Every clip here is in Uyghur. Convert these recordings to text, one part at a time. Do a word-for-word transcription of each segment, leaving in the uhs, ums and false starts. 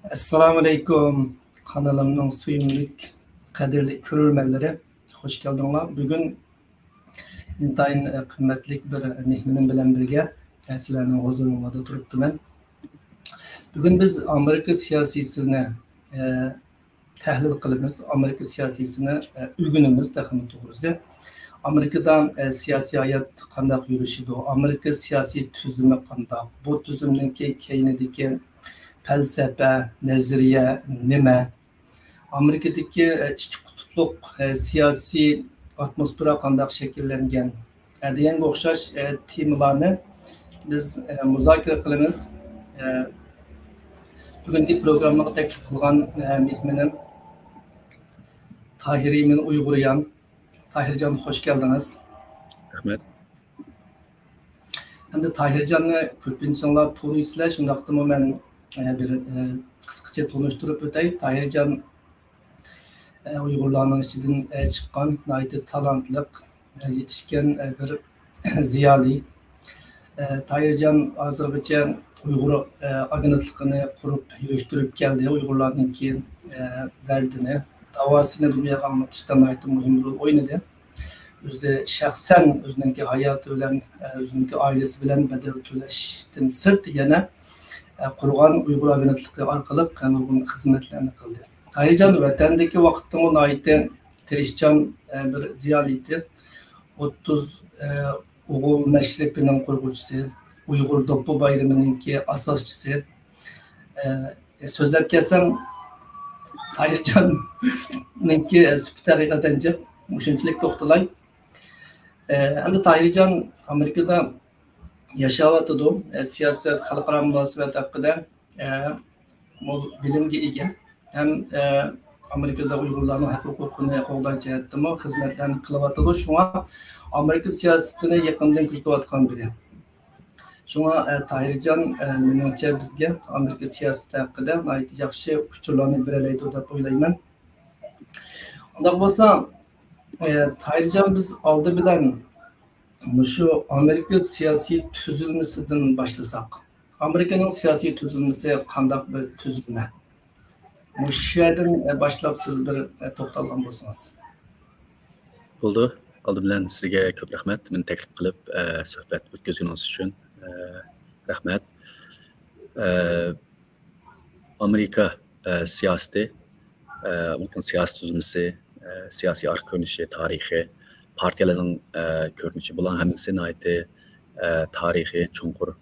ئەسسالامۇئەلەيكۇم، قانىلىمنىڭ سۆيۈملۈك، قەدىرلىك كۆرۈرمەنلىرى، خوش كەلدىڭلار. بۈگۈن ئىنتايىن، ئە، قىممەتلىك بىر مېھمىنىم بىلەن بىرگە، ئە، سىلەرنىڭ ھۇزۇرۇڭلاردا تۇرۇپتىمەن. بۈگۈن بىز ئامېرىكا سىياسىيسىنى، ئە، تەھلىل قىلىمىز، ئامېرىكا سىياسىيسىنى، ئە، ئۆگىنىمىز تېخىمۇ توغرىسى. ئامېرىكىدا، ئە، سىياسىي ھايات قانداق يۈرۈشىدۇ؟ ئامېرىكا سىياسىي تۈزۈمى قانداق؟ بۇ تۈزۈمنىڭكى كەينىدىكى پەلسەپە، نەزەرىيە نېمە؟ ئامېرىكىدىكى، ئە، ئىككى قۇتۇپلۇق، ئە، سىياسىي ئاتموسفېرا قانداق شەكىللەنگەن؟ ئە، دېگەنگە ئوخشاش، ئە، تېمىلارنى بىز، ئە، مۇزاكىرە قىلىمىز. ئە، بۈگۈنكى پروگراممىغا تەكلىپ قىلغان، ئە، مېھمىنىم تاھىر ئىمىن ئۇيغۇريان. تاھىرجان، خوش كەلدىڭىز. رەھمەت. ئەمدى تاھىرجاننى كۆپىنچىڭلار تونۇيسىلەر، شۇنداقتىمۇ مەن، ئە، بىر، ئە، قىسقىچە تونۇشتۇرۇپ ئۆتەي. تاھىرجان، ئە، ئۇيغۇرلارنىڭ ئىچىدىن، ئە، چىققان ناھايىتى تالانتلىق، ئە، يېتىشكەن، ئە، بىر زىيالىي. ئە، تاھىرجان ھازىرغىچە ئۇيغۇر، ئە، ئاگېنتلىقىنى قۇرۇپ يۈرۈشتۈرۈپ كەلدى. ئۇيغۇرلارنىڭكى، ئە، دەردىنى، داۋاسىنى دۇنياغا ئاڭلىتىشتا ناھايىتى مۇھىم رول ئوينىدى. ئۆزى شەخسەن ئۆزىنىڭكى ھاياتى بىلەن، ئە، ئۆزىنىڭكى ئائىلىسى بىلەن بەدەل تۆلەشتىن سىرت يەنە، ئە، قۇرغان ئۇيغۇر ئاگېنتلىقى ئارقىلىق نۇرغۇن خىزمەتلەرنى قىلدى. تاھىرجان ۋەتەندىكى ۋاقىتتىمۇ ناھايىتى تىرىشچان، ئە، بىر زىيالىي ئىدى. ئوتتۇز، ئە، ئوغۇل مەشرىپىنىڭ قۇرغۇچىسى، ئۇيغۇر دوپپا بايرىمىنىڭكى ئاساسچىسى. ئە، سۆزلەپ كەلسەم، تاھىرجاننىڭكى سۈپىتى ھەقىقەتەن جىق. مۇشۇنچىلىك توختىلاي. ئە، ئەمدى تاھىرجان ئامېرىكىدا ياشاۋاتىدۇ. ئە، سىياسەت، خەلقئارا مۇناسىۋەت ھەققىدە، ئە، مول بىلىمگە ئىگە. ھەم، ئە، ئامېرىكىدا ئۇيغۇرلارنىڭ ھەق ھوقۇقىنى قوغداش جەھەتتىمۇ خىزمەتلەرنى قىلىۋاتىدۇ. شۇڭا ئامېرىكا سىياسىتىنى يېقىندىن كۆزىتىۋاتقان بىرى. شۇڭا، ئە، تاھىرجان، ئە، مېنىڭچە بىزگە ئامېرىكا سىياسىتى ھەققىدە ناھايىتى ياخشى ئۇچۇرلارنى بېرەلەيدۇ دەپ ئويلايمەن. ئۇنداق بولسا، ئە، تاھىرجان، بىز ئالدى بىلەن مۇشۇ ئامېرىكا سىياسىي تۈزۈلمىسىدىن باشلىساق. ئامېرىكىنىڭ سىياسىي تۈزۈلمىسى قانداق بىر تۈزۈلمە؟ مۇشۇ يەردىن، ئە، باشلاپ سىز بىر، ئە، توختالغان بولسىڭىز. بولدى. ئالدى بىلەن سىزگە كۆپ رەھمەت، مېنى تەكلىپ قىلىپ، ئە، سۆھبەت ئۆتكۈزگىنىڭىز ئۈچۈن، ئە، رەھمەت. ئە، ئامېرىكا، ئە، سىياسىتى، ئە، ئامېرىكىنىڭ سىياسىي تۈزۈلمىسى، ئە، سىياسىي ئارقا كۆرۈنۈشى، تارىخى، پارتىيەلەرنىڭ، ئە، كۆرۈنۈشى، بۇلارنىڭ ھەممىسى ناھايىتى، ئە، تارىخىي، چوڭقۇر،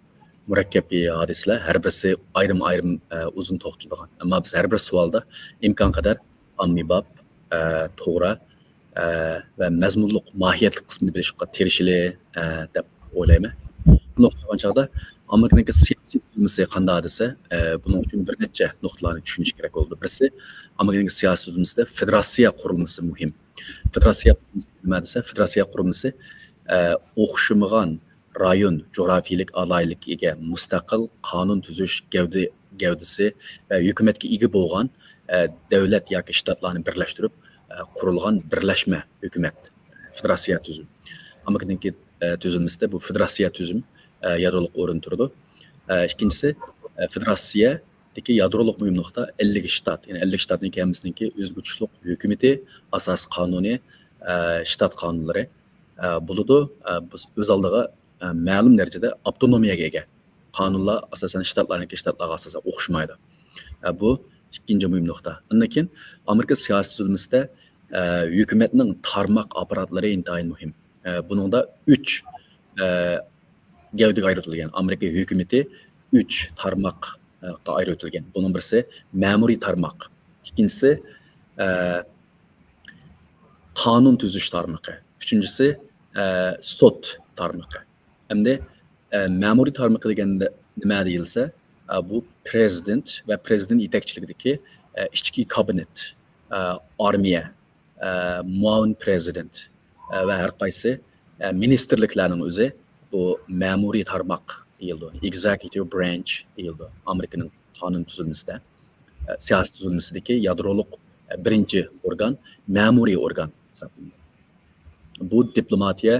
مۇرەككەپ ھادىسىلەر. ھەر بىرسى ئايرىم-ئايرىم، ئە، ئۇزۇن توختىلىدىغان. ئەمما بىز ھەر بىر سوئالدا ئىمكان قەدەر ئاممىباب، ئە، توغرا، ئە، ۋە مەزمۇنلۇق، ماھىيەتلىك قىسمىنى بىلىشقا تىرىشىلى، ئە، دەپ ئويلايمەن. بۇنداق قىلغان چاغدا ئامېرىكىنىڭكى سىياسىي تۈزۈلمىسى قانداق دېسە، ئە، بۇنىڭ ئۈچۈن بىر نەچچە نۇقتىلارنى چۈشىنىش كېرەك بولىدۇ. بىرسى، ئامېرىكىنىڭكى سىياسىي تۈزۈلمىسىدە فېدېراتسىيە قۇرۇلمىسى مۇھىم. فېدېراتسىيە قۇرۇلمىسى نېمە دېسە، فېدېراتسىيە قۇرۇلمىسى، ئە، ئوخشىمىغان رايون جۇغراپىيىلىك ئالاھىدىلىككە ئىگە مۇستەقىل قانۇن تۈزۈش گەۋدە-، گەۋدىسى ۋە ھۆكۈمەتكە ئىگە بولغان، ئە، دۆلەت ياكى شتاتلارنى بىرلەشتۈرۈپ، ئە، قۇرۇلغان بىرلەشمە ھۆكۈمەت، فېدېراتسىيە تۈزۈم. ئامېرىكىنىڭكى، ئە، تۈزۈلمىسىدە بۇ فېدېراتسىيە تۈزۈم، ئە، يادرولۇق ئورۇن تۇرىدۇ. ئە، ئىككىنچىسى، ئە، فېدېراتسىيەدىكى يادرولۇق مۇھىم نۇقتا ئەللىك شتات. يەنى ئەللىك شتاتنىڭكى ھەممىسىنىڭكى ئۆزىگە تۇتۇشلۇق ھۆكۈمىتى، ئاساسىي قانۇنى، ئە، شتات قانۇنلىرى، ئە، بولىدۇ. ئە، بۇ ئۆز ئالدىغا، ئە، مەلۇم دەرىجىدە ئاپتونومىيەگە ئىگە. قانۇنلار ئاساسەن شتاتلارنىڭكى شتاتلارغا ئاساسەن ئوخشىمايدۇ. ئە، بۇ ئىككىنچى مۇھىم نۇقتا. ئاندىن كېيىن ئامېرىكا سىياسىي تۈزۈلمىسىدە، ئە، ھۆكۈمەتنىڭ تارماق ئاپپاراتلىرى ئىنتايىن مۇھىم. ئە، بۇنىڭدا ئۈچ، ئە، گەۋدىگە ئايرىۋېتىلگەن. ئامېرىكا ھۆكۈمىتى ئۈچ تارماققا ئايرىۋېتىلگەن. بۇنىڭ بىرسى مەمۇرىي تارماق، ئىككىنچىسى، ئە، قانۇن تۈزۈش تارمىقى، ئۈچىنچىسى، ئە، سوت تارمىقى. ئەمدى، ئە، مەمۇرىي تارمىقى دېگەندە نېمە دېيىلسە، ئە، بۇ پرېزىدېنت ۋە پرېزىدېنت يېتەكچىلىكىدىكى، ئە، ئىچكى كابىنېت، ئە، ئارمىيە، ئە، مۇئاۋىن پرېزىدېنت، ئە، ۋە ھەر قايسى، ئە، مىنىستىرلىكلەرنىڭ ئۆزى بۇ مەمۇرىي تارماق دېيىلىدۇ، ئېگزېكۇتىپ برانچ دېيىلىدۇ ئامېرىكىنىڭ قانۇن تۈزۈلمىسىدە. ئە، سىياسىي تۈزۈلمىسىدىكى يادرولۇق، ئە، بىرىنچى ئورگان، مەمۇرىي ئورگان ھېسابلىنىدۇ. بۇ دىپلوماتىيە،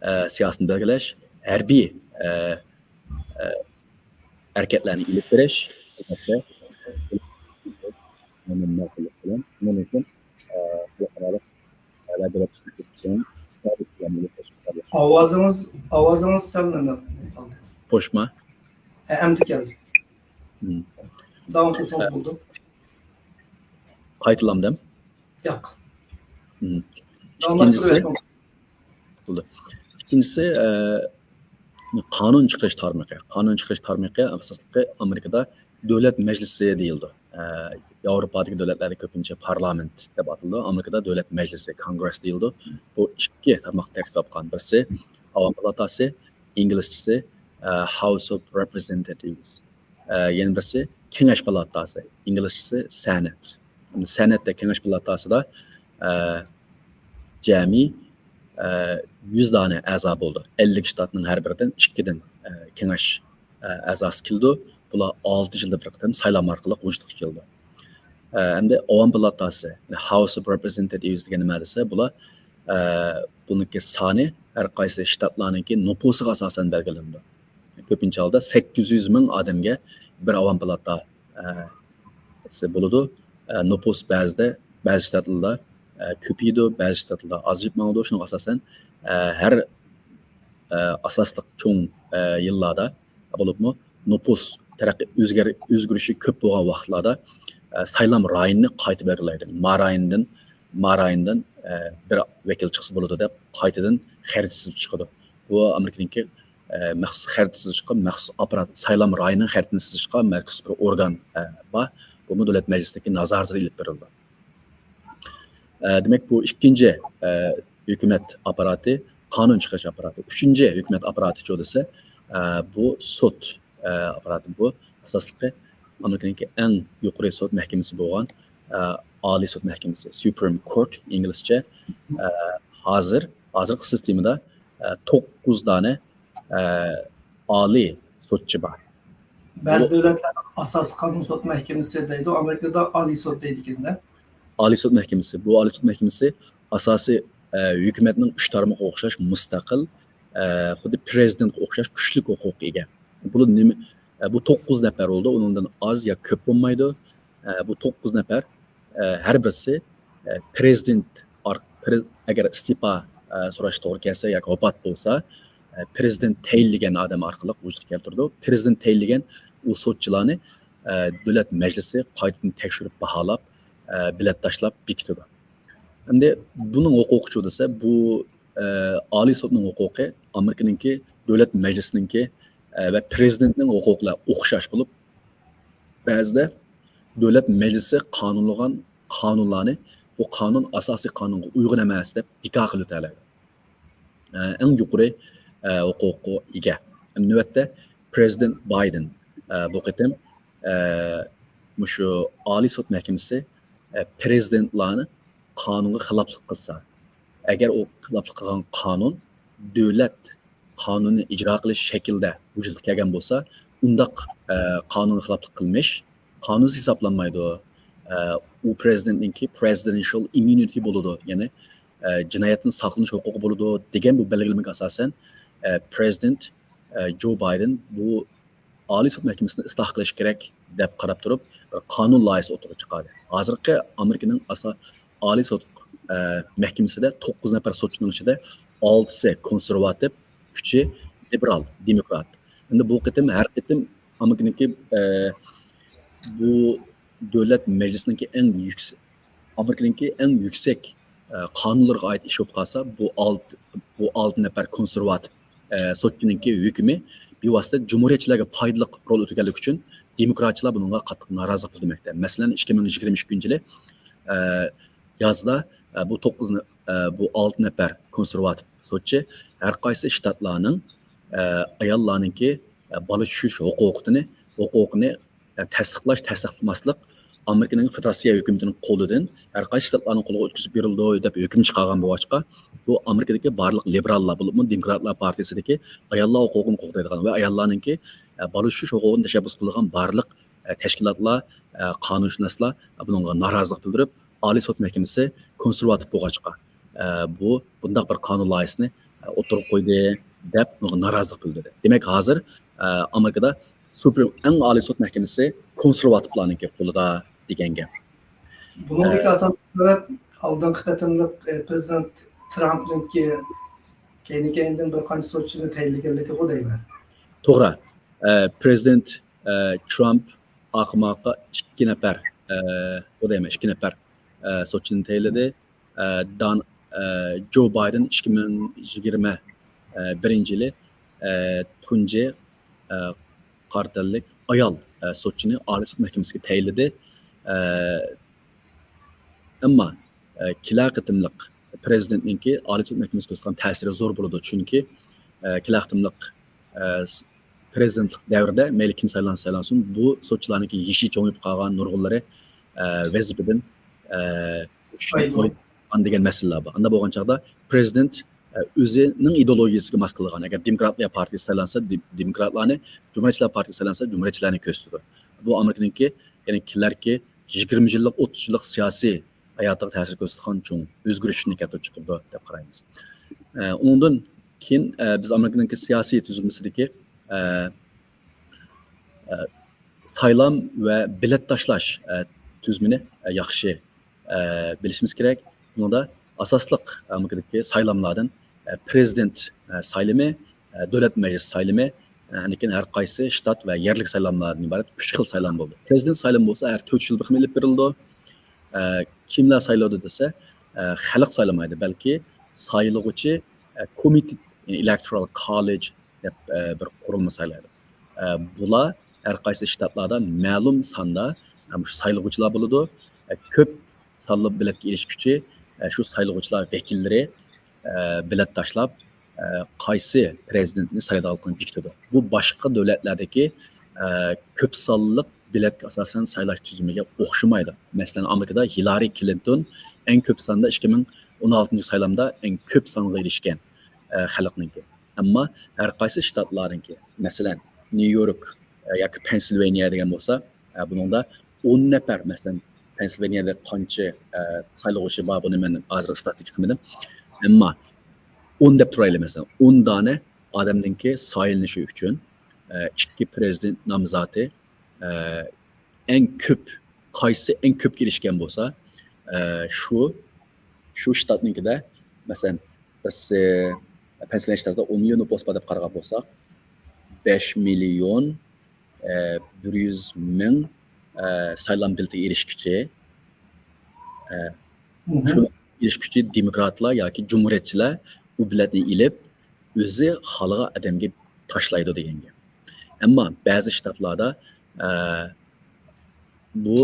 ئە، سىياسىتىنى بەلگىلەش، ھەربىي، ئە، ئە، ھەرىكەتلەرنى ئېلىپ بېرىش، ئەلۋەتتە، مەمنۇن ماقۇللۇق بىلەن. شۇنىڭ ئۈچۈن، ئە، خەلقئارالىق، ئە، دۆلەت ئىشلىتىشىنىڭ ئىقتىسادىي پىلانىنى تەشۋىق قىلىش. ئاۋازىڭىز، ئاۋازىڭىز سەل نېمە قالدى؟ پوشما؟ ھە، ئەمدى كەلدى. مم. داۋام قىلسىڭىز بولىدۇ. قايتىلامدىم؟ ياق. مم. داۋاملاشتۇرۇۋېرىڭ. ئىككىنچىسى، بولدى. ئىككىنچىسى، ئە، قانۇن چىقىرىش تارمىقى. قانۇن چىقىرىش تارمىقى ئاساسلىقى ئامېرىكىدا دۆلەت مەجلىسى دېيىلىدۇ. ئە، ياۋروپادىكى دۆلەتلەردە كۆپىنچە پارلامېنت دەپ ئاتىلىدۇ. ئامېرىكىدا دۆلەت مەجلىسى، كونگرېس دېيىلىدۇ. بۇ ئىككى تارماقتىن تەركىب تاپقان. بىرسى ئاۋام پالاتاسى، ئىنگلىزچىسى، ئە، House of Representatives. ئە، يەنە بىرسى كېڭەش پالاتاسى، ئىنگلىزچىسى سېنات. سېناتتا، كېڭەش پالاتاسىدا، ئە، جەمئىي، ئە، يۈز دانە ئەزا بولىدۇ. ئەللىك شتاتنىڭ ھەر بىرىدىن ئىككىدىن، ئە، كېڭەش، ئە، ئەزاسى كېلىدۇ. بۇلار ئالتە يىلدا بىر قېتىم سايلام ئارقىلىق ۋۇجۇدقا كېلىدۇ. ئە، ئەمدى ئاۋام پالاتاسى، House of Representatives دېگەن نېمە دېسە، بۇلار، ئە، بۇنىڭكى سانى ھەر قايسى شتاتلارنىڭكى نوپۇسىغا ئاساسەن بەلگىلىنىدۇ. كۆپىنچە ھالدا سەككىز يۈز مىڭ ئادەمگە بىر ئاۋام پالاتا، ئە، بولىدۇ. ئە، نوپۇس بەزىدە، بەزى شتاتلاردا، ئە، كۆپىيىدۇ، بەزى شتاتلاردا ئازىيىپ ماڭىدۇ. شۇنىڭغا ئاساسەن، ئە، ھەر، ئە، ئاساسلىق چوڭ، ئە، يىللاردا، بولۇپمۇ نوپۇس تەرەققىي ئۆزگەر-، ئۆزگىرىشى كۆپ بولغان ۋاقىتلاردا، ئە، سايلام رايونىنى قايتا بەلگىلەيدۇ. ما رايونىدىن، ما رايونىدىن، ئە، بىر ۋەكىل چىقسا بولىدۇ دەپ قايتىدىن خەرىتە سىزىپ چىقىدۇ. بۇ ئامېرىكىنىڭكى، ئە، مەخسۇس خەرىتە سىزىشقا مەخسۇس ئاپپارات، سايلام رايونىنىڭ خەرىتىنى سىزىشقا مەخسۇس بىر ئورگان، ئە، بار. بۇمۇ دۆلەت مەجلىسىدىكى نازارىتىدە ئېلىپ بېرىلىدۇ. ئە، دېمەك، بۇ ئىككىنچى، ئە، ھۆكۈمەت ئاپپاراتى، قانۇن چىقىرىش ئاپپاراتى. ئۈچىنچى ھۆكۈمەت ئاپپاراتىچۇ دېسە، ئە، بۇ سوت، ئە، ئاپپاراتى. بۇ ئاساسلىقى ئامېرىكىنىڭكى ئەڭ يۇقىرى سوت مەھكىمىسى بولغان، ئە، ئالىي سوت مەھكىمىسى، Supreme Court ئىنگلىزچە. ئە، ھازىر، ھازىرقى سىستېمىدا، ئە، توققۇز دانە، ئە، ئالىي سوتچى بار. بەزى بۇ دۆلەتلەر ئاساسىي قانۇن سوت مەھكىمىسى دەيدۇ، ئامېرىكىدا ئالىي سوت دەيدىكەن-دە. ئالىي سوت مەھكىمىسى. بۇ ئالىي سوت مەھكىمىسى ئاساسىي، ئە، ھۆكۈمەتنىڭ ئۈچ تارمىقىغا ئوخشاش مۇستەقىل، ئە، خۇددى پىرېزىدېنتقا ئوخشاش كۈچلۈك ھوقۇققا ئىگە. بۇ نېمە؟ ئە، بۇ توققۇز نەپەر بولىدۇ، ئۇنىڭدىن ئاز يا كۆپ بولمايدۇ. ئە، بۇ توققۇز نەپەر، ئە، ھەر بىرسى، ئە، پىرېزىدېنت ئار-، پىرېز-، ئەگەر ئىستېپا، ئە، سوراش توغرا كەلسە ياكى ۋاپات بولسا، ئە، پىرېزىدېنت تەيىنلىگەن ئادەم ئارقىلىق ۋۇجۇدقا كەلتۈرىدۇ. پىرېزىدېنت تەيىنلىگەن ئۇ سوتچىلارنى، ئە، دۆلەت مەجلىسى قايتىدىن تەكشۈرۈپ باھالاپ، ئە، بېلەت تاشلاپ بېكىتىدۇ. ئەمدى بۇنىڭ ھوقۇقىچۇ دېسە، بۇ، ئە، ئالىي سوتنىڭ ھوقۇقى ئامېرىكىنىڭكى دۆلەت مەجلىسىنىڭكى، ئە، ۋە پىرېزىدېنتنىڭ ھوقۇقلىرى ئوخشاش بولۇپ، بەزىدە دۆلەت مەجلىسى قانۇنلىغان قانۇنلارنى بۇ قانۇن ئاساسىي قانۇنغا ئۇيغۇن ئەمەس دەپ بىكار قىلىۋېتەلەيدۇ. ئە، ئەڭ يۇقىرى، ئە، ھوقۇققا ئىگە. نۆۋەتتە پىرېزىدېنت بايدېن، ئە، بۇ قېتىم، ئە، مۇشۇ ئالىي سوت مەھكىمىسى، ئە، پىرېزىدېنتلارنى قانۇنغا خىلاپلىق قىلسا، ئەگەر ئۇ خىلاپلىق قىلغان قانۇن دۆلەت قانۇنىنى ئىجرا قىلىش شەكلىدە ۋۇجۇدقا كەلگەن بولسا، ئۇنداق، ئە، قانۇنغا خىلاپلىق قىلمىش قانۇنسىز ھېسابلانمايدۇ. ئە، ئۇ پىرېزىدېنتنىڭكى presidential immunity بولىدۇ، يەنى، ئە، جىنايەتتىن ساقلىنىش ھوقۇقى بولىدۇ دېگەن بۇ بەلگىلىمىگە ئاساسەن، ئە، پىرېزىدېنت، ئە، جو بايدېن بۇ ئالىي سوت مەھكىمىسىنى ئىسلاھ قىلىش كېرەك دەپ قاراپ تۇرۇپ، بىر قانۇن لايىھىسى ئوتتۇرىغا چىقاردى. ھازىرقى ئامېرىكىنىڭ ئاسا-، ئالىي سوت، ئە، مەھكىمىسىدە توققۇز نەپەر سوتچىنىڭ ئىچىدە ئالتىسى كونسېرۋاتىپ، ئۈچى لىبېرال، دېموكرات. ئەمدى بۇ قېتىم، ھەر قېتىم ئامېرىكىنىڭكى، ئە، بۇ دۆلەت مەجلىسىنىڭكى ئەڭ يۈكسەك، ئامېرىكىنىڭكى ئەڭ يۈكسەك، ئە، قانۇنلىرىغا ئائىت ئىش بولۇپ قالسا، بۇ ئالتە، بۇ ئالتە نەپەر كونسېرۋاتىپ، ئە، سوتچىنىڭكى ھۆكمى بىۋاسىتە جۇمھۇرىيەتچىلەرگە پايدىلىق رول ئۆتىگەنلىكى ئۈچۈن دېموكراتچىلار بۇنىڭغا قاتتىق نارازىلىق بىلدۈرمەكتە. مەسىلەن، ئىككى مىڭ يىگىرمە ئىككىنچى يىلى، ئە، يازدا، ئە، بۇ توققۇز نە-، ئە، بۇ ئالتە نەپەر كونسېرۋاتىپ سوتچى ھەر قايسى شتاتلارنىڭ، ئە، ئاياللارنىڭكى، ئە، بالا چۈشۈرۈش ھوقۇقىنى، ھوقۇقىنى، ئە، تەستىقلاش، تەستىقلىماسلىق ئامېرىكىنىڭ فېدېراتسىيە ھۆكۈمىتىنىڭ قولىدىن ھەر قايسى شتاتلارنىڭ قولىغا ئۆتكۈزۈپ بېرىلىدۇ دەپ ھۆكۈم چىقارغان بولغاچقا، بۇ ئامېرىكىدىكى بارلىق لىبېراللار، بولۇپمۇ دېموكراتلار پارتىيىسىدىكى ئاياللار ھوقۇقىنى قوغدايدىغان ۋە ئاياللارنىڭكى، ئە، بالا چۈشۈرۈش ھوقۇقىنى تەشەببۇس قىلىدىغان بارلىق، ئە، تەشكىلاتلار، ئە، قانۇنشۇناسلار بۇنىڭغا نارازىلىق بىلدۈرۈپ، ئالىي سوت مەھكىمىسى كونسېرۋاتىپ بولغاچقا، ئە، بۇ، بۇنداق بىر قانۇن لايىھىسىنى، ئە، ئوتتۇرىغا قويدى دەپ بۇنىڭغا نارازىلىق بىلدۈردى. دېمەك، ھازىر، ئە، ئامېرىكىدا سۇپرېم، ئەڭ ئالىي سوت مەھكىمىسى كونسېرۋاتىپلارنىڭكى قولىدا دېگەن گەپ. بۇنىڭدىكى ئاساسلىق سەۋەب ئالدىنقى قېتىملىق، ئە، پرېزىدېنت ترامپنىڭكى كەينى-كەينىدىن بىر قانچە سوتچىنى تەيىنلىگەنلىكىغۇ دەيمەن. توغرا. ئە، پرېزىدېنت، ئە، ترامپ ئارقىمۇئارقا ئىككى نەپەر، ئە، ئۇ دەيمەن، ئىككى نەپەر، ئە، سوتچىنى تەيىنلىدى. ئە، دان-، ئە، جو بايدېن ئىككى مىڭ يىگىرمە بىرىنچى يىلى، ئە، تۇنجى، ئە، قارا تەنلىك ئايال، ئە، سوتچىنى ئالىي سوت مەھكىمىسىگە تەيىنلىدى. ئە، ئەمما، ئە، كېلەر قېتىملىق پرېزىدېنتنىڭكى ئالىي سوت مەھكىمىسىگە كۆرسەتكەن تەسىرى زور بولىدۇ، چۈنكى، ئە، كېلەر قېتىملىق، ئە، س-، پرېزىدېنتلىق دەۋرىدە مەيلى كىم سايلانسا سايلانسۇن، بۇ سوتچىلارنىڭكى يېشى چوڭىيىپ قالغان، نۇرغۇنلىرى، ئە، ۋەزىپىدىن، ئە، چۈشۈپ قالغان دېگەن مەسىلىلەر بار. ئاندا بولغان چاغدا پرېزىدېنت، ئە، ئۆزىنىڭ ئىدېئولوگىيىسىگە ماس كېلىدىغان، ئەگەر دېموكراتلار پارتىيىسى سايلانسا، دېم-، دېموكراتلارنى، جۇمھۇرىيەتچىلەر پارتىيىسى سايلانسا، جۇمھۇرىيەتچىلەرنى كۆرسىتىدۇ. بۇ ئامېرىكىنىڭكى، يەنى كېلەركى يىگىرمە يىللىق، ئوتتۇز يىللىق سىياسىي ھاياتىغا تەسىر كۆرسىتىدىغان چوڭ ئۆزگىرىشنى كەلتۈرۈپ چىقىرىدۇ دەپ قارايمىز. ئە، ئۇنىڭدىن كېيىن، ئە، بىز ئامېرىكىنىڭكى سىياسىي تۈزۈلمىسىدىكى، ئە، ئە، سايلام ۋە بېلەت تاشلاش، ئە، تۈزۈمىنى، ئە، ياخشى، ئە، بىلىشىمىز كېرەك. بۇنىڭدا ئاساسلىق ئامېرىكىدىكى سايلاملاردىن، ئە، پرېزىدېنت، ئە، سايلىمى، ئە، دۆلەت مەجلىسى سايلىمى، ئە، ئاندىن كېيىن ھەر قايسى شتات ۋە يەرلىك سايلاملاردىن ئىبارەت ئۈچ خىل سايلام بولىدۇ. پرېزىدېنت سايلىمى بولسا ھەر تۆت يىل بىر قېتىم ئېلىپ بېرىلىدۇ. ئە، كىملەر سايلايدۇ دېسە، ئە، خەلق سايلىمايدۇ، بەلكى سايلىغۇچى، ئە، كومىتېت، يەنى ئېلېكتورال كوللېج دەپ، ئە، بىر قۇرۇلما سايلايدۇ. ئە، بۇلار ھەر قايسى شتاتلاردا مەلۇم ساندا، ئە، مۇشۇ سايلىغۇچىلار بولىدۇ. ئە، كۆپ سانلىق بېلەتكە ئېرىشكۈچى، ئە، شۇ سايلىغۇچىلار ۋەكىللىرى، ئە، بېلەت تاشلاپ، ئە، قايسى پرېزىدېنتنى سايلايدىغانلىقىنى بېكىتىدۇ. بۇ باشقا دۆلەتلەردىكى، ئە، كۆپ سانلىق بېلەتكە ئاساسەن سايلاش تۈزۈمىگە ئوخشىمايدۇ. مەسىلەن، ئامېرىكىدا ھىلارى كلىنتون ئەڭ كۆپ ساندا ئىككى مىڭ ئون ئالتىنچى سايلامدا ئەڭ كۆپ سانغا ئېرىشكەن، ئە، خەلقنىڭكى. ئەمما ھەر قايسى شتاتلارنىڭكى، مەسىلەن، نيۇ يورك، ئە، ياكى پېنسىلۋانىيە دېگەن بولسا، ئە، بۇنىڭدا ئون نەپەر، مەسىلەن، پېنسىلۋانىيەدە قانچە، ئە، سايلىغۇچى بار، بۇنى مەن ھازىر ئىستاتىستىكا قىلمىدىم. ئەمما ئون دەپ تۇرايلى، مەسىلەن، ئون دانە ئادەمنىڭكى سايلىنىشى ئۈچۈن، ئە، ئىككى پرېزىدېنت نامزاتى، ئە، ئەڭ كۆپ، قايسى ئەڭ كۆپ كېلىشكەن بولسا، ئە، شۇ، شۇ شتاتنىڭكىدە، مەسىلەن، بىرسى، پېنسىلۋانىيە شتاتىدا ئون مىليون نوپۇس بار دەپ قارىغان بولساق، بەش مىليون، ئە، بىر يۈز مىڭ، ئە، سايلام بېلىتىگە ئېرىشكۈچى، ئە، شۇ ئېرىشكۈچى دېموكراتلار ياكى جۇمھۇرىيەتچىلەر ئۇ بېلەتنى ئېلىپ، ئۆزى خالىغان ئادەمگە تاشلايدۇ دېگەن گەپ. ئەمما بەزى شتاتلاردا، ئە، بۇ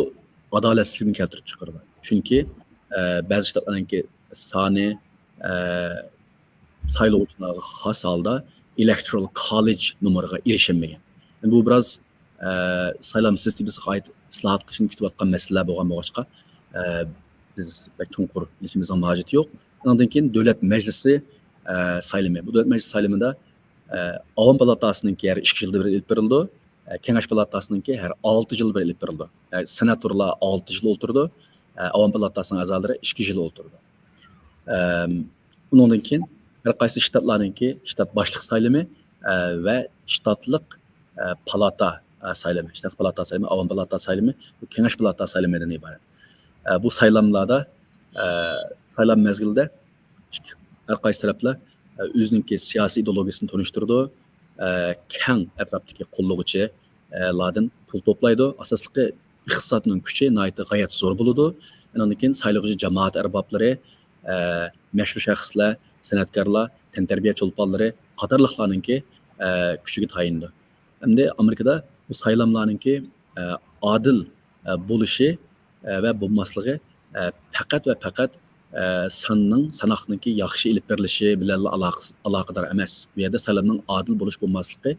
ئادالەتسىزلىكنى كەلتۈرۈپ چىقىرىدۇ. چۈنكى، ئە، بەزى شتاتلارنىڭكى سانى، ئە، سايلىغۇچىلارغا خاس ھالدا ئېلېكتورال كوللېج نومۇرىغا ئېرىشەلمىگەن. بۇ بىراز، ئە، سايلام سىستېمىسىغا ئائىت ئىسلاھات قىلىشنى كۈتۈۋاتقان مەسىلىلەر بولغان بولغاچقا، ئە، بىز بەك چوڭقۇر بىلىشىمىزنىڭ ھاجىتى يوق. ئۇنىڭدىن كېيىن دۆلەت مەجلىسى، ئە، سايلىمى. بۇ دۆلەت مەجلىسى سايلىمىدا، ئە، ئاۋام پالاتاسىنىڭكى ھەر ئىككى يىلدا بىر ئېلىپ بېرىلىدۇ. ئە، كېڭەش پالاتاسىنىڭكى ھەر ئالتە يىل بىر ئېلىپ بېرىلىدۇ. ئە، سېناتورلار ئالتە يىل ئولتۇرىدۇ، ئە، ئاۋام پالاتاسىنىڭ ئەزالىرى ئىككى يىل ئولتۇرىدۇ. ئەم، ئۇنىڭدىن كېيىن ھەر قايسى شتاتلارنىڭكى شتات باشلىق سايلىمى، ئە، ۋە شتاتلىق، ئە، پالاتا، ئە، سايلىمى، شتات پالاتا سايلىمى، ئاۋام پالاتا سايلىمى، كېڭەش پالاتا سايلىمىدىن ئىبارەت. ئە، بۇ سايلاملاردا، ئە، سايلام مەزگىلىدە ھەر قايسى تەرەپلەر، ئە، ئۆزىنىڭكى سىياسىي ئىدېئولوگىيىسىنى تونۇشتۇرىدۇ، ئە، كەڭ ئەتراپتىكى قوللىغۇچى، ئە، لاردىن پۇل توپلايدۇ. ئاساسلىقى ئىقتىسادنىڭ كۈچى ناھايىتى غايەت زور بولىدۇ. ئۇنىڭدىن كېيىن سايلىغۇچى جامائەت ئەربابلىرى، ئە، مەشھۇر شەخسلەر، سەنئەتكارلار، تەنتەربىيە چولپانلىرى قاتارلىقلارنىڭكى، ئە، كۈچىگە تايىنىدۇ. ئەمدى ئامېرىكىدا بۇ سايلاملارنىڭكى، ئە، ئادىل، ئە، بولۇشى، ئە، ۋە بولماسلىقى، ئە، پەقەت ۋە پەقەت، ئە، ساننىڭ، ساناقنىڭكى ياخشى ئېلىپ بېرىلىشى بىلەنلا ئالاقىس-، ئالاقىدار ئەمەس. بۇ يەردە سايلامنىڭ ئادىل بولۇش بولماسلىقى،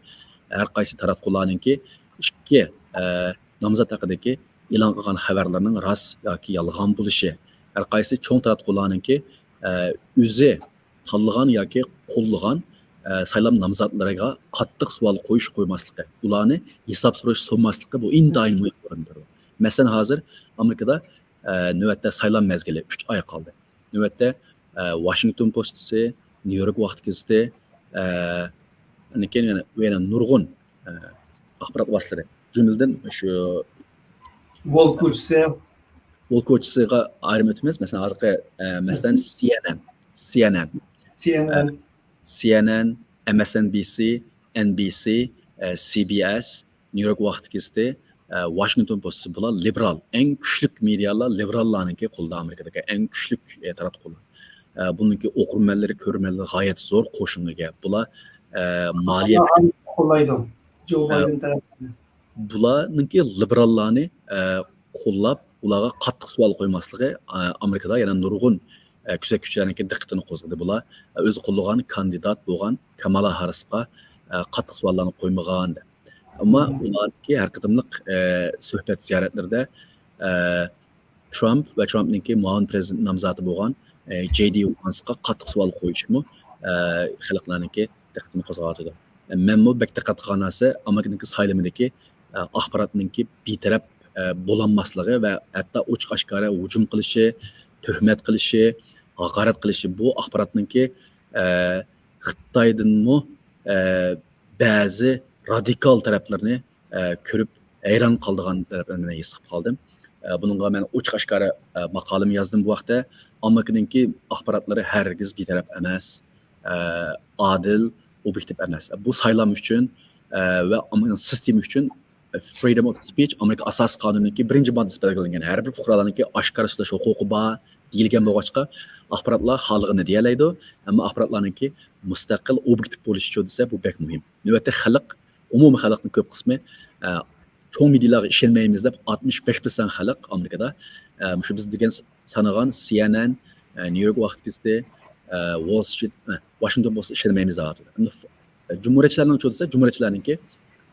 ھەر قايسى تاراتقۇلارنىڭكى ئىككى، ئە، نامزات ھەققىدىكى ئېلان قىلغان خەۋەرلىرىنىڭ راست ياكى يالغان بولۇشى، ھەر قايسى چوڭ تاراتقۇلارنىڭكى، ئە، ئۆزى تاللىغان ياكى قوللىغان، ئە، سايلام نامزاتلىرىغا قاتتىق سوئال قويۇش قويماسلىقى، ئۇلارنى ھېساب سوراش سورىماسلىقى، بۇ ئىنتايىن مۇھىم ئورۇندۇر. مەسىلەن، ھازىر ئامېرىكىدا، ئە، نۆۋەتتە سايلام مەزگىلى ئۈچ ئاي قالدى. نۆۋەتتە، ئە، ۋاشىنگتون پوستىسى، نيۇ يورك ۋاقىت گېزىتى، ئە، ئاندىن كېيىن يەنە، يەنە نۇرغۇن، ئە، ئاخبارات ۋاسىتىلىرى، جۈملىدىن شۇ ۋول كوچىسى. ئۇل كوچىسىغا ئايرىم ئۆتىمىز. مەسىلەن، ھازىرقى، ئە، مەسىلەن، سى ئېن ئېن، سى ئېن ئېن، سى ئېن ئېن. ئە، سى ئېن ئېن، ئېم ئېس ئېن بى سى، ئېن بى سى، ئە، سى بى ئېس، نيۇ يورك ۋاقتى گېزىتى، ئە، ۋاشىنگتون پوستى، بۇلار لىبېرال، ئەڭ كۈچلۈك مېدىيالار لىبېراللارنىڭكى قولىدا، ئامېرىكىدىكى ئەڭ كۈچلۈك، ئە، تاراتقۇلار. ئە، بۇنىڭكى ئوقۇرمەنلىرى، كۆرۈرمەنلىرى غايەت زور قوشۇنغا ئىگە. بۇلار، ئە، مالىيە قوللايدۇ. جو ئە، بايدېن تەرەپىدىن. بۇلارنىڭكى لىبېراللارنى، ئە، قوللاپ، ئۇلارغا قاتتىق سوئال قويماسلىقى، ئە، ئامېرىكىدا يەنە نۇرغۇن، ئە، كۆزەتكۈچىلەرنىڭكى دىققىتىنى قوزغىدى. بۇلار، ئە، ئۆزى قوللىغان كاندىدات بولغان كامالا ھاررىسقا، ئە، قاتتىق سوئاللارنى قويمىغان دەپ. ئەمما مم. ئۇلارنىڭكى ھەر قېتىملىق، ئە، سۆھبەت زىيارەتلىرىدە، ئە، ترامپ ۋە ترامپنىڭكى مۇئاۋىن پرېزىدېنت نامزاتى بولغان، ئە، جەي دى ۋانسقا قاتتىق سوئال قويۇشمۇ، ئە، خەلقلەرنىڭكى دىققىتىنى قوزغاۋاتىدۇ. مەنمۇ بەك دىققەت قىلغان نەرسە ئامېرىكىنىڭكى سايلىمىدىكى، ئە، ئاخباراتنىڭكى بىتەرەپ، ئە، بولالماسلىقى ۋە ھەتتا ئوچۇق ئاشكارا ھۇجۇم قىلىشى، تۆھمەت قىلىشى، ھاقارەت قىلىشى، بۇ ئاخباراتنىڭكى، ئە، خىتايدىنمۇ، ئە، بەزى رادىكال تەرەپلىرىنى، ئە، كۆرۈپ ھەيران قالىدىغان تەرەپلەرنى مەن ھېس قىلىپ قالدىم. ئە، بۇنىڭغا مەن ئوچۇق ئاشكارا، ئە، ماقالىمۇ يازدىم بۇ ھەقتە. ئامېرىكىنىڭكى ئاخباراتلىرى ھەرگىز بىتەرەپ ئەمەس، ئە، ئادىل، ئوبيېكتىپ ئەمەس. بۇ سايلام ئۈچۈن، ئە، ۋە ئامېرىكىنىڭ سىستېما ئۈچۈن، ئە، freedom of speech ئامېرىكا ئاساسىي قانۇنىنىڭكى بىرىنچى ماددىسى بەلگىلەنگەن ھەر بىر پۇقرالارنىڭكى ئاشكارا سۆزلەش ھوقۇقى بار دېيىلگەن بولغاچقا، ئاخباراتلار خالىغىنىنى دېيەلەيدۇ، ئەمما ئاخباراتلارنىڭكى مۇستەقىل، ئوبيېكتىپ بولۇشىچۇ دېسە، بۇ بەك مۇھىم. نۆۋەتتە خەلق، ئومۇمىي خەلقنىڭ كۆپ قىسمى، ئە، چوڭ مېدىيىلارغا ئىشەنمەيمىز دەپ، ئاتمىش بەش پىرسەنت خەلق ئامېرىكىدا، ئە، مۇشۇ بىز دېگەن سانىغان سى ئېن ئېن، ئە، نيۇ يورك ۋاقىت گېزىتى، ئە، ۋول سترىت، ئە، ۋاشىنگتون پوستىغا ئىشەنمەيمىز دەۋاتىدۇ. ئەمدى ف-، ئە، جۇمھۇرىيەتچىلەرنىڭچۇ دېسە، جۇمھۇرىيەتچىلەرنىڭكى،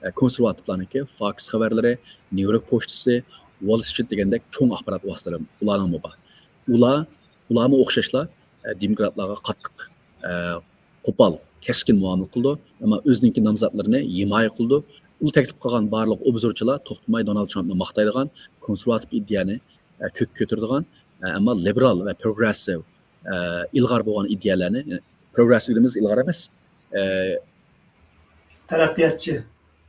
ئە، كونسېرۋاتىپلارنىڭكى فاكس خەۋەرلىرى، نيۇ يورك پوچتىسى، ۋول سترىت دېگەندەك چوڭ ئاخبارات ۋاسىتىلىرى ئۇلارنىڭمۇ بار. ئۇلار، ئۇلارمۇ ئوخشاشلا، ئە، دېموكراتلارغا قاتتىق، ئە، قوپال، كەسكىن مۇئامىلە قىلىدۇ. ئەمما ئۆزىنىڭكى نامزاتلىرىنى ھىمايە قىلىدۇ. ئۇ تەكلىپ قىلغان بارلىق ئوبزورچىلار توختىماي دونالد ترامپنى ماختايدىغان، كونسېرۋاتىپ ئىدىيەنى، ئە، كۆككە كۆتۈرىدىغان، ئە، ئەمما لىبېرال ۋە پروگرېسسىۋ، ئە، ئىلغار بولغان ئىدىيەلەرنى، ئە، پروگرېسسىۋ دېگىنىمىز ئىلغار ئەمەس، ئە، تەرەققىياتچى.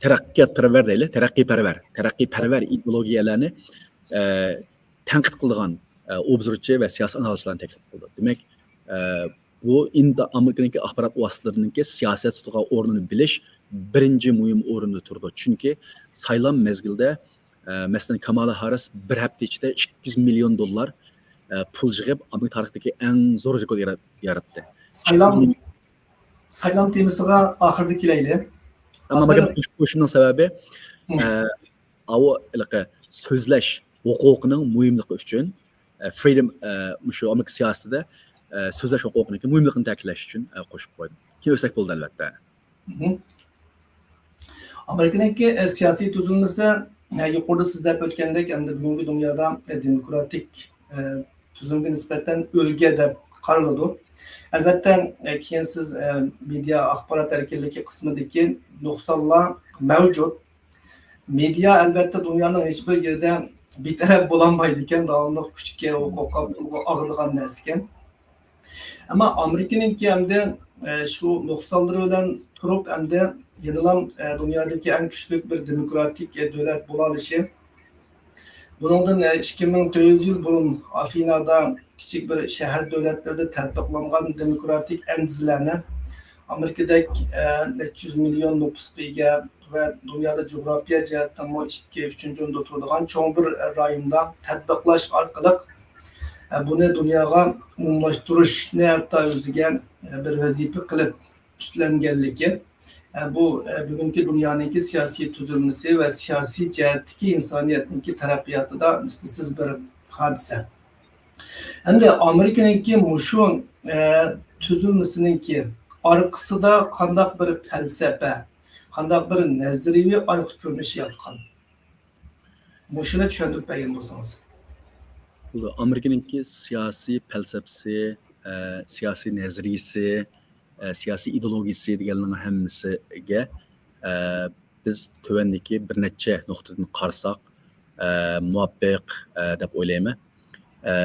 تەرەققىياتپەرۋەر دەيلى، تەرەققىيپەرۋەر، تەرەققىيپەرۋەر ئىدېئولوگىيەلەرنى، ئە، تەنقىد قىلىدىغان، ئە، ئوبزورچى ۋە سىياسىي ئانالىزچىلارنى تەكلىپ قىلىدۇ. دېمەك، ئە، بۇ ئىندا-، ئامېرىكىنىڭكى ئاخبارات ۋاسىتىلىرىنىڭكى سىياسەت ئۈستىدىغان ئورنىنى بىلىش بىرىنچى مۇھىم ئورۇندا تۇرىدۇ. چۈنكى سايلام مەزگىلىدە، ئە، مەسىلەن، كامالا ھاررىس بىر ھەپتە ئىچىدە ئىككى يۈز مىليون دوللار، ئە، پۇل يىغىپ، ئامېرىكا تارىخىدىكى ئەڭ زور رېكورت يارا-، ياراتتى. سايلام، سايلام تېمىسىغا ئاخىرىدا كېلەيلى. ئەمما ھازىر مەن قوشۇپ قويۇشۇمنىڭ سەۋەبى، مم. ئە، ئاۋۇ ھېلىقى سۆزلەش ھوقۇقىنىڭ مۇھىملىقى ئۈچۈن، ئە، freedom، ئە، مۇشۇ ئامېرىكا سىياسىتىدە، ئە، سۆزلەش ھوقۇقىنىڭكى مۇھىملىقىنى تەكىتلەش ئۈچۈن، ئە، قوشۇپ قويدۇم. كېيىن ئۆتسەك بولىدۇ، ئەلۋەتتە. مم. ئامېرىكىنىڭكى، ئە، سىياسىي تۈزۈلمىسى، ئە، يۇقىرىدا سىز دەپ ئۆتكەندەك، ئەمدى بۈگۈنكى دۇنيادا، ئە، دېموكراتىك، ئە، تۈزۈمگە نىسبەتەن ئۆلگە دەپ قارىلىدۇ. ئەلۋەتتە، ئە، كېيىن سىز، ئە، مېدىيا ئاخبارات ئەركىنلىكى قىسمىدىكى نۇقسانلار مەۋجۇت. مېدىيا، ئەلۋەتتە، دۇنيانىڭ ھېچ بىر يېرىدە بىتەرەپ بولالمايدىكەن، داۋاملىق كۈچكە، ھوقۇققا، پۇلغا ئاغىنىدىغان نەرسىكەن. ئەمما ئامېرىكىنىڭكى ئەمدى، ئە، شۇ نۇقسانلىرى بىلەن تۇرۇپ، ئەمدى يەنىلا، ئە، دۇنيادىكى ئەڭ كۈچلۈك بىر دېموكراتىك، ئە، دۆلەت بولالىشى، بۇنىڭدىن، ئە، ئىككى مىڭ تۆت يۈز يىل بۇرۇن ئافىنادا كىچىك بىر شەھەر دۆلەتلىرىدە تەتبىقلانغان دېموكراتىك ئەندىزىلەرنى ئامېرىكىدەك، ئە، نەچچە يۈز مىليون نوپۇسقا ئىگە ۋە دۇنيادا جۇغراپىيە جەھەتتىنمۇ ئىككى، ئۈچىنچى ئورۇندا تۇرىدىغان چوڭ بىر رايوندا تەتبىقلاش ئارقىلىق، ئە، بۇنى دۇنياغا ئومۇملاشتۇرۇشنى ھەتتا ئۆزىگە، ئە، بىر ۋەزىپە قىلىپ ئۈستىلەنگەنلىكى، ئە، بۇ، ئە، بۈگۈنكى دۇنيانىڭكى سىياسىي تۈزۈلمىسى ۋە سىياسىي جەھەتتىكى ئىنسانىيەتنىڭكى تەرەققىياتىدا مىسلىسىز بىر ھادىسە. ئەمدى ئامېرىكىنىڭكى مۇشۇ، ئە، تۈزۈلمىسىنىڭكى ئارقىسىدا قانداق بىر پەلسەپە، قانداق بىر نەزەرىيەۋى ئارقا كۆرۈنۈش ياتقان؟ مۇشۇنى چۈشەندۈرۈپ بەرگەن بولسىڭىز. بولىدۇ. ئامېرىكىنىڭكى سىياسىي پەلسەپىسى، ئە، سىياسىي نەزەرىيىسى، ئە، سىياسىي ئىدېئولوگىيىسى دېگەنلەرنىڭ ھەممىسىگە، ئە، بىز تۆۋەندىكى بىر نەچچە نۇقتىدىن قارىساق، ئە، مۇۋاپىق، ئە، دەپ ئويلايمەن. ئە،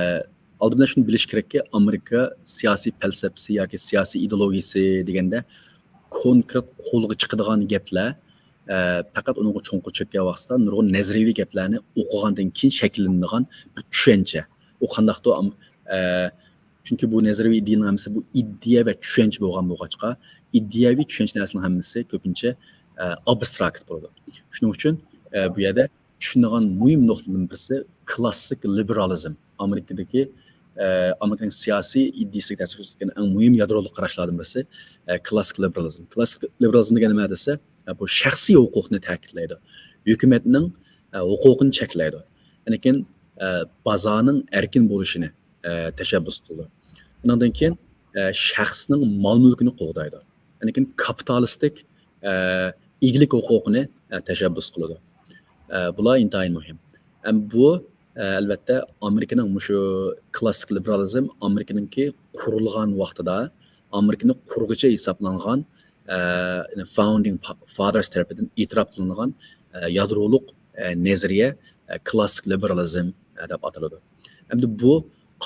ئالدى بىلەن شۇنى بىلىش كېرەككى، ئامېرىكا سىياسىي پەلسەپىسى ياكى سىياسىي ئىدېئولوگىيىسى دېگەندە كونكرېت قولغا چىقىدىغان گەپلەر، ئە، پەقەت ئۇنىڭغا چوڭقۇر چۆككەن ۋاقتىدا نۇرغۇن نەزەرىيەۋى گەپلەرنى ئوقۇغاندىن كېيىن شەكىللىنىدىغان بىر چۈشەنچە. ئۇ قانداقتۇ، ئەم، ئە، چۈنكى بۇ نەزەرىيەۋى ئىدىيەنىڭ ھەممىسى بۇ ئىدىيە ۋە چۈشەنچە بولغان بولغاچقا، ئىدىيەۋى چۈشەنچە نەرسىنىڭ ھەممىسى كۆپىنچە، ئە، ئابستراكت بولىدۇ. شۇنىڭ ئۈچۈن، ئە، بۇ يەردە چۈشىنىدىغان مۇھىم نۇقتىدىن بىرسى كلاسسىك لىبېرالىزم. ئامېرىكىدىكى، ئە، ئامېرىكىنىڭ سىياسىي ئىدىيىسىگە تەسىر كۆرسەتكەن ئەڭ مۇھىم يادرولۇق قاراشلاردىن بىرسى، ئە، كلاسسىك لىبېرالىزم. كلاسسىك لىبېرالىزم دېگەن نېمە دېسە، ئە، بۇ شەخسىي ھوقۇقنى تەكىتلەيدۇ. ھۆكۈمەتنىڭ، ئە، ھوقۇقىنى چەكلەيدۇ. لېكىن، ئە، بازارنىڭ ئەركىن بولۇشىنى، ئە، تەشەببۇس قىلىدۇ. ئۇنىڭدىن كېيىن، ئە، شەخسنىڭ مال-مۈلكىنى قوغدايدۇ. يەنى كېيىن كاپىتالىستىك، ئە، ئىگىلىك ھوقۇقىنى، ئە، تەشەببۇس قىلىدۇ. ئە، بۇلار ئىنتايىن مۇھىم. ھەم بۇ، ئە، ئەلۋەتتە، ئامېرىكىنىڭ مۇشۇ كلاسسىك لىبېرالىزم ئامېرىكىنىڭكى قۇرۇلغان ۋاقتىدا ئامېرىكىنى قۇرغۇچى ھېسابلانغان، ئە، يەنى فاوندىڭ فا-، فادرس تەرىپىدىن ئېتىراپ قىلىنغان، ئە، يادرولۇق، ئە، نەزەرىيە، ئە، كلاسسىك لىبېرالىزم، ئە، دەپ ئاتىلىدۇ. ئەمدى بۇ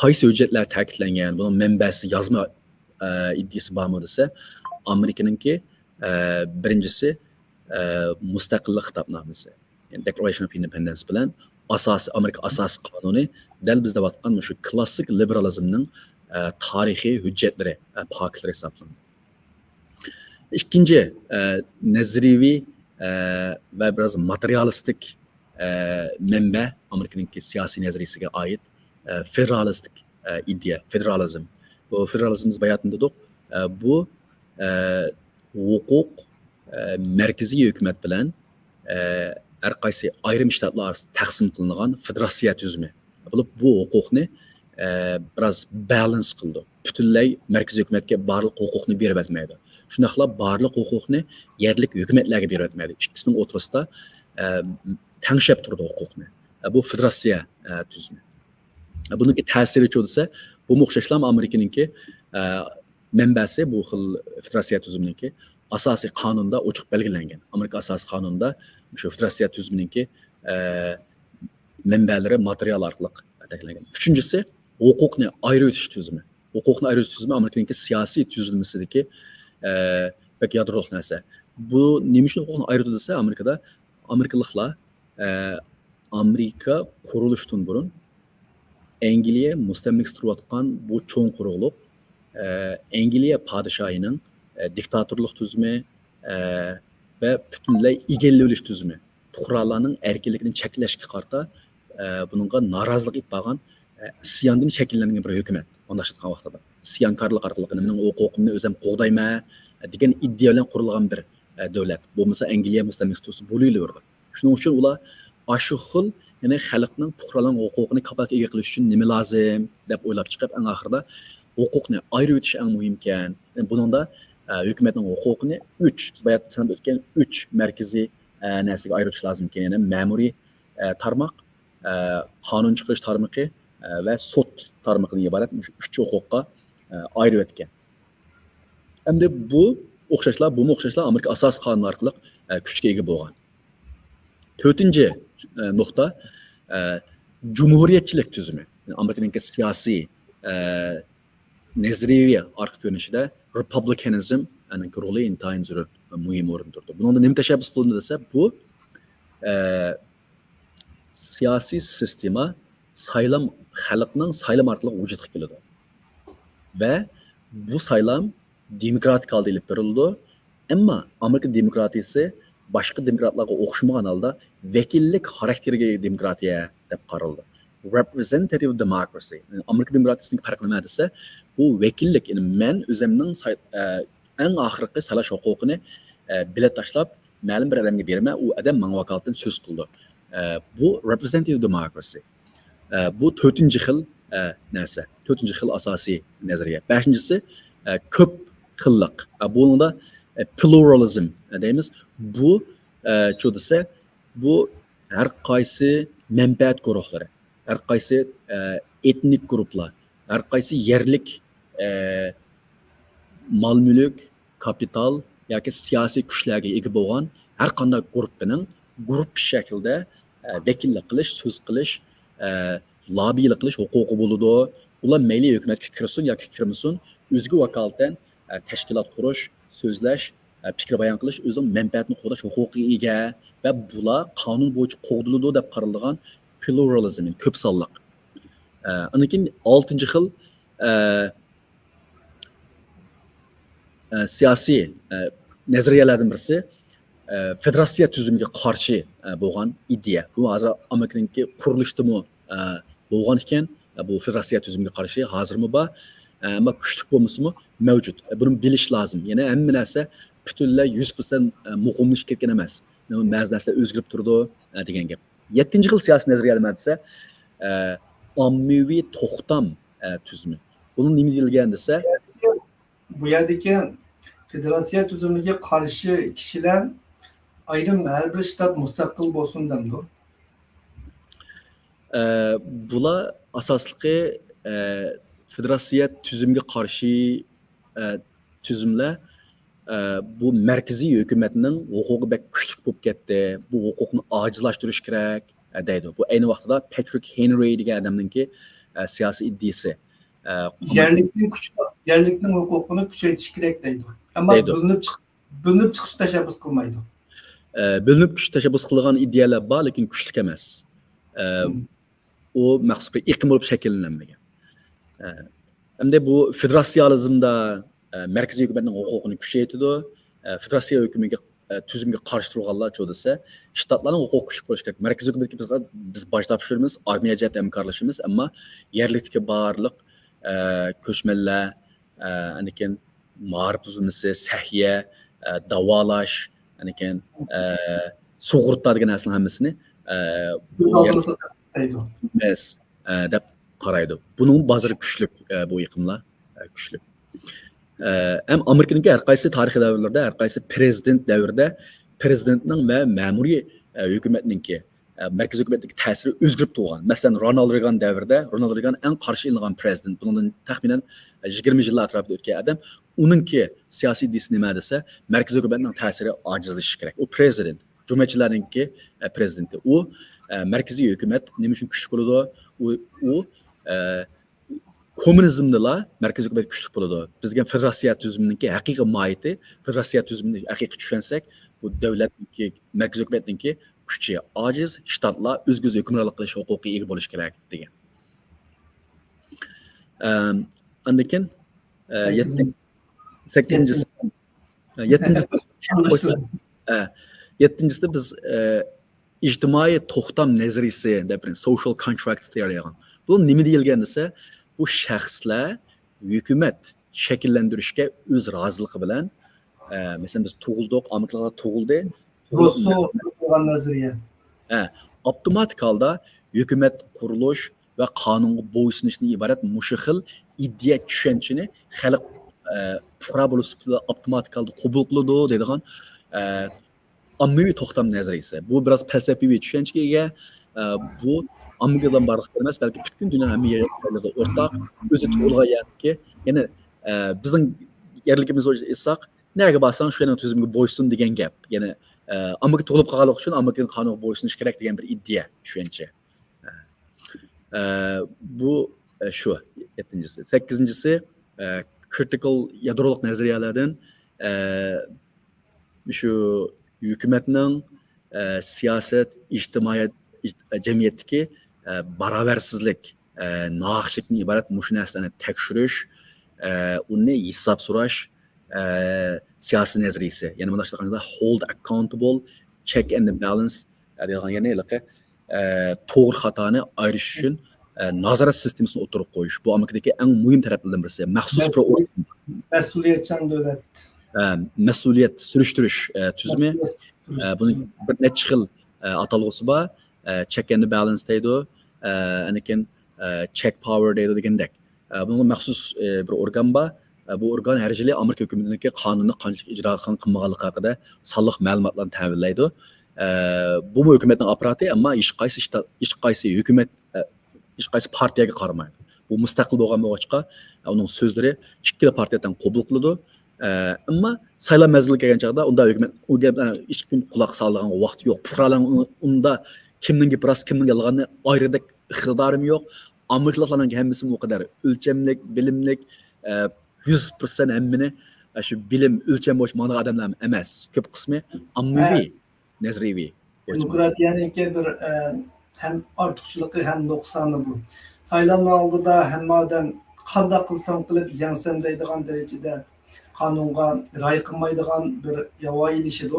قايسى ھۆججەتلەر تەكىتلەنگەن، بۇنىڭ مەنبەسى يازما، ئە، ئىدىيىسى بارمۇ دېسە، ئامېرىكىنىڭكى، ئە، بىرىنچىسى، ئە، مۇستەقىللىق خىتابنامىسى، يەنى Declaration of Independence بىلەن ئاساسىي، ئامېرىكا ئاساسىي قانۇنى دەل بىز دەۋاتقان مۇشۇ كلاسسىك لىبېرالىزمنىڭ، ئە، تارىخىي ھۆججەتلىرى، ئە، پاكىتلىرى ھېسابلىنىدۇ. ئىككىنچى، ئە، نەزەرىيەۋى، ئە، ۋە بىراز ماتېرىيالىستىك، ئە، مەنبە ئامېرىكىنىڭكى سىياسىي نەزەرىيىسىگە ئائىت، ئە، فېدېرالىستىك، ئە، ئىدىيە، فېدېرالىزم. بۇ فېدېرالىزم بىز باياتىن دېدۇق. ئە، بۇ، ئە، ھوقۇق، ئە، مەركىزىي ھۆكۈمەت بىلەن، ئە، ھەر قايسى ئايرىم شتاتلار ئارىسىدا تەقسىم قىلىنغان فېدېراتسىيە تۈزۈمى بولۇپ، بۇ ھوقۇقنى، ئە، بىراز بالانس قىلىدۇ. پۈتۈنلەي مەركىزىي ھۆكۈمەتكە بارلىق ھوقۇقنى بېرىۋەتمەيدۇ. شۇنداقلا بارلىق ھوقۇقنى يەرلىك ھۆكۈمەتلەرگە بېرىۋەتمەيدۇ. ئىككىسىنىڭ ئوتتۇرىسىدا، ئە، تەڭشەپ تۇرىدۇ ھوقۇقنى. ئە، بۇ فېدېراتسىيە، ئە، تۈزۈمى. ئە، بۇنىڭكى تەسىرىچۇ دېسە، بۇمۇ ئوخشاشلا ئامېرىكىنىڭكى، ئە، مەنبەسى بۇ خىل فېدېراتسىيە تۈزۈمىنىڭكى ئاساسىي قانۇندا ئوچۇق بەلگىلەنگەن. ئامېرىكا ئاساسىي قانۇنىدا شۇ فېدېراتسىيە تۈزۈمىنىڭكى، ئە، مەنبەلىرى ماتېرىيال ئارقىلىق تەكىتلەنگەن. ئۈچىنچىسى، ھوقۇقنى ئايرىۋېتىش تۈزۈمى. ھوقۇقنى ئايرىۋېتىش تۈزۈمى ئامېرىكىنىڭكى سىياسىي تۈزۈلمىسىدىكى، ئە، بەك يادرولۇق نەرسە. بۇ نېمە ئۈچۈن ھوقۇقنى ئايرىۋېتىدۇ دېسە، ئامېرىكىدا ئامېرىكىلىقلار، ئە، ئامېرىكا قۇرۇلۇشتىن بۇرۇن ئەنگلىيە مۇستەملىكىسى تۇرۇۋاتقان بۇ چوڭ قۇرۇقلۇق، ئە، ئەنگلىيە پادىشاھىنىڭ، ئە، دىكتاتورلۇق تۈزۈمى، ئە، ۋە پۈتۈنلەي ئىگىلىۋېلىش تۈزۈمى، پۇقرالارنىڭ ئەركىنلىكىنى چەكلەشكە قارىتا، ئە، بۇنىڭغا نارازىلىق ئېلىپ بارغان، ئە، ئىسياندىن شەكىللەنگەن بىر ھۆكۈمەت، ئۇنداق ئېيتقان ۋاقتىدا. ئىسيانكارلىق ئارقىلىق مېنىڭ ھوقۇقۇمنى ئۆزۈم قوغدايمەن، ئە، دېگەن ئىدىيە بىلەن قۇرۇلغان بىر، ئە، دۆلەت. بولمىسا ئەنگلىيە مۇستەملىكىسى تۇرسا بولۇۋېرىدۇ. شۇنىڭ ئۈچۈن ئۇلار ئاشۇ خىل، يەنى خەلقنىڭ، پۇقرالارنىڭ ھوقۇقىنى كاپالەتكە ئىگە قىلىش ئۈچۈن نېمە لازىم دەپ ئويلاپ چىقىپ، ئەڭ ئاخىرىدا ھوقۇقنى ئايرىۋېتىش ئەڭ مۇھىمكەن. يەنى بۇنىڭدا، ئە، ھۆكۈمەتنىڭ ھوقۇقىنى ئۈچ، بايا ساناپ ئۆتكەن ئۈچ مەركىزىي، ئە، نەرسىگە ئايرىۋېتىش لازىمكەن. يەنى مەمۇرىي، ئە، تارماق، ئە، قانۇن چىقىرىش تارمىقى، ئە، ۋە سوت تارمىقىدىن ئىبارەت مۇشۇ ئۈچ ھوقۇققا، ئە، ئايرىۋەتكەن. ئەمدى بۇ ئوخشاشلا، بۇمۇ ئوخشاشلا ئامېرىكا ئاساسىي قانۇنى ئارقىلىق، ئە، كۈچكە ئىگە بولغان. تۆتىنچى، ئە، نۇقتا، ئە، جۇمھۇرىيەتچىلىك تۈزۈمى. ئامېرىكىنىڭكى سىياسىي، ئە، نەزەرىيەۋى ئارقا كۆرۈنۈشىدە رېپۇبلىكانىزمنىڭ رولى ئىنتايىن زۆرۈر، مۇھىم ئورۇندا تۇرىدۇ. بۇنىڭدا نېمە تەشەببۇس قىلىندى دېسە، بۇ، ئە، سىياسىي سىستېما سايلام، خەلقنىڭ سايلىمى ئارقىلىق ۋۇجۇدقا كېلىدۇ. ۋە بۇ سايلام دېموكراتىك ھالدا ئېلىپ بېرىلىدۇ. ئەمما ئامېرىكا دېموكراتىيىسى باشقا دېموكراتلارغا ئوخشىمىغان ھالدا ۋەكىللىك خاراكتېرىگە ئىگە دېموكراتىيە دەپ قارىلىدۇ. رېپرېزېنتېتىپ دېموكراسى. يەنى ئامېرىكا دېموكراتىيىسىنىڭ پەرقى نېمە دېسە، بۇ ۋەكىللىك، يەنى مەن ئۆزۈمنىڭ ساي-، ئە، ئەڭ ئاخىرقى سايلاش ھوقۇقىنى، ئە، بېلەت تاشلاپ، مەلۇم بىر ئادەمگە بېرىمەن، ئۇ ئادەم ماڭا ۋاكالىتەن سۆز قىلىدۇ. ئە، بۇ رېپرېزېنتېتىپ دېموكراسى. ئە، بۇ تۆتىنچى خىل، ئە، نەرسە. تۆتىنچى خىل ئاساسىي نەزەرىيە. بەشىنچىسى، ئە، كۆپ خىللىق. ئە، بۇنىڭدا، ئە، پلۇرالىزم دەيمىز. بۇ، ئە، چۇ دېسە، بۇ ھەر قايسى مەنپەئەت گۇرۇھلىرى، ھەر قايسى، ئە، ئېتنىك گۇرۇپلار، ھەر قايسى يەرلىك، ئە، مال-مۈلۈك، كاپىتال ياكى سىياسىي كۈچلەرگە ئىگە بولغان ھەر قانداق گۇرۇپپىنىڭ گۇرۇپپا شەكلىدە، ئە، ۋەكىللىك قىلىش، سۆز قىلىش، ئە، لاببىيلىق قىلىش ھوقۇقى بولىدۇ. ئۇلار مەيلى ھۆكۈمەتكە كىرسۇن ياكى كىرمىسۇن، ئۆزىگە ۋاكالىتەن، ئە، تەشكىلات قۇرۇش، سۆزلەش، ئە، پىكىر بايان قىلىش، ئۆزىنىڭ مەنپەئەتىنى قوغداش ھوقۇقىغا ئىگە ۋە بۇلار قانۇن بويىچە قوغدىلىدۇ دەپ قارىلىدىغان پلۇرالىزم، كۆپ سانلىق. ئە، ئاندىن كېيىن ئالتىنچى خىل، ئە، ئە، سىياسىي، ئە، نەزەرىيەلەردىن بىرسى، ئە، فېدېراتسىيە تۈزۈمىگە قارشى، ئە، بولغان ئىدىيە. بۇ ھازىر ئامېرىكىنىڭكى قۇرۇلۇشىدىمۇ، ئە، بولغان ئىكەن. ئە، بۇ فېدېراتسىيە تۈزۈمىگە قارشى ھازىرمۇ بار. ئە، ئەمما كۈچلۈك بولمىسىمۇ مەۋجۇت. ئە، بۇنى بىلىش لازىم. يەنى ھەممە نەرسە پۈتۈنلەي يۈز پىرسەنت، ئە، مۇقىملىشىپ كەتكەن ئەمەس. بەزى نەرسىلەر ئۆزگىرىپ تۇرىدۇ، ئە، دېگەن گەپ. يەتتىنچى خىل سىياسىي نەزەرىيە نېمە دېسە، ئە، ئاممىۋى توختام، ئە، تۈزۈمى. بۇنىڭ نېمە دېيىلگەن دېسە، بۇ يەردىكى فېدېراتسىيە تۈزۈمىگە قارشى كىشىلەر ئايرىم ھەر بىر شتات مۇستەقىل بولسۇن دەمدۇ؟ ئە، بۇلار ئاساسلىقى، ئە، فېدېراتسىيە تۈزۈمىگە قارشى، ئە، تۈزۈملەر، ئە، بۇ مەركىزىي ھۆكۈمەتنىڭ ھوقۇقى بەك كۈچلۈك بولۇپ كەتتى، بۇ ھوقۇقنى ئاجىزلاشتۇرۇش كېرەك، ئە، دەيدۇ. بۇ ئەينى ۋاقتىدا پاترىك ھېنرى دېگەن ئادەمنىڭكى، ئە، سىياسىي ئىدىيىسى. ئە، يەرلىكنىڭ كۈچ-، يەرلىكنىڭ ھوقۇقىنى كۈچەيتىش كېرەك دەيدۇ. ئەمما دەيدۇ. بۆلۈنۈپ چىق-، بۆلۈنۈپ چىقىش تەشەببۇس قىلمايدۇ. ئە، بۆلۈنۈپ چىقىش تەشەببۇس قىلغان ئىدىيەلەر بار، لېكىن كۈچلۈك ئەمەس. ئە، مم. ئۇ مەخسۇس بىر ئېقىم بولۇپ شەكىللەنمىگەن. ئە، ئەمدى بۇ فېدېراتسىيالىزمدا، ئە، مەركىزىي ھۆكۈمەتنىڭ ھوقۇقىنى كۈچەيتىدۇ. ئە، فېدېراتسىيە ھۆكۈمىتىگە، ئە، تۈزۈمگە قارشى تۇرغانلار چۇ دېسە، شتاتلارنىڭ ھوقۇقى كۈچلۈك بولۇشى كېرەك. مەركىزىي ھۆكۈمەتكە بىز، بىز باج تاپشۇرىمىز، ئارمىيە جەھەتتە ھەمكارلىشىمىز، ئەمما يەرلىكتىكى بارلىق، ئە، كۆچمەنلەر، ئە، ئاندىن كېيىن مائارىپ تۈزۈلمىسى، سەھىيە، ئە، داۋالاش، ئاندىن كېيىن، ئە، سۇغۇرتا دېگەن نەرسىنىڭ ھەممىسىنى، ئە، بۇ يەر-، ئە، دەپ قارايدۇ. بۇنىڭ بازىرى كۈچلۈك، ئە، بۇ ئېقىملار، ئە، كۈچلۈك. ئە، ھەم ئامېرىكىنىڭكى ھەر قايسى تارىخىي دەۋرلەردە، ھەر قايسى پىرېزىدېنت دەۋرىدە پىرېزىدېنتنىڭ ۋە مەمۇرىي، ئە، ھۆكۈمەتنىڭكى، ئە، مەركىزىي ھۆكۈمەتنىڭكى تەسىرى ئۆزگىرىپ تۇرغان. مەسىلەن، رونالد رېگان دەۋرىدە، رونالد رېگان ئەڭ قارشى ئېلىنغان پىرېزىدېنت. بۇنىڭدىن تەخمىنەن يىگىرمە يىل ئەتراپىدا ئۆتكەن ئادەم. ئۇنىڭكى سىياسىي ئىدىيىسى نېمە دېسە، مەركىزىي ھۆكۈمەتنىڭ تەسىرى ئاجىزلىشىشى كېرەك. ئۇ پىرېزىدېنت، جۇمھۇرىيەتچىلەرنىڭكى، ئە، پىرېزىدېنتى. ئۇ، ئە، مەركىزىي ھۆكۈمەت نېمە ئۈچۈن كۈچلۈك بولىدۇ؟ ئۇ، ئۇ، ئە، كوممۇنىزمدىلا مەركىزىي ھۆكۈمەت كۈچلۈك بولىدۇ. بىز دېگەن فېدېراتسىيە تۈزۈمىنىڭكى ھەقىقىي ماھىيىتى، فېدېراتسىيە تۈزۈمىنى ھەقىقىي چۈشەنسەك، بۇ دۆلەتنىڭكى، مەركىزىي ھۆكۈمەتنىڭكى كۈچى ئاجىز، شتاتلار ئۆزىگە ئۆزى ھۆكۈمرانلىق قىلىش ھوقۇقىغا ئىگە بولۇشى كېرەك دېگەن. ئەم، ئاندىن كېيىن، ئە، سەككىزىنچى. يەتتىنچى، سەككىزىنچىسى، ئە، يەتتىنچىسى، ئە، يەتتىنچىسىدە بىز، ئە، ئىجتىمائىي توختام نەزەرىيىسى دەپ بىر social contract تەييارلىغان. بۇ نېمە دېيىلگەن دېسە، بۇ شەخسلەر ھۆكۈمەت شەكىللەندۈرۈشكە ئۆز رازىلىقى بىلەن، ئە، مەسىلەن، بىز تۇغۇلدۇق، ئامېرىكىدا تۇغۇلدى. روسسو قىلغان نەزەرىيە. ھە، ئاپتوماتىك ھالدا ھۆكۈمەت قۇرۇلۇش ۋە قانۇنغا بويسۇنۇشتىن ئىبارەت مۇشۇ خىل ئىدىيە، چۈشەنچىنى خەلق، ئە، پۇقرا بولۇش سۈپىتىدە ئاپتوماتىك ھالدا قوبۇل قىلىدۇ دەيدىغان، ئە، ئاممىۋى توختام نەزەرىيىسى. بۇ بىراز پەلسەپىۋى چۈشەنچىگە ئىگە. ئە، بۇ ئامېرىكىدىلا بارلىقتا ئەمەس، بەلكى پۈتكۈن دۇنيانىڭ ھەممە يەرلىرىدە ئورتاق. ئۆزى تۇغۇلغان يەردىكى، يەنى، ئە، بىزنىڭ يەرلىكىمىزنى ئېيتساق، نەگە بارساڭ شۇ يەرنىڭ تۈزۈمىگە بويسۇن دېگەن گەپ. يەنى، ئە، ئامېرىكا تۇغۇلۇپ قالغانلىقى ئۈچۈن ئامېرىكىنىڭ قانۇنىغا بويسۇنۇش كېرەك دېگەن بىر ئىدىيە، چۈشەنچە. ئە، بۇ، ئە، شۇ، يەتتىنچىسى. سەككىزىنچىسى، ئە، كرىتىكال يادرولۇق نەزەرىيەلەردىن، ئە، شۇ ھۆكۈمەتنىڭ، ئە، سىياسەت، ئىجتىمائىيەت، ئىج-، جەمئىيەتتىكى، ئە، باراۋەرسىزلىك، ئە، ناھەقچىلىكتىن ئىبارەت مۇشۇ نەرسىلەرنى تەكشۈرۈش، ئە، ئۇنى ھېساب سوراش، ئە، سىياسىي نەزەرىيىسى. يەنە مۇنداق ئېيتقاندا، hold accountable، check and balance، ئە، دەيدىغان، يەنى ھېلىقى، ئە، توغرا خاتانى ئايرىش ئۈچۈن، ئە، نازارەت سىستېمىسىنى ئوتتۇرىغا قويۇش. بۇ ئامېرىكىدىكى ئەڭ مۇھىم تەرەپلەردىن بىرسى. مەخسۇس بىر مەسئۇل-، ئورگان. مەسئۇلىيەتچان دۆلەت. ئە، مەسئۇلىيەت سۈرۈشتۈرۈش، ئە، تۈزۈمى. مەسئۇلىيەت سۈرۈشتۈرۈش ئە، بۇنىڭ تۈزۈمى. بىر نەچچە خىل، ئە، ئاتالغۇسى بار. ئە، check and balance دەيدۇ. ئە، ئاندىن كېيىن، ئە، check power دەيدۇ دېگەندەك. ئە، بۇنىڭغا مەخسۇس، ئە، بىر ئورگان بار. ئە، بۇ ئورگان ھەر يىلى ئامېرىكا ھۆكۈمىتىنىڭكى قانۇننى قانچىلىك ئىجرا قىلغان، قىلمىغانلىقى ھەققىدە سانلىق مەلۇماتلارنى تەمىنلەيدۇ. ئە، بۇمۇ ھۆكۈمەتنىڭ ئاپپاراتى، ئەمما ھېچقايسى شتا-، ھېچقايسى ھۆكۈمەت، ئە، ھېچقايسى پارتىيەگە قارىمايدۇ. بۇ مۇستەقىل بولغان بولغاچقا، ئە، ئۇنىڭ سۆزلىرى ئىككىلا پارتىيە تەڭ قوبۇل قىلىدۇ. ئە، ئەمما سايلام مەزگىلى كەلگەن چاغدا ئۇندا ھۆكۈمەت، ئۇ گەپ، ئە، ھېچكىم قۇلاق سالىدىغان ۋاقتى يوق. پۇقرالارنىڭ ئۇ-، ئۇندا كىمنىڭ گېپى راست، كىمنىڭ يالغاننى ئايرىدەك ئىقتىدارىمۇ يوق. ئامېرىكىلىقلارنىڭ ھەممىسىمۇ ئۇ قەدەر ئۆلچەملىك، بىلىملىك، ئە، يۈز پىرسەنت ھەممىنى شۇ بىلىم ئۆلچەم بويىچە ماڭىدىغان ئادەملەر ئەمەس. كۆپ قىسمى ئاممىۋى نەزەرىيەۋى بويىچە. دېموكراتىيەنىڭكى بىر، ئە، ھەم ئارتۇقچىلىقى ھەم نۇقسانى بۇ. سايلامنىڭ ئالدىدا ھەممە ئادەم قانداق قىلسام قىلىپ يەڭسەم دەيدىغان دەرىجىدە قانۇنغا رىئايە قىلمايدىغان بىر ياۋايىلىشىدۇ.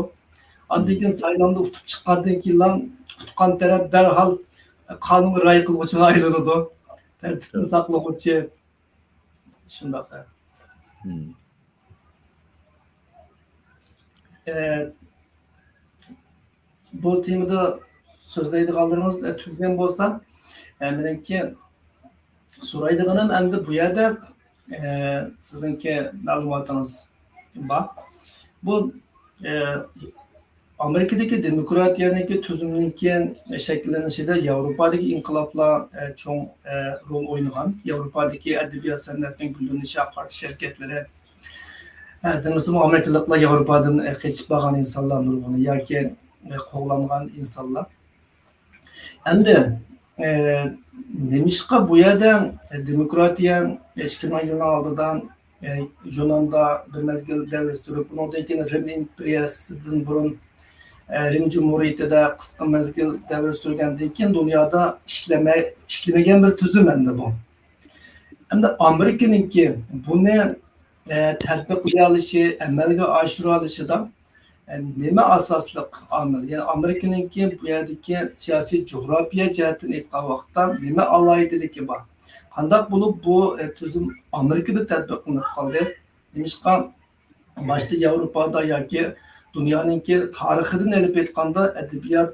ئاندىن كېيىن سايلامدا ئۇتۇپ چىققاندىن كېيىنلا ئۇتقان تەرەپ دەرھال قانۇنغا رىئايە قىلغۇچىغا ئايلىنىدۇ. تەرتىپنى ساقلىغۇچى شۇنداق. ئە، بۇ تېمىدا سۆزلەيدىغانلىرىڭىز، ئە، تۈگىگەن بولسا، ئە، مېنىڭكى سورايدىغىنىم ئەمدى بۇ يەردە، ئە، سىزنىڭكى مەلۇماتىڭىز بار. بۇ، ئە، ئامېرىكىدىكى دېموكراتىيەنىڭكى تۈزۈمنىڭكى شەكىللىنىشىدە ياۋروپادىكى ئىنقىلابلار، ئە، چوڭ، ئە، رول ئوينىغان. ياۋروپادىكى ئەدەبىيات سەنئەتنىڭ گۈللىنىشىگە قارىتىش ھەرىكەتلىرى، ئە، دېمىسىمۇ ئامېرىكىلىقلار ياۋروپادىن، ئە، قېچىپ بارغان ئىنسانلار نۇرغۇنى ياكى، ئە، قوغلانغان ئىنسانلار. ئەمدى، ئە، نېمىشقا بۇ يەردە دېموكراتىيە ئىككى مىڭ يىلنىڭ ئالدىدا، ئە، يۇناندا بىر مەزگىل دەۋر سۈرۈپ، ئۇنىڭدىن كېيىن رىم ئىمپېرىيەسىدىن بۇرۇن، ئە، رىم جۇمھۇرىيىتىدە قىسقا مەزگىل دەۋر سۈرگەندىن كېيىن دۇنيادا ئىشلىمە-، ئىشلىمىگەن بىر تۈزۈم ئەمدى بۇ. ئەمدى ئامېرىكىنىڭكى بۇنى، ئە، تەتبىقلىيالىشى، ئەمەلگە ئاشۇرالىشىدا، ئە، نېمە ئاساسلىق ئامىل؟ يەنى ئامېرىكىنىڭكى بۇ يەردىكى سىياسىي جۇغراپىيە جەھەتتىن ئېيتقان ۋاقىتتا نېمە ئالاھىدىلىكى بار؟ قانداق بولۇپ بۇ، ئە، تۈزۈم ئامېرىكىدا تەتبىقلىنىپ قالدى؟ نېمىشقا باشتا ياۋروپادا ياكى دۇنيانىڭكى تارىخىدىن ئېلىپ ئېيتقاندا ئەدەبىيات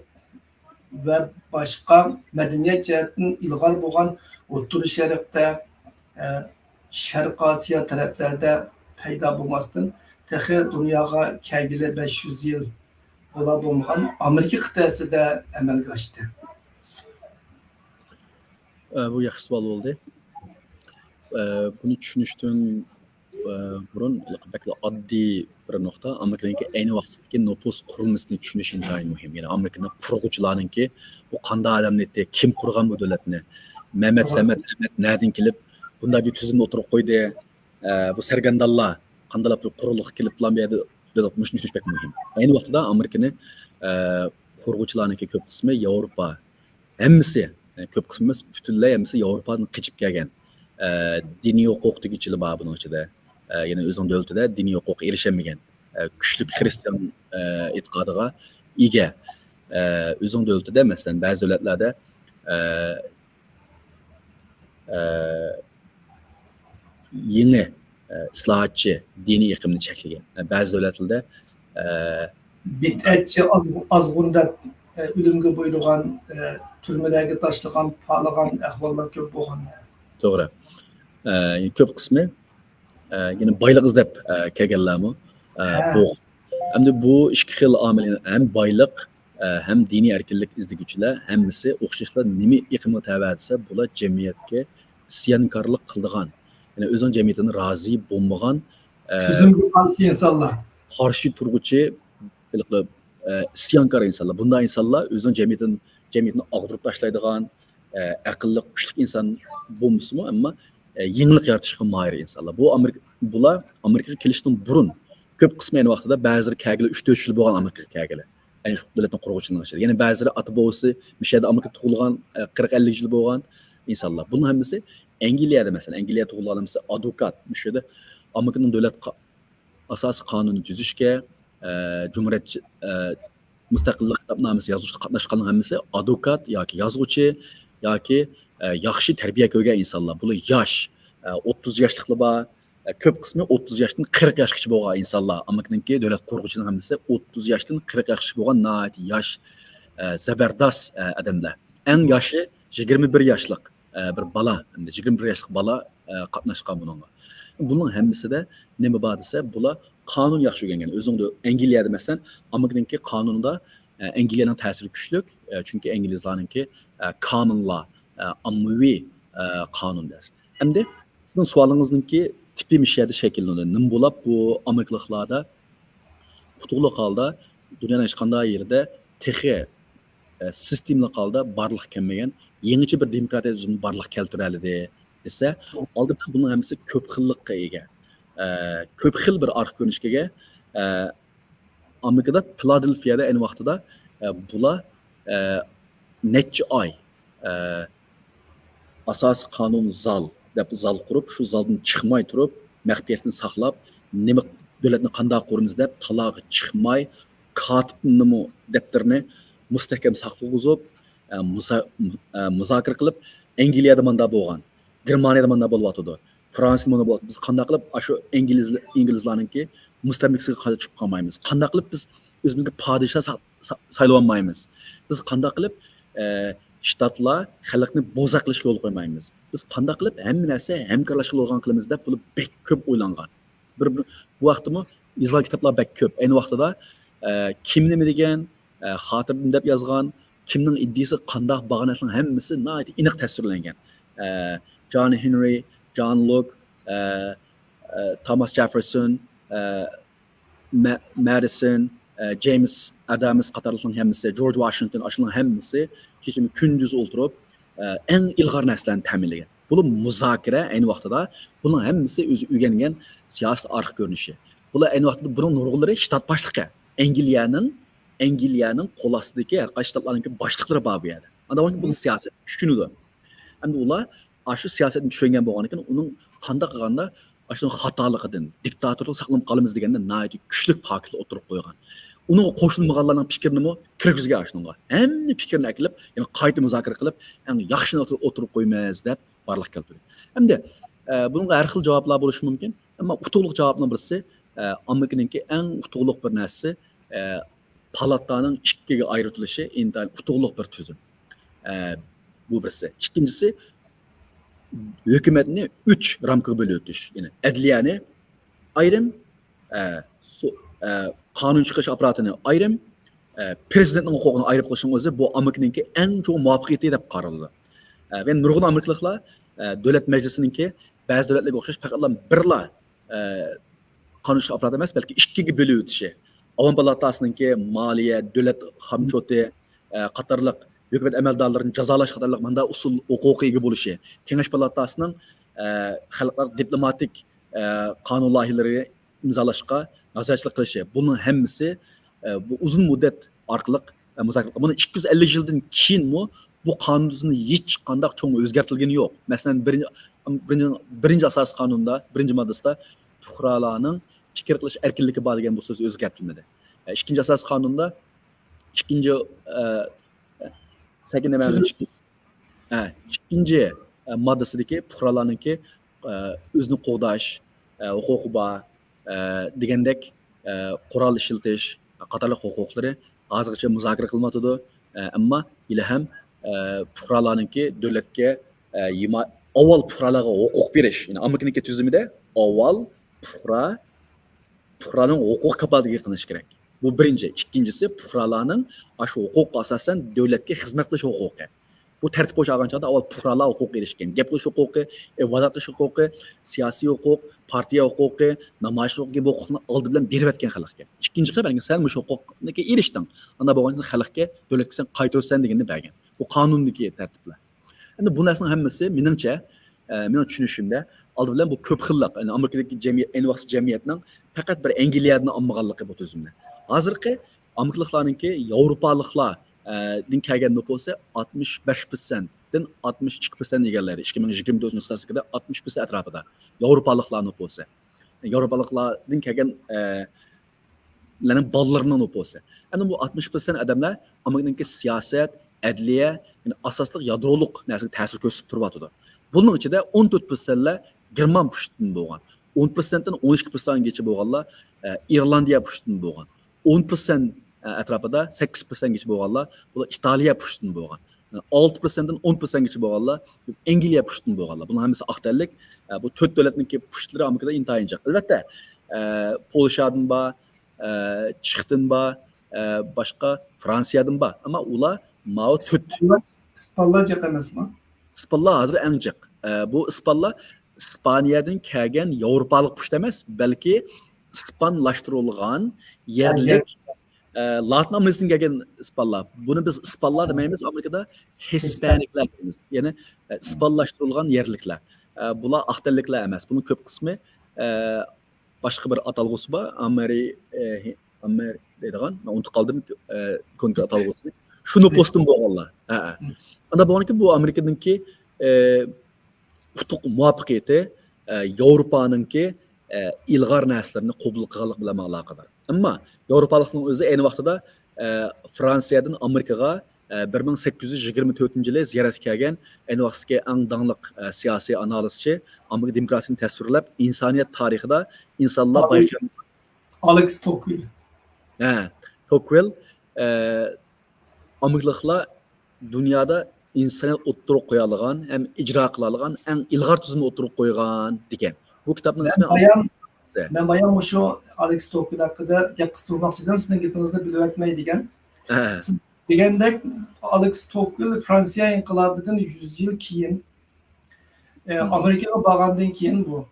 ۋە باشقا مەدەنىيەت جەھەتتىن ئىلغار بولغان ئوتتۇرا شەرقتە، ئە، شەرقىي ئاسىيا تەرەپلەردە پەيدا بولماستىن، تېخى دۇنياغا كەلگىلى بەش يۈز يىل بولا بولمىغان ئامېرىكا قىتئەسىدە ئەمەلگە ئاشتى. ئە، بۇ ياخشى سوئال بولدى. ئە، بۇنى چۈشىنىشتىن، ئە، بۇرۇن بەكلا ئاددىي بىر نۇقتا، ئامېرىكىنىڭكى ئەينى ۋاقىتتىكى نوپۇس قۇرۇلمىسىنى چۈشىنىش ئىنتايىن مۇھىم. يەنى ئامېرىكىنىڭ قۇرغۇچىلارنىڭكى بۇ قانداق ئادەملەر ئىدى، كىم قۇرغان بۇ دۆلەتنى، مەمەت سەمەت ئەمەت نەدىن كېلىپ بۇنداق بىر تۈزۈمنى ئوتتۇرىغا قويدى، ئە، بۇ سەرگەردانلار قانداق بىر قۇرۇقلۇققا كېلىپلا بۇ يەردە دۆلەت، مۇشۇنى چۈشىنىش بەك مۇھىم. ئەينى ۋاقتىدا ئامېرىكىنى، ئە، قۇرغۇچىلارنىڭكى كۆپ قىسمى ياۋروپا، ھەممىسى، كۆپ قىسمى ئەمەس، پۈتۈنلەي ھەممىسى ياۋروپادىن قېچىپ كەلگەن. ئە، دىنىي ھوقۇق دېگۈچىلەر بار بۇنىڭ ئىچىدە. ئە، يەنى ئۆزىنىڭ دۆلىتىدە دىنىي ھوقۇققا ئېرىشەلمىگەن. ئە، كۈچلۈك خىرىستىيان، ئە، ئېتىقادىغا ئىگە. ئە، ئۆزىنىڭ دۆلىتىدە، مەسىلەن، بەزى دۆلەتلەردە، ئە، ئە، يېڭى، ئە، ئىسلاھاتچى دىنىي ئېقىمنى چەكلىگەن. ئە، بەزى دۆلەتلەردە، ئە، بىدئەتچى ئاز-، ئازغۇن دەپ، ئە، ئۆلۈمگە بۇيرۇغان، ئە، تۈرمىلەرگە تاشلىغان، پالىغان ئەھۋاللار كۆپ بولغان. توغرا. ئە، كۆپ قىسمى، ئە، يەنە بايلىق ئىزدەپ، ئە، كەلگەنلەرمۇ، ئە، بولغان. ئەمدى بۇ ئىككى خىل ئامىل، ھەم بايلىق، ئە، ھەم دىنىي ئەركىنلىك ئىزدىگۈچىلەر ھەممىسى ئوخشاشلا نېمە ئېقىمغا تەۋە دېسە، بۇلار جەمئىيەتكە ئىسيانكارلىق قىلىدىغان، يەنى ئۆزىنىڭ جەمئىيىتىدىن رازى بولمىغان، ئە، تۈزۈمگە قارشى ئىنسانلار. قارشى تۇرغۇچى، ھېلىقى، ئە، ئىسيانكار ئىنسانلار. بۇنداق ئىنسانلار ئۆزىنىڭ جەمئىيىتىدىن، جەمئىيەتنى ئاغدۇرۇپ تاشلايدىغان، ئە، ئەقىللىق، كۈچلۈك ئىنسان بولمىسىمۇ، ئەمما، ئە، يېڭىلىق يارىتىشقا ماھىر ئىنسانلار. بۇ ئامېرىكا، بۇلار ئامېرىكىغا كېلىشتىن بۇرۇن كۆپ قىسمى ئەينى ۋاقتىدا بەزىلىرى كەلگىلى ئۈچ تۆت يىل بولغان ئامېرىكىغا كەلگىلى. يەنى شۇ دۆلەتنىڭ قۇرغۇچىلىرىنىڭ ئىچىدە. يەنى بەزىلىرى ئاتا بوۋىسى مۇشۇ يەردە ئامېرىكىدا تۇغۇلغان، ئە، قىرىق ئەللىك يىل بولغان ئىنسانلار. بۇنىڭ ھەممىسى ئەنگلىيەدە، مەسىلەن، ئەنگلىيەدە تۇغۇلغان ھەممىسى ئادۋوكات، مۇشۇ يەردە ئامېرىكىنىڭ دۆلەت قا-، ئاساسىي قانۇنى تۈزۈشكە، ئە، جۇمھۇرىيەت، ئە، مۇستەقىللىق خىتابنامىسى يازغۇچىدا قاتناشقانلارنىڭ ھەممىسى ئادۋوكات ياكى يازغۇچى ياكى، ئە، ياخشى تەربىيە كۆرگەن ئىنسانلار. بۇلار ياش، ئە، ئوتتۇز ياشلىقلار بار، ئە، كۆپ قىسمى ئوتتۇز ياشتىن قىرىق ياشقىچە بولغان ئىنسانلار. ئامېرىكىنىڭكى دۆلەت قۇرغۇچىنىڭ ھەممىسى ئوتتۇز ياشتىن قىرىق ياشقىچە بولغان ناھايىتى ياش، ئە، زەبەرداس، ئە، ئادەملەر. ئەڭ ياشى يىگىرمە بىر ياشلىق، ئە، بىر بالا، ئەمدى يىگىرمە بىر ياشلىق بالا، ئە، قاتناشقان بۇنىڭغا. بۇنىڭ ھەممىسىدە نېمە بار دېسە، بۇلار قانۇن ياخشى ئۆگەنگەن. ئۆزۈڭدە ئەنگلىيەدە، مەسىلەن، ئامېرىكىنىڭكى قانۇنىدا، ئە، ئەنگلىيەنىڭ تەسىرى كۈچلۈك، ئە، چۈنكى ئىنگلىزلارنىڭكى، ئە، common law، ئە، ئاممىۋى، ئە، قانۇن دەر. ئەمدى سىزنىڭ سوئالىڭىزنىڭكى تىپى مۇشۇ يەردە شەكىللىنىدۇ. نېمە بولاپ بۇ ئامېرىكىلىقلاردا ئۇتۇقلۇق ھالدا دۇنيانىڭ ھېچقانداق يېرىدە تېخى، ئە، سىستېمىلىق ھالدا بارلىققا كەلمىگەن يېڭىچە بىر دېموكراتىيە تۈزۈمى بارلىققا كەلتۈرەلىدى دېسە، ئالدى بىلەن بۇنىڭ ھەممىسى كۆپ خىللىققا ئىگە. ئە، كۆپ خىل بىر ئارقا كۆرۈنۈشكە ئىگە. ئە، ئامېرىكىدا، فىلادېلفىيەدە ئەينى ۋاقتىدا، ئە، بۇلار، ئە، نەچچە ئاي، ئە، ئاساسىي قانۇن زال دەپ زال قۇرۇپ، شۇ زالدىن چىقماي تۇرۇپ، مەخپىيەتنى ساقلاپ، نېمە، دۆلەتنى قانداق قۇرىمىز دەپ تالاغا چىقماي، كاتىپنىمۇ دەپتىرىنى مۇستەھكەم ساقلىغۇزۇپ، ئە، مۇزا-، ئە، مۇزاكىرە قىلىپ، ئەنگلىيەدە ماندا بولغان، گېرمانىيەدە ماندا بولۇۋاتىدۇ، فرانسىيەدە ماندا بولۇۋاتىدۇ. بىز قانداق قىلىپ ئاشۇ ئىنگلىز، ئىنگلىزلارنىڭكى مۇستەملىكىسىگە قاچىپ قالمايمىز؟ قانداق قىلىپ بىز ئۆزىمىزگە پادىشاھ سا-، سا-، سايلىۋالمايمىز؟ بىز قانداق قىلىپ، ئە، شتاتلار خەلقنى بوزەك قىلىشقا يول قويمايمىز؟ بىز قانداق قىلىپ ھەممە نەرسە ھەمكارلاشقىلىغان قىلىمىز دەپ بۇلار بەك كۆپ ئويلانغان. بىر، بىر، بۇ ھەقتىمۇ يېزىلغان كىتابلار بەك كۆپ. ئەينى ۋاقتىدا، ئە، كىم نېمە دېگەن، ئە، خاتىرىدىن دەپ يازغان، كىمنىڭ ئىدىيىسى قانداق، بارغان نەرسىنىڭ ھەممىسى ناھايىتى ئېنىق تەسۋىرلەنگەن. ئە، جان ھېنرى، جان لوك، ئە، ئە، توماس جېففېرسون، ئە، مە-، مەدىسون، ئە، جېيمىس ئادامس قاتارلىقنىڭ ھەممىسى، جورج ۋاشىنگتون، ئاشۇنىڭ ھەممىسى كېچە كۈندۈز ئولتۇرۇپ، ئە، ئەڭ ئىلغار نەرسىلەرنى تەمىنلىگەن. بۇلار مۇزاكىرە ئەينى ۋاقتىدا. بۇنىڭ ھەممىسى ئۆزى ئۆگەنگەن سىياسەت ئارقا كۆرۈنۈشى. بۇلار ئەينى ۋاقتىدا بۇنىڭ نۇرغۇنلىرى شتات باشلىقى. ئەنگلىيەنىڭ، ئەنگلىيەنىڭ قول ئاستىدىكى ھەر قايسى شتاتلارنىڭكى باشلىقلىرى بار بۇ يەردە. ئاندىن بۇنىڭ سىياسەت چۈشىنىدۇ. ئەمدى ئۇلار ئاشۇ سىياسەتنى چۈشەنگەن بولغاندىكىن، ئۇنىڭ قانداق قىلغاندا ئاشۇنىڭ خاتالىقىدىن، دىكتاتورلۇقتىن ساقلىنىپ قالىمىز دېگەندە ناھايىتى كۈچلۈك پاكىتلار ئوتتۇرىغا قويغان. ئۇنىڭغا قوشۇلمىغانلارنىڭ پىكرىنىمۇ كىرگۈزگەن ئاشۇنىڭغا. ھەممە پىكرىنى ئەكېلىپ، يەنە قايتا مۇزاكىرە قىلىپ، ئەڭ ياخشىنى ئوتتۇرىغا قويىمىز دەپ بارلىققا كەلتۈردى. ئەمدى، ئە، بۇنىڭغا ھەر خىل جاۋابلار بولۇشى مۇمكىن. ئەمما ئۇتۇقلۇق جاۋابنىڭ بىرسى، ئە، ئامېرىكىنىڭكى ئەڭ ئۇتۇقلۇق بىر نەرسىسى، ئە، پالاتانىڭ ئىككىگە ئايرىتىلىشى ئىنتايىن ئۇتۇقلۇق بىر تۈزۈم. ئە، بۇ بىرسى. ئىككىنچىسى، ھۆكۈمەتنى ئۈچ رامكىغا بۆلۈۋېتىش. يەنى ئەدلىيەنى ئايرىم، ئە، سو-، ئە، قانۇن چىقىرىش ئاپپاراتىنى ئايرىم، ئە، پىرېزىدېنتنىڭ ھوقۇقىنى ئايرىپ قىلىشنىڭ ئۆزى بۇ ئامېرىكىنىڭكى ئەڭ چوڭ مۇۋەپپەقىيىتى دەپ قارىلىدۇ. ئە، ۋە نۇرغۇن ئامېرىكىلىقلار، ئە، دۆلەت مەجلىسىنىڭكى بەزى دۆلەتلەرگە ئوخشاش پەقەتلا بىرلا، ئە، قانۇن چىقىرىش ئاپپاراتى ئەمەس، بەلكى ئىككىگە بۆلۈۋېتىشى. ئاۋام پالاتاسىنىڭكى مالىيە، دۆلەت خامچوتى، ئە، قاتارلىق ھۆكۈمەت ئەمەلدارلىرىنى جازالاش قاتارلىق مۇنداق ئۇسۇل ھوقۇقىغا ئىگە بولۇشى. كېڭەش پالاتاسىنىڭ، ئە، خەلقئارا دىپلوماتىك، ئە، قانۇن لايىھىلىرى ئىمزالاشقا نازارەتچىلىك قىلىشى. بۇنىڭ ھەممىسى، ئە، بۇ ئۇزۇن مۇددەت ئارقىلىق، ئە، مۇزاكىرە قىلىنغان. بۇنىڭ ئىككى يۈز ئەللىك يىلدىن كېيىنمۇ بۇ قانۇن تۈزۈمنى ھېچقانداق چوڭ ئۆزگەرتىلگىنى يوق. مەسىلەن، بىرىنچى، بىرىنچى، بىرىنچى ئاساسىي قانۇندا، بىرىنچى ماددىسىدا پۇقرالارنىڭ پىكىر قىلىش ئەركىنلىكى بار دېگەن بۇ سۆز ئۆزگەرتىلمىدى. ئە، ئىككىنچى ئاساسىي قانۇندا، ئىككىنچى، ئە، سەكىن نېمە، تۈزۈم. ئىككى-، ئە، ئىككىنچى، ئە، ماددىسىدىكى پۇقرالارنىڭكى، ئە، ئۆزىنى قوغداش، ئە، ھوقۇقى بار، ئە، دېگەندەك، ئە، قورال ئىشلىتىش قاتارلىق ھوقۇقلىرى ھازىرغىچە مۇزاكىرە قىلىنىۋاتىدۇ. ئە، ئەمما ھېلىھەم، ئە، پۇقرالارنىڭكى دۆلەتكە، ئە، ھىما-، ئاۋۋال پۇقرالارغا ھوقۇق بېرىش، يەنى ئامېرىكىنىڭكى تۈزۈمىدە ئاۋۋال پۇقرا، پۇقرانىڭ ھوقۇق كاپالىتىگە قىلىنىشى كېرەك. بۇ بىرىنچى. ئىككىنچىسى، پۇقرالارنىڭ ئاشۇ ھوقۇققا ئاساسەن دۆلەتكە خىزمەت قىلىش ھوقۇقى. بۇ تەرتىپ بويىچە ئالغان چاغدا ئاۋۋال پۇقرالار ھوقۇقىغا ئېرىشكەن. گەپ قىلىش ھوقۇقى، ئىبادەت قىلىش ھوقۇقى، سىياسىي ھوقۇق، پارتىيە ھوقۇقى، نامايىش ھوقۇقى، بۇ ھوقۇقنى ئالدى بىلەن بېرىۋەتكەن خەلقكە. ئىككىنچى قېتىم سەن مۇشۇ ھوقۇقنىڭكى ئېرىشتىڭ. ئانداق بولغان خەلقكە، دۆلەتكە سەن قايتۇرىسەن دېگەننى بەرگەن. بۇ قانۇندىكى تەرتىپلەر. ئەمدى بۇ نەرسىنىڭ ھەممىسى مېنىڭچە، ئە، مېنىڭ چۈشىنىشىمدە، ئالدى بىلەن بۇ كۆپ خىللىق، يەنى ئامېرىكىدىكى جەمئىيەت، ئەينى ۋاقىتتا جەمئىيەتنىڭ پەقەت بىر ئەنگلىيەدىن ئالمىغانلىقى بۇ تۈزۈمنى. ھازىرقى ئامېرىكىلىقلارنىڭكى ياۋروپالىقلار، ئە، دىن كەلگەن نوپۇسى ئاتمىش بەش پىرسەنتتىن ئاتمىش ئىككى پىرسەنت ئىگىلەيدۇ. ئىككى مىڭ يىگىرمە تۆتىنچى يىل ئىستاتىستىكىدا ئاتمىش پىرسەنت ئەتراپىدا ياۋروپالىقلار نوپۇسى. ياۋروپالىقلاردىن كەلگەن، ئە، لەرنىڭ بالىلىرىنىڭ نوپۇسى. ئەنە بۇ ئاتمىش پىرسەنت ئادەملەر ئامېرىكىنىڭكى سىياسەت، ئەدلىيە، يەنى ئاساسلىق يادرولۇق نەرسىگە تەسىر كۆرسىتىپ تۇرۇۋاتىدۇ. بۇنىڭ ئىچىدە ئون تۆت پىرسەنتلەر گېرمان پۇشتىدىن بولغان، ئون پىرسەنتتىن ئون ئىككى پىرسەنتكىچە بولغانلار، ئە، ئىرلاندىيە پۇشتىدىن بولغان، ئون پىرسەنت، ئە، ئەتراپىدا، سەككىز پىرسەنتكىچە بولغانلار، بۇلار ئىتالىيە پۇشتىدىن بولغان. ئالتە پىرسەنتتىن ئون پىرسەنتكىچە بولغانلار ئەنگلىيە پۇشتىدىن بولغانلار. بۇنىڭ ھەممىسى ئاق تەنلىك. ئە، بۇ تۆت دۆلەتنىڭكى پۇشتلىرى ئامېرىكىدا ئىنتايىن جىق. ئەلۋەتتە، ئە، پولشادىن بار، ئە، چېخدىن بار، ئە، باشقا فرانسىيەدىن بار. ئەمما ئۇلار ماۋۇ تۆت ئىسپانلار، ئىسپانلار جىق ئەمەسمۇ؟ ئىسپانلار ھازىر ئەڭ جىق. ئە، بۇ ئىسپانلار ئىسپانىيەدىن كەلگەن ياۋروپالىق پۇشت ئەمەس، بەلكى ئىسپانلاشتۇرۇلغان يەرلىك، ئە، لاتىن ئامېرىكىسىدىن كەلگەن ئىسپانلار. بۇنى بىز ئىسپانلار دېمەيمىز، ئامېرىكىدا ھىسپانىكلار دەيمىز. يەنى، ئە، ئىسپانلاشتۇرۇلغان يەرلىكلەر. ئە، بۇلار ئاق تەنلىكلەر ئەمەس. بۇنىڭ كۆپ قىسمى، ئە، باشقا بىر ئاتالغۇسى بار، ئامېرى ئامېر دەيدىغان، مەن ئۇنتۇپ قالدىم كونكرېت ئاتالغۇسىنى. شۇ نوپۇستىن بولغانلار. ھە. ئاندا بولغاندىكىن بۇ ئامېرىكىنىڭكى ئۇتۇق مۇۋەپپەقىيىتى ياۋروپانىڭكى ئىلغار نەرسىلىرىنى قوبۇل قىلغانلىقى بىلەن ئالاقىدار. ئەمما ياۋروپالىقنىڭ ئۆزى ئەينى ۋاقتىدا فرانسىيەدىن ئامېرىكىغا بىر مىڭ سەككىز يۈز يىگىرمە تۆتىنچى يىلى زىيارەتكە كەلگەن ئەينى ۋاقىتتىكى ئەڭ داڭلىق سىياسىي ئانالىزچى، ئامېرىكا دېموكراتىيىسىنى تەسۋىرلەپ، ئىنسانىيەت تارىخىدا ئىنسانلار ئالېكس توكۋىل. ھە، توكۋىل ئامېرىكىلىقلار دۇنيادا ئىنسانىيەت ئوتتۇرىغا قويالىغان ھەم ئىجرا قىلالىغان ئەڭ ئىلغار تۈزۈمنى ئوتتۇرىغا قويغان دېگەن. بۇ كىتابنىڭ ئىسمى مەن بايام مۇشۇ ئالېكس توكۋىل ھەققىدە گەپ قىستۇرماقچى ئىدىم، سىزنىڭ گېپىڭىزنى بۆلۈۋەتمەي دېگەن. سىز دېگەندەك، ئالېكس توكۋىل فرانسىيە ئىنقىلابىدىن يۈز يىل كېيىن ئامېرىكىغا بارغاندىن كېيىن بۇ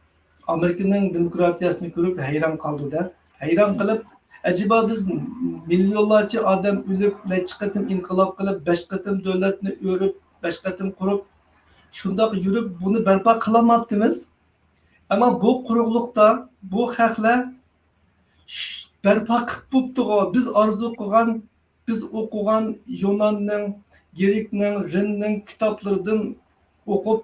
ئامېرىكىنىڭ دېموكراتىيەسىنى كۆرۈپ ھەيران قالدى-دە. ھەيران قېلىپ، ئەجەبا بىز مىليونلارچە ئادەم ئۆلۈپ، نەچچە قېتىم ئىنقىلاب قىلىپ، بەش قېتىم دۆلەتنى ئۆرۈپ، بەش قېتىم قۇرۇپ، شۇنداق يۈرۈپ بۇنى بەرپا قىلالماپتىمىز. ئەمما بۇ قۇرۇقلۇقتا بۇ خەقلەر بەرپا قىلىپ بوپتىغۇ، بىز ئارزۇ قىلغان بىز ئوقۇغان يۇناننىڭ، گرېكنىڭ، رىمنىڭ كىتابلىرىدىن ئوقۇپ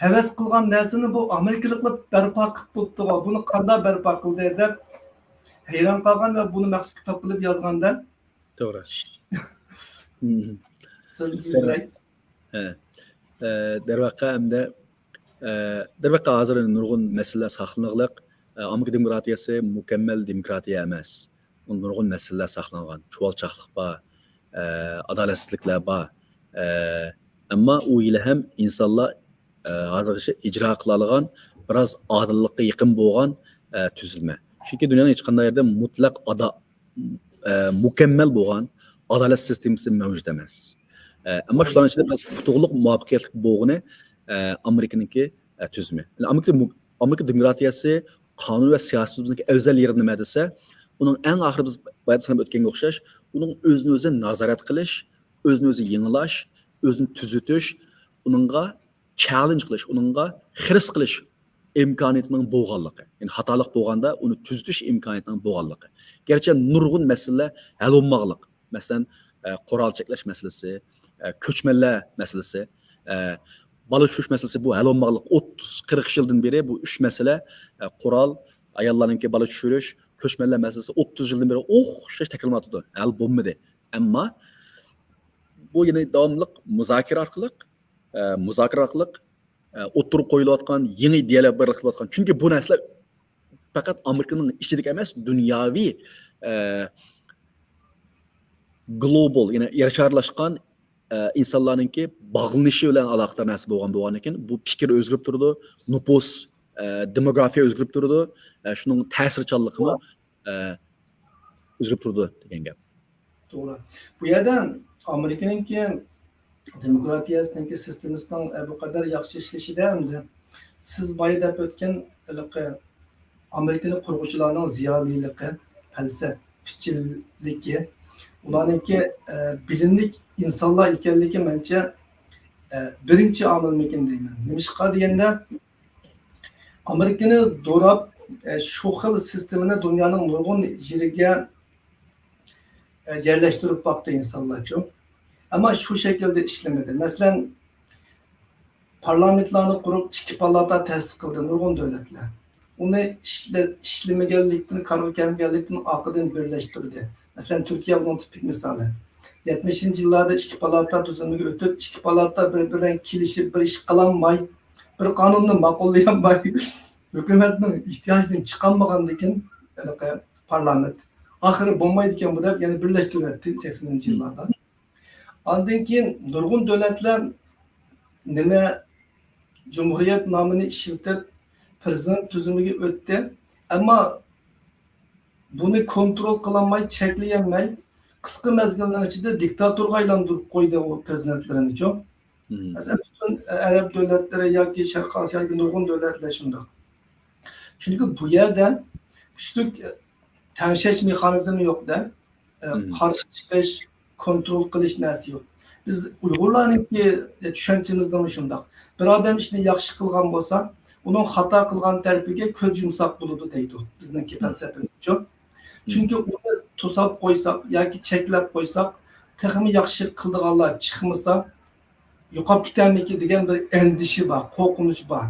ھەۋەس قىلغان نەرسىنى بۇ ئامېرىكىلىقلار بەرپا قىلىپ بوپتىغۇ، بۇنى قانداق بەرپا قىلدى دەپ ھەيران قالغان ۋە بۇنى مەخسۇس كىتاب قىلىپ يازغاندا. توغرا. دەرۋەقە ئەمدى دەرۋەقە ھازىر نۇرغۇن مەسىلىلەر ساقلىنىغلىق. ئامېرىكا دېموكراتىيەسى مۇكەممەل دېموكراتىيە ئەمەس. ئۇندا نۇرغۇن مەسىلىلەر ساقلانغان. چۇۋالچاقلىق بار، ئادالەتسىزلىكلەر بار. ئەمما ئۇ يىلى ھەم ئىنسانلار ھازىرغىچە ئىجرا قىلالىغان، بىراز ئادىللىققا يېقىن بولغان تۈزۈلمە. چۈنكى دۇنيانىڭ ھېچقانداق يېرىدە مۇتلەق ئادا-، مۇكەممەل بولغان ئادالەت سىستېمىسى مەۋجۇت ئەمەس. ئەمما شۇلارنىڭ ئىچىدە بىراز ئۇتۇقلۇق، مۇۋەپپەقىيەتلىك بولغىنى ئامېرىكىنىڭكى تۈزۈمى. ئامېرىكا، ئامېرىكا دېموكراتىيەسى، قانۇن ۋە سىياسىي تۈزۈمنىڭكى ئەۋزەل يېرى نىمە دېسە، ئۇنىڭ ئەڭ ئاخىرى بىز بايىدا ساناپ ئۆتكەنگە ئوخشاش، ئۇنىڭ ئۆزىنى ئۆزى نازارەت قىلىش، ئۆزىنى ئۆزى يېڭىلاش، ئۆزىنى تۈزىتىش، ئۇنىڭغا چاللېنج قىلىش، ئۇنىڭغا خىرىس قىلىش ئىمكانىيىتىنىڭ بولغانلىقى. يەنى خاتالىق بولغاندا ئۇنى تۈزىتىش ئىمكانىيىتىنىڭ بولغانلىقى. گەرچە نۇرغۇن مەسىلىلەر ھەل بولماقلىق. مەسىلەن، قورال چەكلەش مەسىلىسى، كۆچمەنلەر مەسىلىسى، بالا چۈشۈرۈش مەسىلىسى، بۇ ھەل بولماقلىق. ئوتتۇز، قىرىق يىلدىن بېرى بۇ ئۈچ مەسىلە، قورال، ئاياللارنىڭكى بالا چۈشۈرۈش، كۆچمەنلەر مەسىلىسى ئوتتۇز يىلدىن بېرى ئوخشاش تەكرارلىنىۋاتىدۇ. ھەل بولمىدى. ئەمما بۇ يەنە داۋاملىق مۇزاكىرە ئارقىلىق، مۇزاكىرە ئارقىلىق ئوتتۇرىغا قويۇلۇۋاتقان يېڭى ئىدىيەلەر بىرلىكلەۋاتقان. چۈنكى بۇ نەرسىلەر پەقەت ئامېرىكىنىڭ ئىچىدىكى ئەمەس، دۇنياۋى، ئە، گلوبال، يەنى يەر شارلاشقان، ئە، ئىنسانلارنىڭكى باغلىنىشى بىلەن ئالاقىدار نەرسە بولغان، بولغاندىكىن بۇ پىكىر ئۆزگىرىپ تۇرىدۇ، نوپۇس، ئە، دېموگرافىيە ئۆزگىرىپ تۇرىدۇ، ئە، شۇنىڭ تەسىرچانلىقىمۇ، ئە، ئۆزگىرىپ تۇرىدۇ دېگەن گەپ. توغرا. بۇ يەردە ئامېرىكىنىڭكى دېموكراتىيەسىنىڭكى سىستېمىسىنىڭ، ئە، بۇ قەدەر ياخشى ئىشلىشىدە ئەمدى سىز بايا دەپ ئۆتكەن ھېلىقى ئامېرىكىنى قۇرغۇچىلارنىڭ زىيالىيلىقى، پەلسەپىچىللىكى، ئۇلارنىڭكى، ئە، بىلىملىك ئىنسانلار ئىكەنلىكى مەنچە، ئە، بىرىنچى ئامىلمىكىن دەيمەن. نېمىشقا دېگەندە، ئامېرىكىنى دوراپ، ئە، شۇ خىل سىستېمىنى دۇنيانىڭ نۇرغۇن يېرىگە، ئە، يەرلەشتۈرۈپ باقتى ئىنسانلارچۇ. ئەمما شۇ شەكىلدە ئىشلىمىدى. مەسىلەن، پارلامېنتلارنى قۇرۇپ، ئىككى پالاتا تەسىس قىلدى نۇرغۇن دۆلەتلەر. ئۇنى ئىشلە-، ئىشلىمىگەنلىكتىن، كارغا كەلمىگەنلىكتىن ئارقىدىن بىرلەشتۈردى. مەسىلەن، تۈركىيە بۇنىڭ تىپىك مىسالى. يەتمىشىنچى يىللاردا ئىككى پالاتا تۈزۈمىگە ئۆتۈپ، ئىككى پالاتا بىر-بىرى بىلەن كېلىشىپ بىر ئىش قىلالماي، بىر قانۇننى ماقۇللىيالماي، ھۆكۈمەتنىڭ ئېھتىياجىدىن چىقالمىغاندىكىن، ھېلىقى پارلامېنت ئاخىرى بولمايدىكەن بۇ دەپ يەنە بىرلەشتۈرۈۋەتتى سەكسىنىنچى يىللاردا. ئاندىن كېيىن نۇرغۇن دۆلەتلەر نېمە جۇمھۇرىيەت نامىنى ئىشلىتىپ، پىرېزىدېنت تۈزۈمىگە ئۆتتى. ئەمما بۇنى كونترول قىلالماي، چەكلىيەلمەي، قىسقا مەزگىلنىڭ ئىچىدە دىكتاتورغا ئايلاندۇرۇپ قويدى ئۇ پىرېزىدېنتلىرىنىچۇ. مەسىلەن، پۈتۈن ئەرەب دۆلەتلىرى ياكى شەرقىي ئاسىيادىكى نۇرغۇن دۆلەتلەر شۇنداق. چۈنكى بۇ يەردە كۈچلۈك تەڭشەش مېخانىزمى يوق-دە. ئە، قارشى چىقىش، كونترول قىلىش نەرسە يوق. بىز ئۇيغۇرلارنىڭكى چۈشەنچىمىزدىمۇ شۇنداق. بىر ئادەم ئىشنى ياخشى قىلغان بولسا، ئۇنىڭ خاتا قىلغان تەرىپىگە كۆز يۇمساق بولىدۇ دەيدۇ بىزنىڭكى پەلسەپىمىزچۇ. چۈنكى ئۇنى توساپ قويساق ياكى چەكلەپ قويساق، تېخىمۇ ياخشى قىلىدىغانلار چىقمىسا، يوقاپ كېتەرمىكىن دېگەن بىر ئەندىشە بار، قورقۇنچ بار.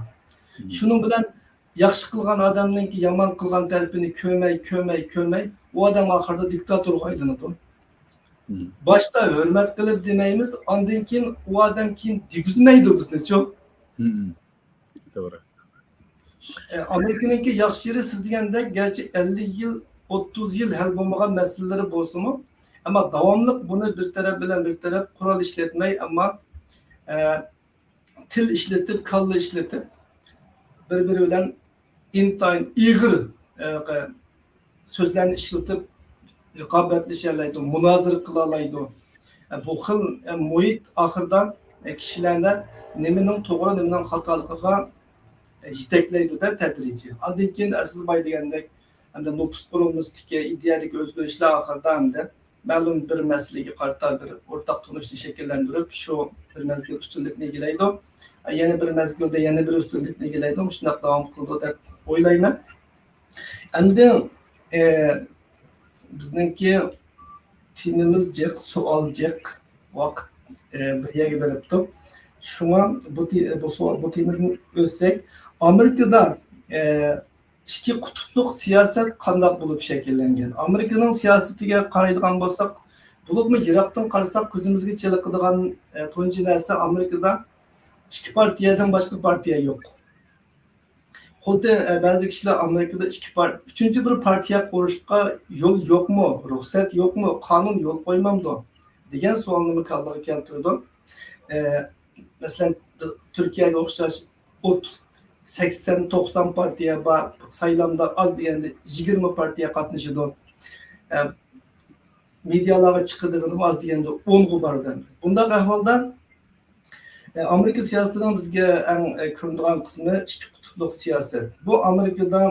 شۇنىڭ بىلەن ياخشى قىلغان ئادەمنىڭكى يامان قىلغان تەرىپىنى كۆرمەي، كۆرمەي، كۆرمەي، ئۇ ئادەم ئاخىرىدا دىكتاتورغا ئايلىنىدۇ. باشتا ھۆرمەت قىلىپ دېمەيمىز، ئاندىن كېيىن ئۇ ئادەم كېيىن دېگۈزمەيدۇ بىزنىچۇ. توغرا. ئامېرىكىنىڭكى ياخشى يېرى، سىز دېگەندەك، گەرچە ئەللىك يىل، ئوتتۇز يىل ھەل بولمىغان مەسىلىلىرى بولسىمۇ، ئەمما داۋاملىق بۇنى بىر تەرەپ بىلەن بىر تەرەپ قورال ئىشلەتمەي، ئەمما، ئە، تىل ئىشلىتىپ، كاللا ئىشلىتىپ، بىر-بىرى بىلەن ئىنتايىن ئېغىر، ئە، سۆزلەرنى ئىشلىتىپ رىقابەتلىشەلەيدۇ، مۇنازىرە قىلالايدۇ. ئە، بۇ خىل، ئە، مۇھىت ئاخىرىدا، ئە، كىشىلەردە نېمىنىڭ توغرا، نېمىنىڭ خاتالىقىغا، ئە، يېتەكلەيدۇ-دە تەدرىجىي. ئاندىن كېيىن، ئە، سىز بايا دېگەندەك، ئەمدى نوپۇس قۇرۇلمىسىدىكى ئىدىيەدىكى ئۆزگىرىشلەر ئاخىرىدا ئەمدى مەلۇم بىر مەسىلىگە قارىتا بىر ئورتاق تونۇشنى شەكىللەندۈرۈپ، شۇ بىر مەزگىل ئۈستۈنلۈكنى ئىگىلەيدۇ. يەنە بىر مەزگىلدە يەنە بىر ئۈستۈنلۈكنى ئىگىلەيدۇ. مۇشۇنداق داۋام قىلىدۇ دەپ ئويلايمەن. ئەمدى، ئە، بىزنىڭكى تېمىمىز جىق، سوئال جىق، ۋاقىت، ئە، بىر يەرگە بېرىپتۇ. شۇڭا بۇ تې-، بۇ سوئال، بۇ تېمىدىن ئۆتسەك، ئامېرىكىدا، ئە، ئىككى قۇتۇپلۇق سىياسەت قانداق بولۇپ شەكىللەنگەن؟ ئامېرىكىنىڭ سىياسىتىگە قارايدىغان بولساق، بولۇپمۇ يىراقتىن قارىساق كۆزىمىزگە چېلىقىدىغان، ئە، تۇنجى نەرسە، ئامېرىكىدا ئىككى پارتىيەدىن باشقا پارتىيە يوق. خۇددى، ئە، بەزى كىشىلەر ئامېرىكىدا ئىككى پار-، ئۈچىنچى بىر پارتىيە قۇرۇشقا يول يوقمۇ، رۇخسەت يوقمۇ، قانۇن يول قويمامدۇ دېگەن سوئالنىمۇ كاللىغا كەلتۈرىدۇ. ئە، مەسىلەن، تۈركىيەگە ئوخشاش ئوتتۇز، سەكسەن، توقسان پارتىيە بار، سايلامدا ئاز دېگەندە يىگىرمە پارتىيە قاتنىشىدۇ. ئە، مېدىيالارغا چىقىدىغىنىمۇ ئاز دېگەندە ئونغا بارىدۇ. بۇنداق ئەھۋالدا، ئە، ئامېرىكا سىياسىتىنىڭ بىزگە ئەڭ، ئە، كۆرۈنىدىغان قىسمى ئىككى قۇتۇپلۇق سىياسەت. بۇ ئامېرىكىدا،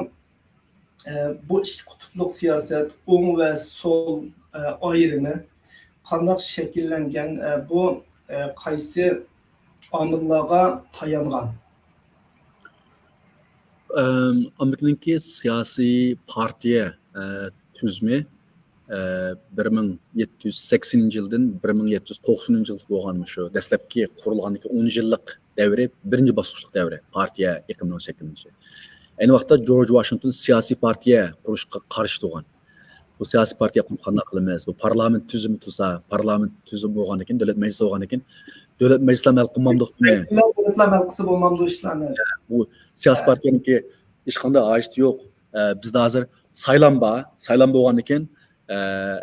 ئە، بۇ ئىككى قۇتۇپلۇق سىياسەت، ئوڭ ۋە سول، ئە، ئايرىمى قانداق شەكىللەنگەن، ئە، بۇ، ئە، قايسى ئامىللارغا تايانغان؟ ئەم، ئامېرىكىنىڭكى سىياسىي پارتىيە، ئە، تۈزۈمى، ئە، بىر مىڭ يەتتە يۈز سەكسىنىنچى يىلدىن بىر مىڭ يەتتە يۈز توقسىنىنچى يىلدا بولغان شۇ دەسلەپكى قۇرۇلغاندىكى ئون يىللىق دەۋرى، بىرىنچى باسقۇچلۇق دەۋرى، پارتىيە ئېقىمىنىڭ شەكىللىنىشى. ئەينى ۋاقىتتا جورج ۋاشىنگتون سىياسىي پارتىيە قۇرۇشقا قارشى تۇرغان. بۇ سىياسىي پارتىيە قۇرۇپ قانداق قىلىمىز؟ بۇ پارلامېنت تۈزۈمى تۇرسا، پارلامېنت تۈزۈمى بولغاندىكىن، دۆلەت مەجلىسى بولغاندىكىن، دۆلەت مەجلىسىلا ھەل قىلمامدۇق بۇنى؟ دۆلەتلا ھەل قىلسا بولمامدۇ ئىشلارنى؟ بۇ سىياسىي پارتىيەنىڭكى ھېچقانداق ھاجىتى يوق. ئە، بىزدە ھازىر سايلام بار. سايلام بولغاندىكىن، ئە،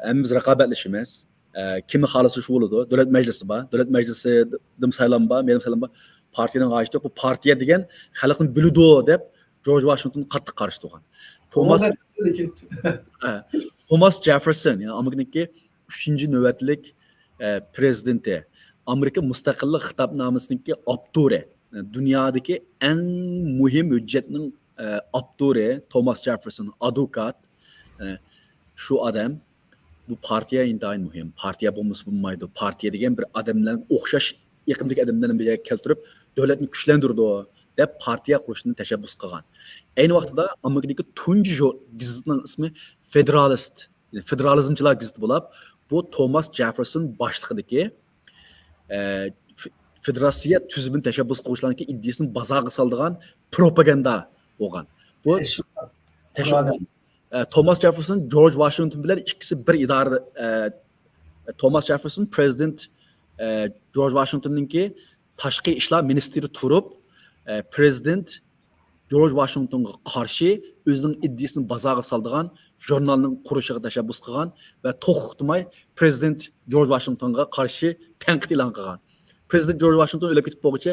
ھەممىمىز رىقابەتلىشىمىز. ئە، كىمنى خالىسا شۇ بولىدۇ. دۆلەت مەجلىسى بار. دۆلەت مەجلىسىدىمۇ سايلام بار، مېنىڭ سايلام بار. پارتىيەنىڭ ھاجىتى يوق. بۇ پارتىيە دېگەن خەلقنى بىلىدۇ دەپ جورج ۋاشىنگتون قاتتىق قارشى تۇرغان. توماس، ھە، توماس جېففېرسون، يەنى ئامېرىكىنىڭكى ئۈچىنچى نۆۋەتلىك، ئە، پرېزىدېنتى، ئامېرىكا مۇستەقىللىق خىتابنامىسىنىڭكى ئاپتورى، دۇنيادىكى ئەڭ مۇھىم ھۆججەتنىڭ، ئە، ئاپتورى توماس جېففېرسون، ئادۋوكات، ئە، شۇ ئادەم، بۇ پارتىيە ئىنتايىن مۇھىم، پارتىيە بولمىسا بولمايدۇ، پارتىيە دېگەن بىر ئادەملەرنى، ئوخشاش ئېقىمدىكى ئادەملەرنى بىر يەرگە كەلتۈرۈپ دۆلەتنى كۈچلەندۈرىدۇ دەپ پارتىيە قۇرۇشنى تەشەببۇس قىلغان. ئەينى ۋاقتىدا ئامېرىكىدىكى تۇنجى ژۇ-، گېزىتنىڭ ئىسمى فېدېرالىست، فېدېرالىزمچىلار گېزىتى بولۇپ، بۇ توماس جېففېرسون باشلىقىدىكى، ئە، ف-، فېدېراتسىيە تۈزۈمىنى تەشەببۇس قىلغۇچىلارنىڭكى ئىدىيىسىنى بازارغا سالىدىغان پروپاگاندا بولغان. بۇ تەشۋىقات. تەشۋىقات. ئە، توماس جېففېرسون جورج ۋاشىنگتون بىلەن ئىككىسى بىر ئىدارىدە، ئە، توماس جېففېرسون پرېزىدېنت، ئە، جورج ۋاشىنگتوننىڭكى تاشقى ئىشلار مىنىستىرى تۇرۇپ، ئە، پرېزىدېنت جورج ۋاشىنگتونغا قارشى ئۆزىنىڭ ئىدىيىسىنى بازارغا سالىدىغان ژۇرنالنىڭ قۇرۇشىغا تەشەببۇس قىلغان ۋە توختىماي پرېزىدېنت جورج ۋاشىنگتونغا قارشى تەنقىد ئېلان قىلغان. پرېزىدېنت جورج ۋاشىنگتون ئۆلۈپ كېتىپ بولغۇچە،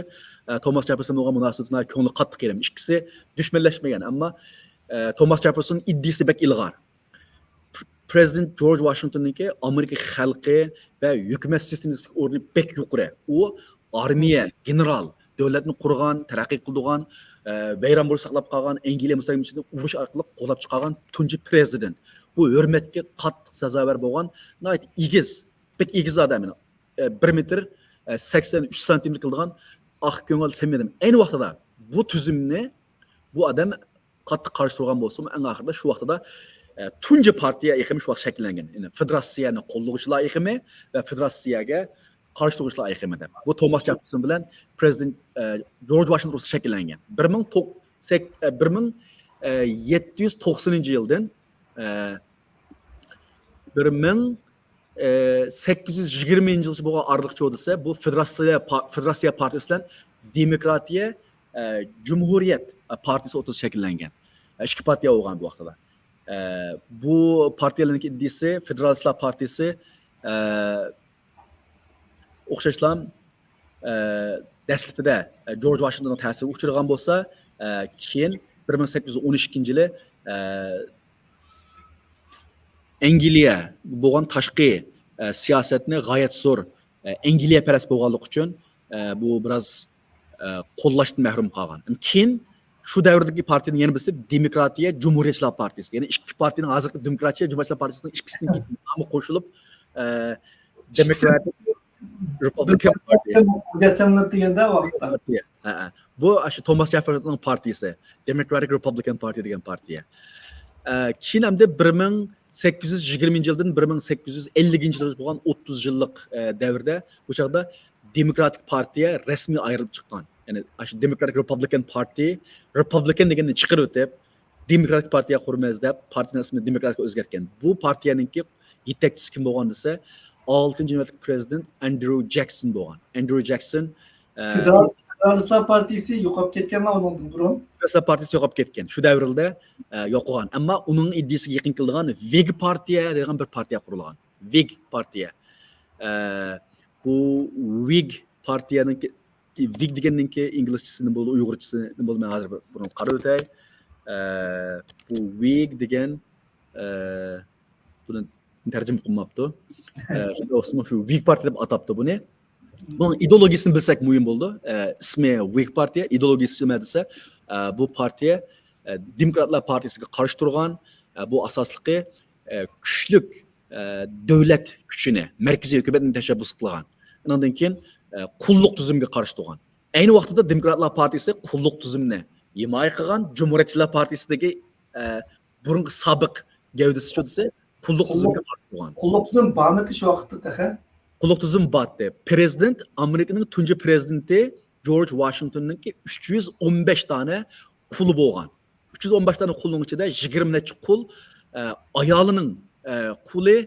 ئە، توماس جېففېرسون بولغان مۇناسىۋىتىنىڭ كۆڭلى قاتتىق يېرىم. ئىككىسى دۈشمەنلەشمىگەن، ئەمما، ئە، توماس جېففېرسون ئىدىيىسى بەك ئىلغار. پرېزىدېنت جورج ۋاشىنگتوننىڭكى ئامېرىكا خەلقى ۋە ھۆكۈمەت سىستېمىسىدىكى ئورنى بەك يۇقىرى. ئۇ ئارمىيە، گېنېرال، دۆلەتنى قۇرغان، تەرەققىي قىلدۇرغان، ئە، ۋەيران بولۇش ساقلاپ قالغان، ئەنگلىيە مۇستەملىكىچىلىكىنى ئۇرۇش ئارقىلىق قوغلاپ چىقارغان تۇنجى پرېزىدېنت. بۇ ھۆرمەتكە قاتتىق سازاۋەر بولغان، ناھايىتى ئېگىز، بەك ئېگىز ئادەم، ئە، بىر مېتىر، ئە، سەكسەن ئۈچ سانتىمېتىر كېلىدىغان ئاق كۆڭۈل سەمىمىي ئادەم. ئەينى ۋاقتىدا بۇ تۈزۈمنى بۇ ئادەم قاتتىق قارشى تۇرغان بولسىمۇ، ئەڭ ئاخىرىدا شۇ ۋاقتىدا، ئە، تۇنجى پارتىيە ئېقىمى شۇ ۋاقىت شەكىللەنگەن. يەنى فېدېراتسىيەنى قوللىغۇچىلار ئېقىمى ۋە فېدېراتسىيەگە قارشى تۇرغۇچىلار ئېقىمى دەپ. بۇ توماس جېففېرسون بىلەن پرېزىدېنت، ئە، جورج ۋاشىنگتون ئوتتۇرىسىدا شەكىللەنگەن. بىر مىڭ توق-، سەك-، ئە، بىر مىڭ، ئە، يەتتە يۈز توقسىنىنچى يىلدىن، ئە، بىر مىڭ، ئە، سەككىز يۈز يىگىرمىنچى يىلغىچە بولغان ئارىلىقچە دېسە، بۇ فېدېراتسىيە پا-، فېدېراتسىيە پارتىيىسى بىلەن دېموكراتىيە، ئە، جۇمھۇرىيەت پارتىيىسى ئوتتۇرىسىدا شەكىللەنگەن. ئە، ئىككى پارتىيە بولغان بۇ ۋاقتىدا. ئە، بۇ پارتىيەلەرنىڭكى ئىدىيىسى، فېدېرالىستلار پارتىيىسى، ئە، ئوخشاشلا، ئە، دەسلىپىدە، ئە، جورج ۋاشىنگتوننىڭ تەسىرىگە ئۇچرىغان بولسا، ئە، كېيىن بىر مىڭ سەككىز يۈز ئون ئىككىنچى يىلى، ئە، ئەنگلىيە بولغان تاشقى، ئە، سىياسەتنى غايەت زور، ئە، ئەنگلىيەپەرەس بولغانلىقى ئۈچۈن، ئە، بۇ بىراز، ئە، قوللاشتىن مەھرۇم قالغان. كېيىن شۇ دەۋردىكى پارتىيەنىڭ يەنە بىرسى دېموكراتىيە جۇمھۇرىيەتچىلەر پارتىيىسى. يەنى ئىككى پارتىيەنىڭ ھازىرقى دېموكراتىيە جۇمھۇرىيەتچىلەر پارتىيىسىنىڭ ئىككىسىنىڭ نامى قوشۇلۇپ، ئە، دېموكراتىك رېپۇبلىكان پارتىيە. مۇجەسسەملىنىپ دېگەندە ۋاقىتتا. پارتىيە. ھە، ھە. بۇ ئاشۇ توماس جېففېرسوننىڭ پارتىيىسى، دېموكراتىك رېپۇبلىكان پارتىيە دېگەن پارتىيە. ئە، كېيىن ئەمدى بىر مىڭ سەككىز يۈز يىگىرمىنچى يىلدىن بىر مىڭ سەككىز يۈز ئەللىكىنچى يىلغىچە بولغان ئوتتۇز يىللىق، ئە، دەۋردە، بۇ چاغدا دېموكراتىك پارتىيە رەسمىي ئايرىلىپ چىققان. يەنى ئاشۇ دېموكراتىك رېپۇبلىكان پارتىيە، رېپۇبلىكان دېگەننى چىقىرىۋېتىپ، دېموكراتىك پارتىيە قۇرىمىز دەپ، پارتىيەنىڭ ئىسمىنى دېموكراتىكقا ئۆزگەرتكەن. بۇ پارتىيەنىڭكى يېتەكچىسى كىم بولغان دېسە، ئالتىنچى نۆۋەتلىك پرېزىدېنت ئەندريۇ جېكسون بولغان. ئەندريۇ جېكسون، ئە، فېدېرال-، فېدېرالىستلار پارتىيىسى يوقاپ كەتكەنما ئۇنىڭدىن بۇرۇن؟ فېدېرالىستلار پارتىيىسى يوقاپ كەتكەن. شۇ دەۋردە، ئە، يوقىغان. ئەمما ئۇنىڭ ئىدىيىسىگە يېقىن كېلىدىغان ۋىگ پارتىيە دېگەن بىر پارتىيە قۇرۇلغان. ۋىگ پارتىيە. ئە، بۇ ۋىگ پارتىيەنىڭكى، ۋىگ دېگەننىڭكى ئىنگلىزچىسى نېمە بولدى، ئۇيغۇرچىسى نېمە بولدى، مەن ھازىر بىر، بۇنى قاراپ ئۆتەي. ئە، بۇ ۋىگ دېگەن، ئە، بۇنى تەرجىمە قىلماپتۇ. ئە، شۇنداق بولسىمۇ شۇ ۋىگ پارتىيە دەپ ئاتاپتۇ بۇنى. بۇنىڭ ئىدېئولوگىيىسىنى بىلسەك مۇھىم بولىدۇ. ئە، ئىسمى ۋىگ پارتىيە، ئىدېئولوگىيىسى نېمە دېسە، ئە، بۇ پارتىيە، ئە، دېموكراتلار پارتىيىسىگە قارشى تۇرغان، ئە، بۇ ئاساسلىقى، ئە، كۈچلۈك، ئە، دۆلەت كۈچىنى، مەركىزىي ھۆكۈمەتنى تەشەببۇس قىلغان. ئۇنىڭدىن كېيىن، ئە، قۇللۇق تۈزۈمگە قارشى تۇرغان. ئەينى ۋاقتىدا دېموكراتلار پارتىيىسى قۇللۇق تۈزۈمنى ھىمايە قىلغان، جۇمھۇرىيەتچىلەر پارتىيىسىدىكى، ئە، بۇرۇنقى سابىق گەۋدىسىچۇ دېسە، قۇللۇق قۇللۇق، تۈزۈمگە قارشى تۇرغان. قۇللۇق تۈزۈم بارمىدى شۇ ۋاقىتتا تېخى؟ قۇللۇق تۈزۈم بارتى. پرېزىدېنت، ئامېرىكىنىڭ تۇنجى پرېزىدېنتى جورج ۋاشىنگتوننىڭكى ئۈچ يۈز ئون بەش دانە قۇلى بولغان. ئۈچ يۈز ئون بەش دانە قۇلنىڭ ئىچىدە يىگىرمە نەچچە قۇل، ئە، ئايالىنىڭ، ئە، قۇلى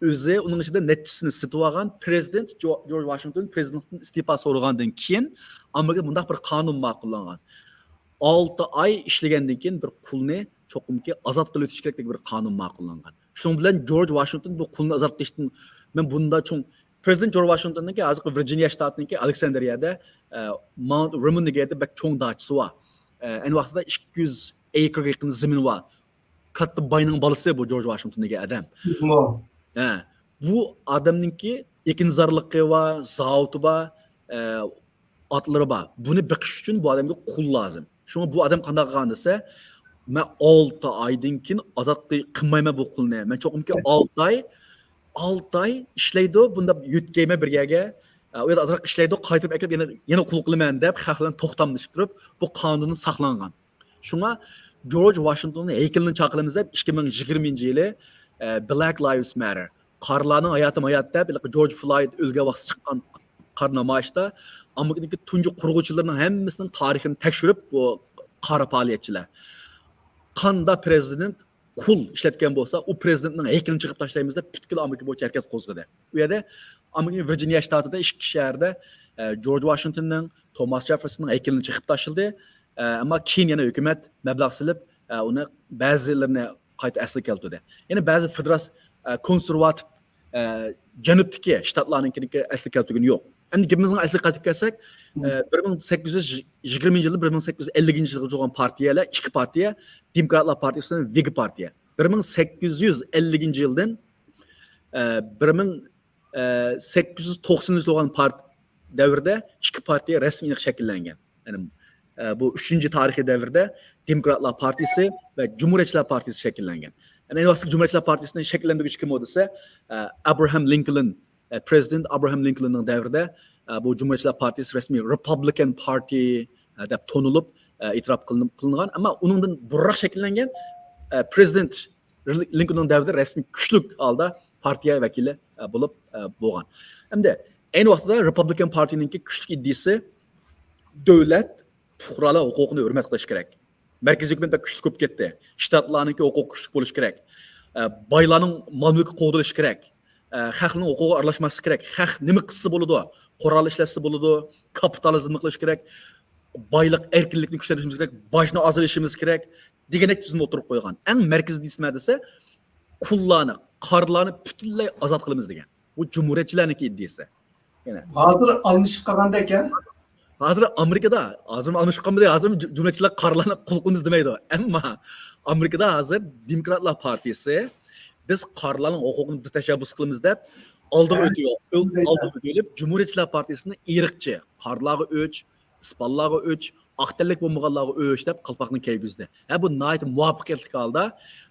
ئۆزى، ئۇنىڭ ئىچىدە نەچچىسىنى سېتىۋالغان. پرېزىدېنت جو-، جورج ۋاشىنگتون پرېزىدېنتلىقتىن ئىستېپا سورىغاندىن كېيىن ئامېرىكىدا مۇنداق بىر قانۇن ماقۇللانغان. ئالتە ئاي ئىشلىگەندىن كېيىن بىر قۇلنى چوقۇمكى ئازاد قىلىۋېتىش كېرەك دېگەن بىر قانۇن ماقۇللانغان. شۇنىڭ بىلەن جورج ۋاشىنگتون بۇ قۇلنى ئازاد قىلىشتىن، مەن بۇندا چوڭ، پرېزىدېنت جورج ۋاشىنگتوننىڭكى، ھازىرقى ۋىرجىنىيە شتاتىنىڭكى ئالېكساندرىيەدە، ئە، ماونت رېمون دېگەن يەردە بەك چوڭ داچىسى بار. ئە، ئەينى ۋاقتىدا ئىككى يۈز ئەيكىرغا يېقىن زېمىنى بار. كاتتا باينىڭ بالىسى بۇ جورج ۋاشىنگتون دېگەن ئادەم. ھە، بۇ ئادەمنىڭكى ئېكىنزارلىقى بار، زاۋۇتى بار، ئە، ئاتلىرى بار. بۇنى بېقىش ئۈچۈن بۇ ئادەمگە قۇل لازىم. شۇڭا بۇ ئادەم قانداق قىلغان دېسە، مەن ئالتە ئايدىن كېيىن ئازاد قىل-، قىلمايمەن بۇ قۇلنى. مەن چوقۇمكى ئالتە ئاي، ئالتە ئاي ئىشلەيدۇ، بۇندا يۆتكەيمەن بىر يەرگە. ئە، ئۇ يەردە ئازراق ئىشلەيدۇ، قايتۇرۇپ ئەكىلىپ يەنە، يەنە قۇل قىلىمەن دەپ خەق بىلەن توختاملىشىپ تۇرۇپ، بۇ قانۇننى ساقلانغان. شۇڭا جورج ۋاشىنگتوننىڭ ھەيكىلىنى چاقىرىمىز دەپ ئىككى مىڭ يىگىرمىنچى يىلى، ئە، بلاك لايۋز ماتتېر، قارىلارنىڭ ھاياتىمۇ ھايات دەپ، ھېلىقى جورج فلويد ئۆلگەن ۋاقتىدا چىققان قارا نامايىشتا ئامېرىكىدىكى تۇنجى قۇرغۇچىلىرىنىڭ ھەممىسىنىڭ تارىخىنى تەكشۈرۈپ، بۇ قارا پائالىيەتچىلەر، قاندا پرېزىدېنت قۇل ئىشلەتكەن بولسا، ئۇ پرېزىدېنتنىڭ ھەيكىلىنى چىقىپ تاشلايمىز دەپ پۈتكۈل ئامېرىكا بويىچە ھەرىكەت قوزغىدى. ئۇ يەردە ئامېرىكا ۋىرجىنىيە شتاتىدا ئىككى شەھەردە، ئە، جورج ۋاشىنگتوننىڭ، توماس جېففېرسوننىڭ ھەيكىلىنى چېقىپ تاشلىدى. ئە، ئەمما كېيىن يەنە ھۆكۈمەت مەبلەغ سېلىپ، ئە، ئۇنى بەزىلىرىنى قايتا ئەسلىگە كەلتۈردى. يەنە بەزى فېدېراتس-، ئە، كونسېرۋاتىپ، ئە، جەنۇبتىكى شتاتلارنىڭكىنى ئەسلىگە كەلتۈرگىنى يوق. ئەمدى گېپىمىزنىڭ ئەسلىگە قايتىپ كەلسەك، مم. ئە، بىر مىڭ سەككىز يۈز يىگىرمىنچى يىلدىن بىر مىڭ سەككىز يۈز ئەللىكىنچى يىلغىچە بولغان پارتىيەلەر، ئىككى پارتىيە، دېموكراتلار پارتىيىسى بىلەن ۋىگ پارتىيە. بىر مىڭ سەككىز يۈز ئەللىكىنچى يىلدىن، ئە، بىر مىڭ، ئە، سەككىز يۈز توقسىنىنچى يىل بولغان پارت-، دەۋردە ئىككى پارتىيە رەسمىي شەكىللەنگەن. يەنى، ئە، بۇ ئۈچىنچى تارىخىي دەۋردە دېموكراتلار پارتىيىسى ۋە جۇمھۇرىيەتچىلەر پارتىيىسى شەكىللەنگەن. يەنى ئەينى ۋاقىتتا جۇمھۇرىيەتچىلەر پارتىيىسىنى شەكىللەندۈرگۈچى كىم بولدى دېسە، ئە، ئابراھام لىنكولن، ئە، پرېزىدېنت ئابراھام لىنكولننىڭ دەۋرىدە، ئە، بۇ جۇمھۇرىيەتچىلەر پارتىيىسى رەسمىي رېپابلىكان پارتىي، ئە، دەپ تونۇلۇپ، ئە، ئېتىراپ قىلىنىپ، قىلىنغان، ئەمما ئۇنىڭدىن بۇرۇنراق شەكىللەنگەن، ئە، پرېزىدېنت لىنكولننىڭ دەۋرىدە رەسمىي كۈچلۈك ھالدا پارتىيە ۋەكىلى، ئە، بولۇپ، ئە، بولغان. ئەمدى ئەينى ۋاقتىدا رېپۇبلىكان پارتىيىنىڭكى كۈچلۈك ئىدىيىسى دۆلەت پۇقرالار ھوقۇقىنى ھۆرمەت قىلىش كېرەك. مەركىزىي ھۆكۈمەت بەك كۈچلۈك بولۇپ كەتتى. شتاتلارنىڭكى ھوقۇقى كۈچلۈك بولۇشى كېرەك. ئە، بايلارنىڭ مال مۈلكى قوغدىلىشى كېرەك. ئە، خەقنىڭ ھوقۇقىغا ئارىلاشماسلىق كېرەك. خەق نېمە قىلسا بولىدۇ؟ قورال ئىشلەتسە بولىدۇ؟ كاپىتالىزمنى قىلىش كېرەك. بايلىق ئەركىنلىكنى كۈچەيتىشىمىز كېرەك. باجنى ئازايتىشىمىز كېرەك. دېگەندەك تۈزۈم ئوتتۇرىغا قويغان. ئەڭ مەركىزىي ئىدىيىسى نېمە دېسە، قۇللارنى، قارىلارنى پۈتۈنلەي ئازاد قىلىمىز دېگەن. بۇ جۇمھۇرىيەتچىلەرنىڭكى ئىدىيىسى. يەنە. ھازىر ئالمىشىپ قالغاندەك، ھە؟ ھازىر ئامېرىكىدا، ھازىرمۇ ئالمىشىپ قالمىدى، ھازىرمۇ جۇ-، جۇمھۇرىيەتچىلەر قارىلارنى قۇل قىلىمىز دېمەيدۇ. ئەمما ئامېرىكىدا ھازىر دېموكراتلار پارتىيىسى، «بىز قارىلارنىڭ ھوقۇقىنى بىز تەشەببۇس قىلىمىز» دەپ ئالدىغا ھە؟ ئۆتۈۋ-، ئۆ-، ئالدىغا ئۆتۈۋېلىپ، جۇمھۇرىيەتچىلەر پارتىيىسىنى ئىرقچى، قارىلارغا ئۆچ، ئىسپانلارغا ئۆچ، ئاق تەنلىك بولمىغانلارغا ئۆچ دەپ قالپاقنى كىيگۈزدى. ھە، بۇ ناھايىتى مۇۋەپپەقىيەتلىك ھالدا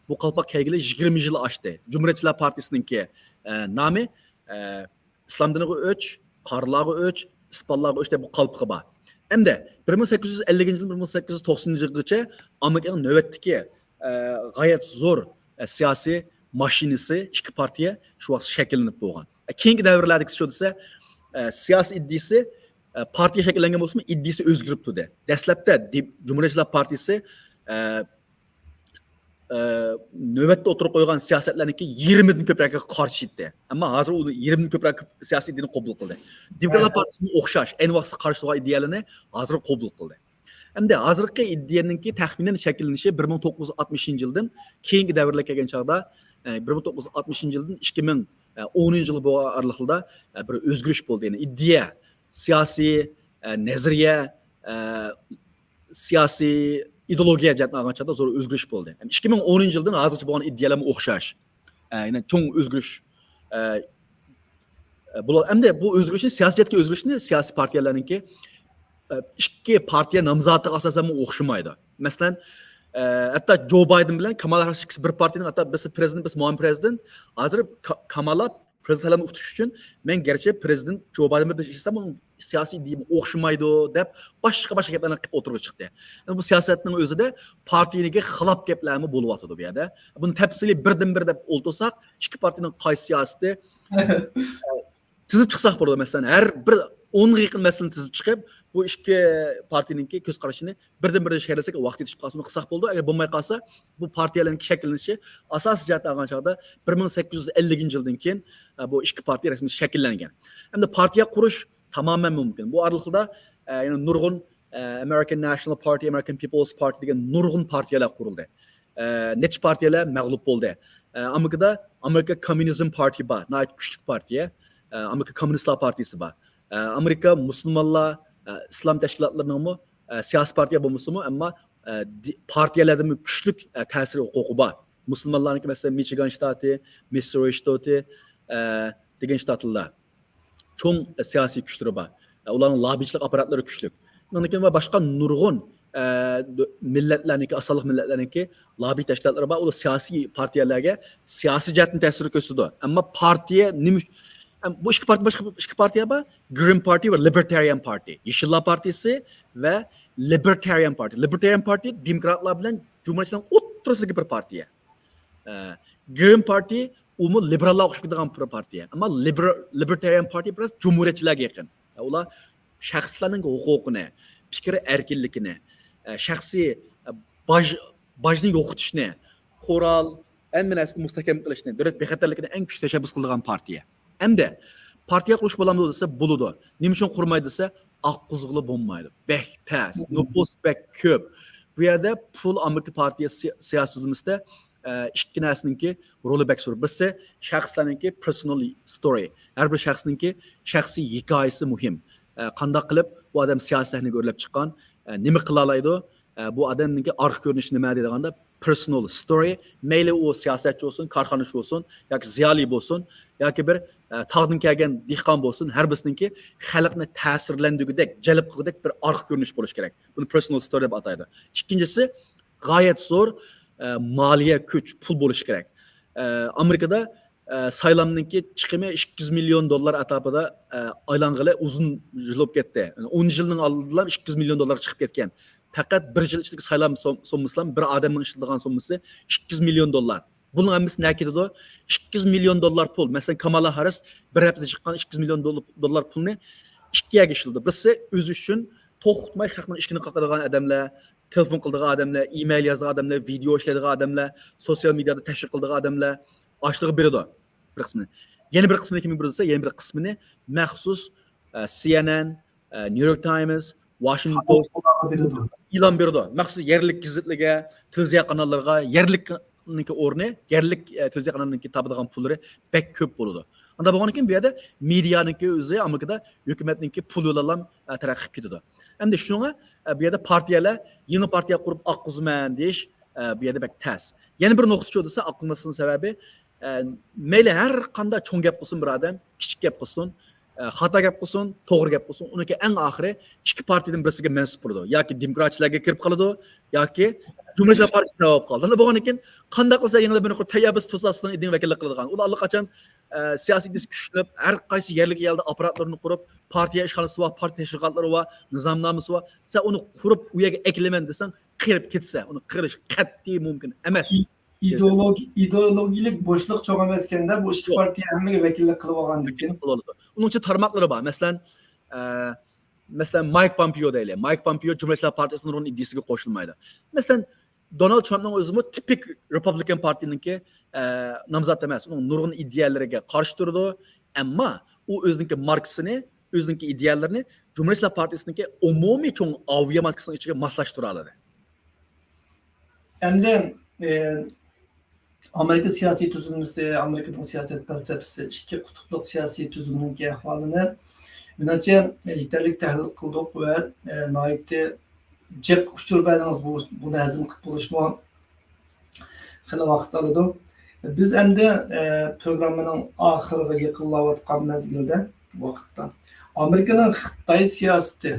بۇ قالپاق كىيگىلى يىگىرمە يىل ئاشتى. جۇمھۇرىيەتچىلەر پارتىيىسىنىڭكى، ئە، نامى، ئە، ئىسلام دىنىغا ئۆچ، قارىلارغا ئۆچ، ئىسپانلارغا ئۆچ دەپ بۇ قالپىقى بار. ئەمدى بىر مىڭ سەككىز يۈز ئەللىكىنچى يىلدىن بىر مىڭ سەككىز يۈز توقسىنىنچى يىلغىچە ئامېرىكىنىڭ نۆۋەتتىكى، ئە، غايەت زور، ئە، سىياسىي ماشىنىسى، ئىككى پارتىيە شۇ ۋاقىت شەكىللىنىپ بولغان. ئە، كېيىنكى دەۋرلەردىكىسى شۇ دېسە، ئە، سىياسىي ئىدىيىسى، ئە، پارتىيە شەكىللەنگەن بولسىمۇ، ئىدىيىسى ئۆزگىرىپ تۇردى. دەسلەپتە دېم-، جۇمھۇرىيەتچىلەر پارتىيىسى، ئە، ئە، نۆۋەتتە ئوتتۇرىغا قويغان سىياسەتلەرنىڭكى يېرىمىدىن كۆپرەكىگە قارشى ئىدى. ئەمما ھازىر ئۇ يېرىمدىن كۆپرەك سىياسىي ئىدىيىنى قوبۇل قىلدى. دېموكراتلار پارتىيىسىمۇ ئوخشاش، ئەينى ۋاقىتتا قارشى تۇرغان ئىدىيەلەرنى ھازىر قوبۇل قىلدى. ئەمدى ھازىرقى ئىدىيەنىڭكى تەخمىنەن شەكىللىنىشى بىر مىڭ توققۇز يۈز ئاتمىشىنچى يىلدىن كېيىنكى دەۋرلەرگە كەلگەن چاغدا، ئە، بىر مىڭ توققۇز يۈز ئاتمىشىنچى يىلدىن ئىككى مىڭ ئونىنچى يىل بولغان ئارىلىقىدا، ئە، بىر ئۆزگىرىش بولدى. يەنى ئىدىيە، سىياسىي، ئە، نەزەرىيە، ئە، سىياسىي ئىدېئولوگىيە جەھەتتىن ئالغان چاغدا زور ئۆزگىرىش بولدى. ئىككى مىڭ ئونىنچى يىلدىن ھازىرغىچە بولغان ئىدىيەلەرمۇ ئوخشاش. ئە، يەنى چوڭ ئۆزگىرىش، ئە، ئە، بۇلار، ئەمدى بۇ ئۆزگىرىشنى، سىياسىي جەھەتتىكى ئۆزگىرىشنى سىياسىي پارتىيەلەرنىڭكى، ئە، ئىككى پارتىيە نامزاتىغا ئاساسەنمۇ ئوخشىمايدۇ. مەسىلەن، ئە، ھەتتا جو بايدېن بىلەن كامالا ھاررىس ئىككىسى بىر پارتىيەنىڭ، ھەتتا بىرسى پرېزىدېنت، بىرسى مۇئاۋىن پرېزىدېنت. ھازىر كا-، كامالا پرېزىدېنت سايلامنى ئۇتۇش ئۈچۈن، مەن گەرچە پرېزىدېنت جو بايدېن بىلەن ئىشلىسەم، ئۇنىڭ سىياسىي ئىدىيەم ئوخشىمايدۇ دەپ، باشقا، باشقا گەپلەرنى قىلىپ ئوتتۇرىغا چىقتى. يەنى بۇ سىياسەتنىڭ ئۆزىدە پارتىيىگە خىلاپ گەپلەرمۇ بولۇۋاتىدۇ بۇ يەردە. بۇنى تەپسىلىي بىردىن بىر دەپ ئولتۇرساق، ئىككى پارتىيەنىڭ قايسى سىياسىتى، ئە، تىزىپ چىقساق بولىدۇ. مەسىلەن، ھەر بىر ئونغا يېقىن مەسىلىنى تىزىپ چىقىپ، بۇ ئىككى پارتىيەنىڭكى كۆز قارىشىنى بىردىن بىر شەكىللىسەك ۋاقىت يېتىشىپ قالسا، ئۇنى قىلساق بولىدۇ. ئەگەر بولماي قالسا، بۇ پارتىيەلەرنىڭ شەكىللىنىشى ئاساسىي جەھەتتىن ئالغان چاغدا بىر مىڭ سەككىز يۈز ئەللىكىنچى يىلدىن كېيىن، ئە، بۇ ئىككى پارتىيە رەسمىي شەكىللەنگەن. ئەمدى پارتىيە قۇرۇش تامامەن مۇمكىن. بۇ ئارىلىقتا، ئە، يەنە نۇرغۇن، ئە، American National Party، American People's Party دېگەن نۇرغۇن پارتىيەلەر قۇرۇلدى. ئە، نەچچە پارتىيەلەر مەغلۇپ بولدى. ئە، ئامېرىكىدا ئامېرىكا كوممۇنىزم پارتىيە بار، ناھايىتى كۈچلۈك پارتىيە. ئە، ئامېرىكا كوممۇنىستلار پارتىيىسى بار. ئە، ئامېرىكا مۇسۇلمانلار، ئە، ئىسلام تەشكىلاتلىرىنىڭمۇ، ئە، سىياسىي پارتىيە بولمىسىمۇ، ئەمما، ئە، دى-، پارتىيەلەردىنمۇ كۈچلۈك، ئە، تەسىر ھوقۇقى بار. مۇسۇلمانلارنىڭكى، مەسىلەن، مىچىگان شتاتى، مىسسۇرى شتاتى، ئە، دېگەن شتاتلار. چوڭ سىياسىي كۈچلىرى بار. ئۇلارنىڭ لاببىچىلىق ئاپپاراتلىرى كۈچلۈك. ئۇنىڭدىن كېيىن ۋە باشقا نۇرغۇن، ئە، دۆ-، مىللەتلەرنىڭكى، ئاز سانلىق مىللەتلەرنىڭكى لاببى تەشكىلاتلىرى بار. ئۇلار سىياسىي پارتىيەلەرگە سىياسىي جەھەتتىن تەسىر كۆرسىتىدۇ. ئەمما پارتىيە نېمە ئۈچ-، ئەم، بۇ ئىككى پارتىيە، باشقا ئىككى پارتىيە بار. Green Party ۋە Libertarian Party. يېشىللار پارتىيىسى ۋە Libertarian Party. Libertarian Party دېموكراتلار بىلەن جۇمھۇرىيەتچىلەرنىڭ ئوتتۇرىسىدىكى بىر پارتىيە. ئە، Green Party ئۇمۇ لىبېراللارغا ئوخشاپ كېتىدىغان بىر پارتىيە. ئەمما لىبېر-، Libertarian Party بىراز جۇمھۇرىيەتچىلەرگە يېقىن. ئە، ئۇلار شەخسلەرنىڭ ھوقۇقىنى، پىكىر ئەركىنلىكىنى، ئە، شەخسىي، ئە، باج-، باجنى يوقىتىشنى، قورال، ھەممە نەرسىنى مۇستەھكەم قىلىشنى، دۆلەت بىخەتەرلىكىنى ئەڭ كۈچلۈك تەشەببۇس قىلىدىغان پارتىيە. ئەمدى پارتىيە قۇرۇش بولامدۇ دېسە، بولىدۇ. نېمە ئۈچۈن قۇرمايدۇ دېسە، ئاققۇزغىلى بولمايدۇ. بەك تەس، نوپۇس بەك كۆپ. بۇ يەردە پۇل ئامېرىكا پارتىيە سىيا-، سىياسىي تۈزۈلمىسىدە، ئە، ئىككى نەرسىنىڭكى رولى بەك زور. بىرسى شەخسلەرنىڭكى personal story. ھەر بىر شەخسنىڭكى شەخسىي ھېكايىسى مۇھىم. ئە، قانداق قىلىپ بۇ ئادەم سىياسىي سەھنىگە ئۆرلەپ چىققان، ئە، نېمە قىلالايدۇ، ئە، بۇ ئادەمنىڭكى ئارقا كۆرۈنۈشى نېمە دەيدىغاندا، personal story، مەيلى ئۇ سىياسەتچى بولسۇن، كارخانىچى بولسۇن، ياكى زىيالىي بولسۇن، ياكى بىر، ئە، تاغدىن كەلگەن دېھقان بولسۇن، ھەر بىرسىنىڭكى خەلقنى تەسىرلەندۈرگۈدەك، جەلپ قىلغۇدەك بىر ئارقا كۆرۈنۈش بولۇشى كېرەك. بۇنى personal story دەپ ئاتايدۇ. ئىككىنچىسى، غايەت زور، ئە، مالىيە كۈچ، پۇل بولۇشى كېرەك. ئە، ئامېرىكىدا، ئە، سايلامنىڭكى چىقىمى ئىككى يۈز مىليون دوللار ئەتراپىدا، ئە، ئايلانغىلى ئۇزۇن يىل بولۇپ كەتتى. ئون يىلنىڭ ئالدىدىلا ئىككى يۈز مىليون دوللارغا چىقىپ كەتكەن. پەقەت بىر يىل ئىچىدىكى سايلام سوم-، سوممىسىلا، بىر ئادەمنىڭ ئىشلىتىدىغان سوممىسى ئىككى يۈز مىليون دوللار. بۇنىڭ ھەممىسى نەگە كېتىدۇ؟ ئىككى يۈز مىليون دوللار پۇل. مەسىلەن، كامالا ھاررىس بىر ھەپتىدە چىققان ئىككى يۈز مىليون دول-، دوللار پۇلنى ئىككى يەرگە ئىشلىتىدۇ. بىرسى ئۆزى ئۈچۈن توختىماي خەقنىڭ ئىشىكىنى قاقىدىغان ئادەملەر، تېلېفون قىلىدىغان ئادەملەر، ئىمېيل يازىدىغان ئادەملەر، ۋىدېئو ئىشلەيدىغان ئادەملەر، سوتسىيال مېدىيادا تەشۋىق قىلىدىغان ئادەملەر ئاشلىقى بېرىدۇ بىر قىسمىنى. يەنە بىر قىسمىنى كىمگە بېرىدۇ دېسە، يەنە بىر قىسمىنى مەخسۇس، ئە، سى ئېن ئېن، ئە، نيۇ يورك تايمز، ۋاشىنگتون پوست ئېلان بېرىدۇ. مەخسۇس يەرلىك گېزىتلەرگە، تېلېۋىزىيە قاناللىرىغا، يەرلىكنىڭكى ئورنى، يەرلىك، ئە، تېلېۋىزىيە قانالىنىڭكى تاپىدىغان پۇللىرى بەك كۆپ بولىدۇ. ئاندا بولغاندىكىن بۇ يەردە مېدىيانىڭكى ئۆزى ئامېرىكىدا ھۆكۈمەتنىڭكى پۇلى بىلەنلا، ئە، تەرەققىي قىلىپ كېتىدۇ. ئەمدى شۇڭا، ئە، بۇ يەردە پارتىيەلەر يېڭى پارتىيە قۇرۇپ ئاققۇزىمەن دېيىش، ئە، بۇ يەردە بەك تەس. يەنە بىر نۇقتا شۇ دېسە، ئاقلىماسلىقنىڭ سەۋەبى، ئە، مەيلى ھەر قانداق چوڭ گەپ قىلسۇن بىر ئادەم، كىچىك گەپ قىلسۇن، ئە، خاتا گەپ قىلسۇن، توغرا گەپ قىلسۇن، ئۇنىڭكى ئەڭ ئاخىرى ئىككى پارتىيىدىن بىرسىگە مەنسۇپ بولىدۇ. ياكى دېموكراتچىلارغا كىرىپ قالىدۇ، ياكى جۇمھۇرىيەتچىلەر پارتىيىسىگە بولۇپ قالىدۇ. ئانداق بولغاندىكىن قانداق قىلسا يېڭىلىپ بىر قۇرۇپ تەييار بىز توساتسىزنىڭ ئىدىڭ ۋەكىللىك قىلىدىغان. ئۇلار ئاللىقاچان، ئە، سىياسىي ئىدىيىسى كۈچلىنىپ، ھەر قايسى يەرلىك يەردە ئاپپاراتلىرىنى قۇرۇپ، پارتىيە ئىشخانىسى بار، پارتىيە تەشۋىقاتلىرى بار، نىزامنامىسى بار. سەن ئۇنى قۇرۇپ ئۇ يەرگە ئەكېلىمەن دېسەڭ، قېرىپ كېتىسەن. ئۇنى قىرىش قەتئىي مۇمكىن ئەمەس. ئىدېئولوگىيىلىك بوشلۇق چوڭ ئەمەسكەندە، بۇ ئىككى پارتىيە ھەممىگە ۋەكىللىك قىلىۋالغاندىكىن. ئۇنىڭ ئىچىدە تارماقلىرى بار. مەسىلەن، ئە، مەسىلەن، مايك پومپېئو دەيلى. مايك پومپېئو جۇمھۇرىيەتچىلەر پارتىيىسىنىڭ نۇرغۇن ئىدىيىسىگە قوشۇلمايدۇ. مەسىلەن، دونالد ترامپنىڭ ئۆزىمۇ تىپىك رېپۇبلىكان پارتىيىنىڭكى، ئە، نامزات ئەمەس. ئۇنىڭ نۇرغۇن ئىدىيەلىرىگە قارشى تۇرىدۇ. ئەمما ئۇ ئۆزىنىڭكى ماركىسىنى، ئۆزىنىڭكى ئىدىيەلىرىنى جۇمھۇرىيەتچىلەر پارتىيىسىنىڭكى ئومۇمىي چوڭ ئاۋىيە ماركىسىنىڭ ئىچىگە ماسلاشتۇرالىدى. ئەمدى، ئە، ئامېرىكا سىياسىي تۈزۈلمىسى، ئامېرىكىنىڭ سىياسەت پەلسەپىسى، ئىككى قۇتۇپلۇق سىياسىي تۈزۈمنىڭكى ئەھۋالىنى مېنىڭچە يېتەرلىك تەھلىل قىلدۇق ۋە، ئە، ناھايىتى جىق ئۇچۇر بەردىڭىز. بۇ، بۇنى ھەزىم قىلىپ بولۇشمۇ خېلى ۋاقىت ئالىدۇ. بىز ئەمدى، ئە، پروگراممىنىڭ ئاخىرىغا يېقىنلاۋاتقان مەزگىلدە، ۋاقىتتا ئامېرىكىنىڭ خىتاي سىياسىتى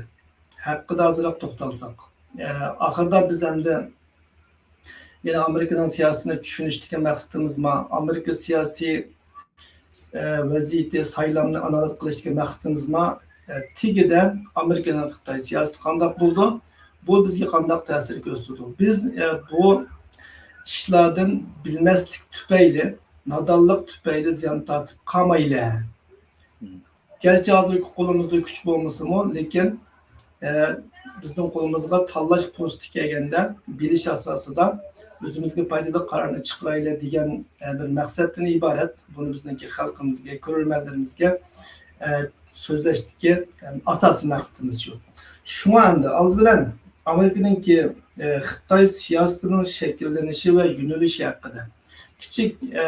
ھەققىدە ئازراق توختالساق. ئە، ئاخىرىدا بىز ئەمدى يەنە ئامېرىكىنىڭ سىياسىتىنى چۈشىنىشتىكى مەقسىتىمىزمۇ، ئامېرىكا سىياسىي، ئە، ۋەزىيىتى، سايلامنى ئانالىز قىلىشتىكى مەقسىتىمىزمۇ، ئە، تېگىدە ئامېرىكىنىڭ خىتاي سىياسىتى قانداق بولىدۇ؟ بۇ بىزگە قانداق تەسىر كۆرسىتىدۇ؟ بىز، ئە، بۇ ئىشلاردىن بىلمەسلىك تۈپەيلى، نادانلىق تۈپەيلى زىيان تارتىپ قالمايلى. مم. گەرچە ھازىرقى قولىمىزدا كۈچ بولمىسىمۇ، لېكىن، ئە، بىزنىڭ قولىمىزغا تاللاش پۇرسىتى كەلگەندە، بىلىش ئاساسىدا ئۆزىمىزگە پايدىلىق قارارنى چىقىرايلى دېگەن، ئە، بىر مەقسەتتىن ئىبارەت. بۇنى بىزنىڭكى خەلقىمىزگە، كۆرۈرمەنلىرىمىزگە، ئە، سۆزلەشتىكى، ئە، ئاساسىي مەقسىتىمىز شۇ. شۇڭا ئەمدى ئالدى بىلەن ئامېرىكىنىڭكى، ئە، خىتاي سىياسىتىنىڭ شەكىللىنىشى ۋە يۆنىلىشى ھەققىدە كىچىك، ئە،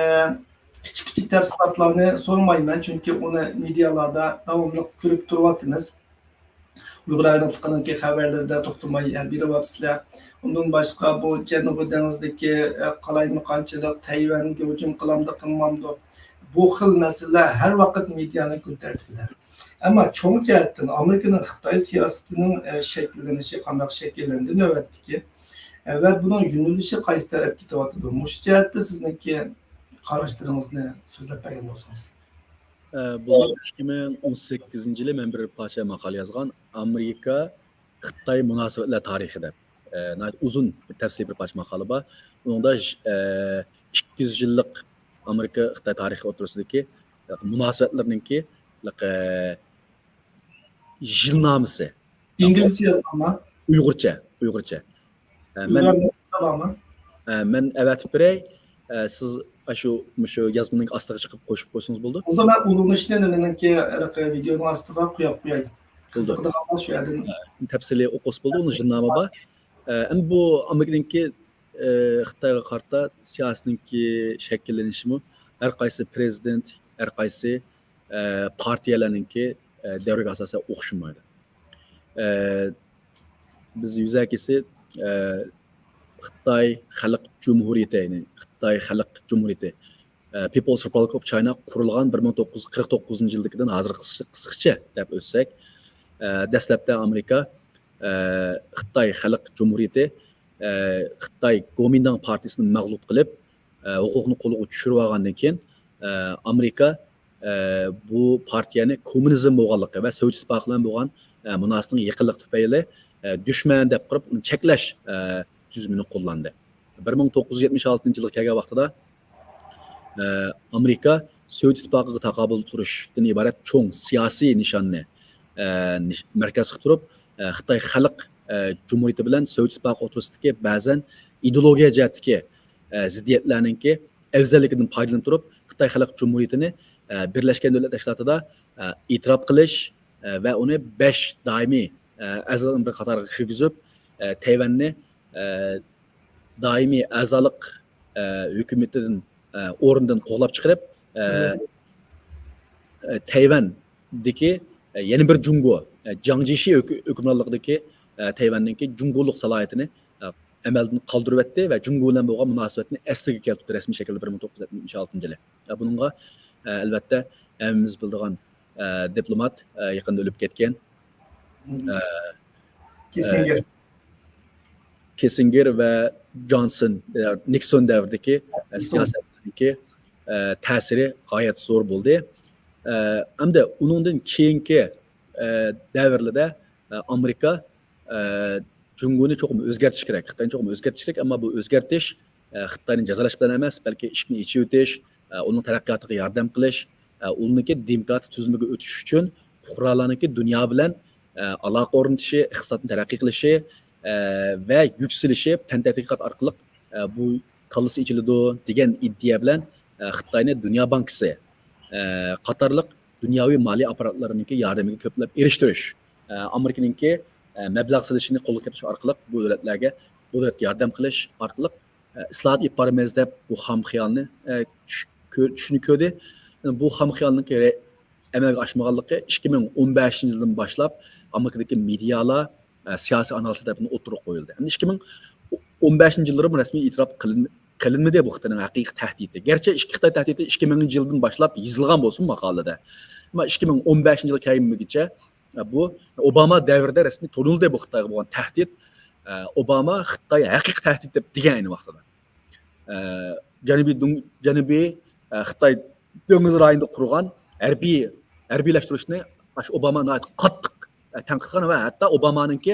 كىچىك-كىچىك تەپسىلاتلارنى سورىمايمەن، چۈنكى ئۇنى مېدىيالاردا داۋاملىق كۆرۈپ تۇرۇۋاتىمىز. ئۇيغۇر ئايرىقلىقىنىڭكى خەۋەرلىرىدە توختىماي، ئە، بېرىۋاتىسىلەر. ئۇندىن باشقا بۇ جەنۇبىي دېڭىزدىكى، ئە، قالايمىقانچىلىق، تەيۋەنگە ھۇجۇم قىلامدۇ، قىلمامدۇ؟ بۇ خىل مەسىلىلەر ھەر ۋاقىت مېدىيانىڭ كۈن تەرتىپىدە. ئەمما چوڭ جەھەتتىن ئامېرىكىنىڭ خىتاي سىياسىتىنىڭ، ئە، شەكىللىنىشى قانداق شەكىللەندى نۆۋەتتىكى، ئە، ۋە بۇنىڭ يۆنىلىشى قايسى تەرەپكە كېتىۋاتىدۇ؟ مۇشۇ جەھەتتە سىزنىڭكى قاراشلىرىڭىزنى سۆزلەپ بەرگەن بولسىڭىز. ئە، بۇ ئىككى مىڭ ئون سەككىزىنچى يىلى مەن بىر پارچە ماقالە يازغان، ئامېرىكا خىتاي مۇناسىۋەتلەر تارىخى دەپ، ئە، ناھايىتى ئۇزۇن بىر تەپسىلىي بىر پارچە ماقالە بار. ئۇنىڭدا، ئە، ئىككى يۈز يىللىق ئامېرىكا خىتاي تارىخى ئوتتۇرىسىدىكى مۇناسىۋەتلىرىنىڭكى، ئە، يىلنامىسى. ئىنگلىزچە يازغانما؟ ئۇيغۇرچە، ئۇيغۇرچە. ئە، مەن، ئۇيغۇرچە بارمۇ؟ ئە، مەن ئەۋەتىپ بېرەي. ئە، سىز ئاشۇ، مۇشۇ يازمىنىڭ ئاستىغا چىقىپ قوشۇپ قويسىڭىز بولىدۇ. بولدى، مەن ئۇلىنىشنى مېنىڭكى ھېلىقى ۋىدېونىڭ ئاستىغا قويۇپ قوياي. بولدى. قىزىقىدىغانلار شۇ يەردىن. ئە، تەپسىلىي ئوقۇسا بولىدۇ، ئۇنىڭ يىلنامى بار. ئە، ئەمدى بۇ ئامېرىكىنىڭكى، ئە، خىتايغا قارىتا سىياسىتىنىڭكى شەكىللىنىشىمۇ ھەر قايسى پىرېزىدېنت، ھەر قايسى، ئە، پارتىيەلەرنىڭكى، ئە، دەۋرىگە ئاساسەن ئوخشىمايدۇ. ئە، بىز يۈزەكىسى، ئە، خىتاي خەلق جۇمھۇرىيىتى، يەنى خىتاي خەلق جۇمھۇرىيىتى، ئە، People's Republic of China قۇرۇلغان بىر مىڭ توققۇز يۈز قىرىق توققۇزىنچى يىلدىكىدىن ھازىر قىسقىچە، قىسقىچە دەپ ئۆتسەك، ئە، دەسلەپتە ئامېرىكا، ئە، خىتاي خەلق جۇمھۇرىيىتى، ئە، خىتاي گومىنداڭ پارتىيىسىنى مەغلۇپ قىلىپ، ئە، ھوقۇقنى قولىغا چۈشۈرۈۋالغاندىن كېيىن، ئە، ئامېرىكا، ئە، بۇ پارتىيەنى كوممۇنىزم بولغانلىقى ۋە سوۋېت ئىتتىپاقى بىلەن بولغان ئە، مۇناسىۋىتىنىڭ يېقىنلىقى تۈپەيلى، ئە، دۈشمەن دەپ قارىپ، ئۇنى چەكلەش، ئە، تۈزۈمىنى قوللاندى. بىر مىڭ توققۇز يۈز يەتمىش ئالتىنچى يىلغا كەلگەن ۋاقتىدا، ئە، ئامېرىكا سوۋېت ئىتتىپاقىغا تاقابىل تۇرۇشتىن ئىبارەت چوڭ سىياسىي نىشاننى، ئە، نىش-، مەركەزگە تۇرۇپ، ئە، خىتاي خەلق، ئە، جۇمھۇرىيىتى بىلەن سوۋېت ئىتتىپاقى ئوتتۇرىسىدىكى بەزەن ئىدېئولوگىيە جەھەتتىكى، ئە، زىددىيەتلەرنىڭكى ئەۋزەللىكىدىن پايدىلىنىپ تۇرۇپ، خىتاي خەلق جۇمھۇرىيىتىنى، ئە، بىرلەشكەن دۆلەتلەر تەشكىلاتىدا، ئە، ئېتىراپ قىلىش، ئە، ۋە ئۇنى بەش دائىمىي، ئە، ئەزالىرىنىڭ بىر قاتارىغا كىرگۈزۈپ، ئە، تەيۋەننى، ئە، دائىمىي ئەزالىق، ئە، ھۆكۈمىتىدىن، ئە، ئورنىدىن قوغلاپ چىقىرىپ، ئە، ئە، تەيۋەندىكى، ئە، يەنە بىر جۇڭگو، ئە، جياڭ جيېشى ھۆك-، ھۆكۈمرانلىقىدىكى، ئە، تەيۋەننىڭكى جۇڭگولۇق سالاھىيىتىنى، ئە، ئەمەلدىن قالدۇرۇۋەتتى ۋە جۇڭگو بىلەن بولغان مۇناسىۋەتنى ئەسلىگە كەلتۈردى رەسمىي شەكىلدە بىر مىڭ توققۇز يۈز يەتمىش ئالتىنچى يىلى. ئە، بۇنىڭغا، ئە، ئەلۋەتتە، ھەممىمىز بىلىدىغان، ئە، دىپلومات، ئە، يېقىندا ئۆلۈپ كەتكەن، ئە، كىسسىنگېر. ئە، كىسسىنگېر ۋە جونسون، ئە، نىكسون دەۋرىدىكى، ئە، نىكسون. سىياسەتتىكى، ئە، تەسىرى غايەت زور بولدى. ئە، ئەمدى ئۇنىڭدىن كېيىنكى، ئە، دەۋرلەردە، ئە، ئامېرىكا، ئە، جۇڭگونى چوقۇم ئۆزگەرتىش كېرەك، خىتاينى چوقۇم ئۆزگەرتىش كېرەك، ئەمما بۇ ئۆزگەرتىش، ئە، خىتاينى جازالاش بىلەن ئەمەس، بەلكى ئىشىكنى ئېچىۋېتىش، ئە، ئۇنىڭ تەرەققىياتىغا ياردەم قىلىش، ئە، ئۇنىڭكى دېموكراتىك تۈزۈلمىگە ئۆتۈش ئۈچۈن پۇقرالارنىڭكى دۇنيا بىلەن، ئە، ئالاقە ئورنىتىشى، ئىقتىسادنى تەرەققىي قىلىشى، ئە، ۋە يۈكسىلىشى، پەن تەتقىقات ئارقىلىق، ئە، بۇ كاللىسى ئېچىلىدۇ دېگەن ئىدىيە بىلەن، ئە، خىتاينى دۇنيا بانكىسى، ئە، قاتارلىق دۇنياۋى مالىيە ئاپپاراتلىرىنىڭكى ياردىمىگە كۆپلەپ ئېرىشتۈرۈش، ئە، ئامېرىكىنىڭكى، ئە، مەبلەغ سېلىشىنى قولغا كەلتۈرۈش ئارقىلىق بۇ دۆلەتلەرگە، بۇ دۆلەتكە ياردەم قىلىش ئارقىلىق، ئە، ئىسلاھات ئېلىپ بارىمىز دەپ بۇ خام خىيالنى، ئە، چۈش-، كۆ-، چۈشىنى كۆردى. بۇ خام خىيالنىڭكى رە-، ئەمەلگە ئاشمىغانلىقى ئىككى مىڭ ئون بەشىنچى يىلدىن باشلاپ ئامېرىكىدىكى مېدىيالار، ئە، سىياسىي ئانالىز تەرىپىدىن ئوتتۇرىغا قويۇلدى. ئەمدى ئىككى مىڭ ئون بەشىنچى يىللىرىمۇ رەسمىي ئېتىراپ قىلىن-، قىلىنمىدى بۇ خىتاينىڭ ھەقىقىي تەھدىتى. گەرچە ئىككى خىتاي تەھدىتى ئىككى مىڭىنچى يىلدىن باشلاپ يېزىلغان بولسىمۇ ماقالىدە، ئەمما ئىككى مىڭ ئون بەشىنچى يىلغا كەلگۈچە، ئە، بۇ ئوباما دەۋرىدە رەسمىي تونۇلدى بۇ خىتايغا بولغان تەھدىت. ئە، ئوباما خىتاي ھەقىقىي تەھدىت دەپ دېگەن ئەينى ۋاقتىدا. ئە، جەنۇبىي دۇڭ-، جەنۇبىي، ئە، خىتاي دېڭىز رايونىدا قۇرغان ھەربىي، ھەربىيلەشتۈرۈشنى ئاشۇ ئوباما ناھايىتى قاتتىق، ئە، تەنقىد قىلغان ۋە ھەتتا ئوبامانىڭكى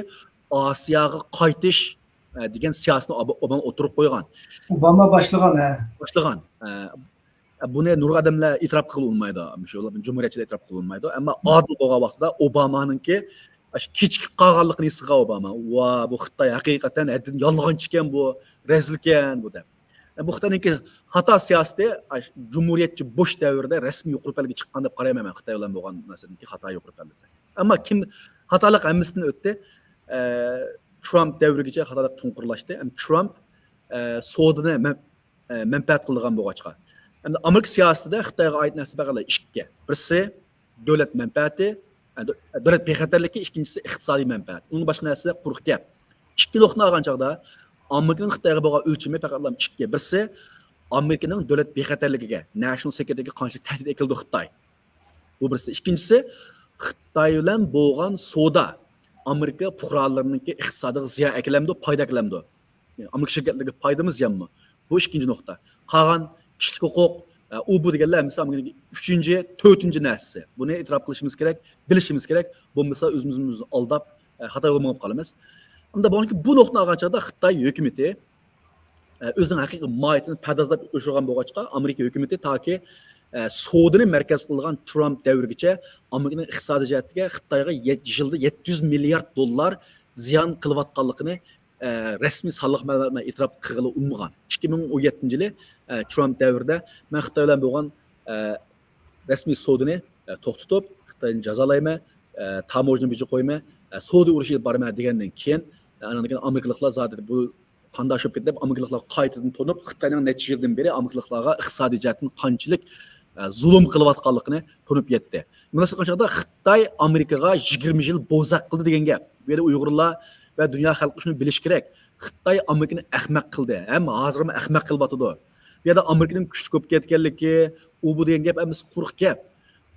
ئاسىياغا قايتىش، ئە، دېگەن سىياسىتىنى ئوب-، ئوباما ئوتتۇرىغا قويغان. ئوباما باشلىغان، ھە. باشلىغان. ئە، بۇنى نۇرغۇن ئادەملەر ئېتىراپ قىلغىلى بولمايدۇ. مۇشۇ جۇمھۇرىيەتچىلەر ئېتىراپ قىلغىلى بولمايدۇ. ئەمما ئادىل بولغان ۋاقتىدا ئوبامانىڭكى ئاشۇ كېچىكىپ قالغانلىقىنى ھېس قىلغان ئوباما. ۋا، بۇ خىتاي ھەقىقەتەن ھەددىدىن يانغىنى ئىكەن بۇ، رەزىلكەن بۇ دەپ. بۇ خىتاينىڭكى خاتا سىياسىتى، ئاشۇ جۇمھۇرىيەتچى بۇش دەۋرىدە رەسمىي يۇقىرى پەللىگە چىققان دەپ قارايمەن مەن خىتاي بىلەن بولغان مۇناسىۋەتنىڭكى خاتا يۇقىرى پەللىسى. ئەمما كىم خاتالىق ھەممىسىدىن ئۆتتى. ئە، ترامپ دەۋرىگىچە خاتالىق چوڭقۇرلاشتى. ئەمما ترامپ، ئە، سودىنى مەن-، ئە، مەنپەئەت قىلىدىغان بولغاچقا. ئەمدى ئامېرىكا سىياسىتىدە خىتايغا ئائىت نەرسە بەك غەلىتە. ئىككى. بىرسى، دۆلەت مەنپەئەتى، ئە، دۆ-، دۆلەت بىخەتەرلىكى، ئىككىنچىسى ئىقتىسادىي مەنپەئەت. ئۇنىڭ باشقا نەرسىلەر قۇرۇق گەپ. ئىككى نۇقتىنى ئالغان چاغدا، ئامېرىكىنىڭ خىتايغا بولغان ئۆلچىمى پەقەتلا ئىككى. بىرسى، ئامېرىكىنىڭ دۆلەت بىخەتەرلىكىگە، نەشنال سېكيۇرىتىگە قانچىلىك تەھدىت ئەكېلىدۇ خىتاي. بۇ بىرسى. ئىككىنچىسى، خىتاي بىلەن بولغان سودا ئامېرىكا پۇقرالىرىنىڭكى ئىقتىسادىغا زىيان ئەكېلەمدۇ، پايدا ئەكېلەمدۇ؟ يەنى ئامېرىكا شىركەتلىرىگە پايدىمۇ، زىيانمۇ؟ بۇ ئىككىنچى نۇقتا. قالغان كىشىلىك ھوقۇق، ئە، ئۇ بۇ دېگەنلەر ھەممىسى ئامېرىكىنىڭ ئۈچىنچى، تۆتىنچى نەرسىسى. بۇنى ئېتىراپ قىلىشىمىز كېرەك، بىلىشىمىز كېرەك. بولمىسا ئۆزىمىزنى ئۆزىمىز ئالداپ، ئە، خاتا يولغا مېڭىپ قالىمىز. ئەمدى بۇ نۇقتىنى ئالغان چاغدا خىتاي ھۆكۈمىتى، ئە، ئۆزىنىڭ ھەقىقىي ماھىيىتىنى پەردازلاپ ئۆچۈرگەن بولغاچقا، ئامېرىكا ھۆكۈمىتى تاكى، ئە، سودىنى مەركەز قىلغان ترامپ دەۋرىگىچە ئامېرىكىنىڭ ئىقتىسادىي جەھەتتىكى خىتايغا يەت-، يىلدا يەتتە يۈز مىليارد دوللار زىيان قىلىۋاتقانلىقىنى، ئە، رەسمىي سانلىق مەلۇمات بىلەن ئېتىراپ قىلغىلى ئۇنىمىغان. ئىككى مىڭ ئون يەتتىنچى يىلى، ئە، ترامپ دەۋرىدە مەن خىتاي بىلەن بولغان، ئە، رەسمىي سودىنى، ئە، توختىتىپ، خىتاينى جازالايمەن، ئە، تاموژنا بېجى قويىمەن، ئە، سودا ئۇرۇشى ئېلىپ بارىمەن دېگەندىن كېيىن، ئە، ئاندىن كېيىن ئامېرىكىلىقلار زادى بۇ قانداق شۇ دەپ ئامېرىكىلىقلار قايتىدىن تونۇپ، خىتاينىڭ نەچچە يىلدىن بېرى ئامېرىكىلىقلارغا ئىقتىسادىي جەھەتتىن قانچىلىك، ئە، زۇلۇم قىلىۋاتقانلىقىنى تونۇپ يەتتى. مۇناسىۋەتلىك چاغدا خىتاي ئامېرىكىغا يىگىرمە يىل بوزەك قىلدى دېگەن گەپ. بۇ يەردە ئۇيغۇرلار ۋە دۇنيا خەلقى شۇنى بىلىشى كېرەك. خىتاي ئامېرىكىنى ئەخمەق قىلدى، ھەم ھازىرمۇ ئەخمەق قىلىۋاتىدۇ. بۇ يەردە ئامېرىكىنىڭ كۈچلۈك بولۇپ كەتكەنلىكى، ئۇ بۇ دېگەن گەپ ھەممىسى قۇرۇق گەپ.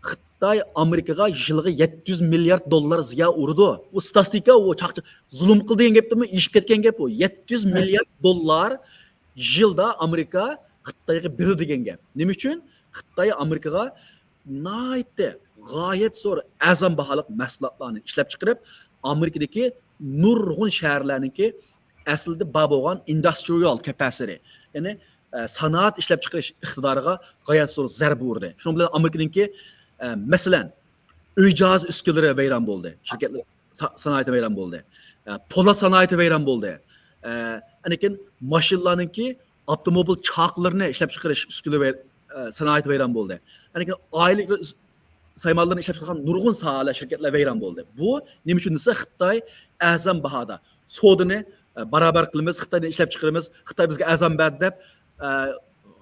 خىتاي ئامېرىكىغا يىلىغا يەتتە يۈز مىليارد دوللار زىيان ئۇرىدۇ. ئۇ ستاتىستىكا، ئۇ چاقچا-، زۇلۇم قىل دېگەن گەپتىنمۇ ئېشىپ كەتكەن گەپ ئۇ. يەتتە يۈز مىليارد دوللار يىلدا ئامېرىكا خىتايغا بېرىدۇ دېگەن گەپ. نېمە ئۈچۈن؟ خىتاي ئامېرىكىغا ناھايىتى غايەت زور ئەرزان باھالىق مەھسۇلاتلارنى ئىشلەپچىقىرىپ، ئامېرىكىدىكى نۇرغۇن شەھەرلەرنىڭكى ئەسلىدە بار بولغان ئىندۇسترىيال كەپەسىتى، يەنى ئە، سانائەت ئىشلەپچىقىرىش ئىقتىدارىغا غايەت زور زەربە ئۇردى. شۇنىڭ بىلەن ئامېرىكىنىڭكى، ئە، مەسىلەن، ئۆي جاھازى ئۈسكۈنىلىرى ۋەيران بولدى. شىركەتلەر سا-، سانائىتى ۋەيران بولدى. ئە، پولات سانائىتى ۋەيران بولدى. ئە، ئاندىن كېيىن ماشىنىلارنىڭكى ئاپتوموبىل چاقلىرىنى ئىشلەپچىقىرىش ئۈسكۈنە ۋەي-، ئە، سانائىتى ۋەيران بولدى. ئاندىن كېيىن ئائىلە سايمانلىرىنى ئىشلەپچىقارغان نۇرغۇن ساھەلەر، شىركەتلەر ۋەيران بولدى. بۇ نېمە ئۈچۈن دېسە، خىتاي ئەرزان باھادا سودىنى، ئە، بارابەر قىلىمىز، خىتايدا ئىشلەپچىقىرىمىز، خىتاي بىزگە ئەرزان بەردى دەپ، ئە،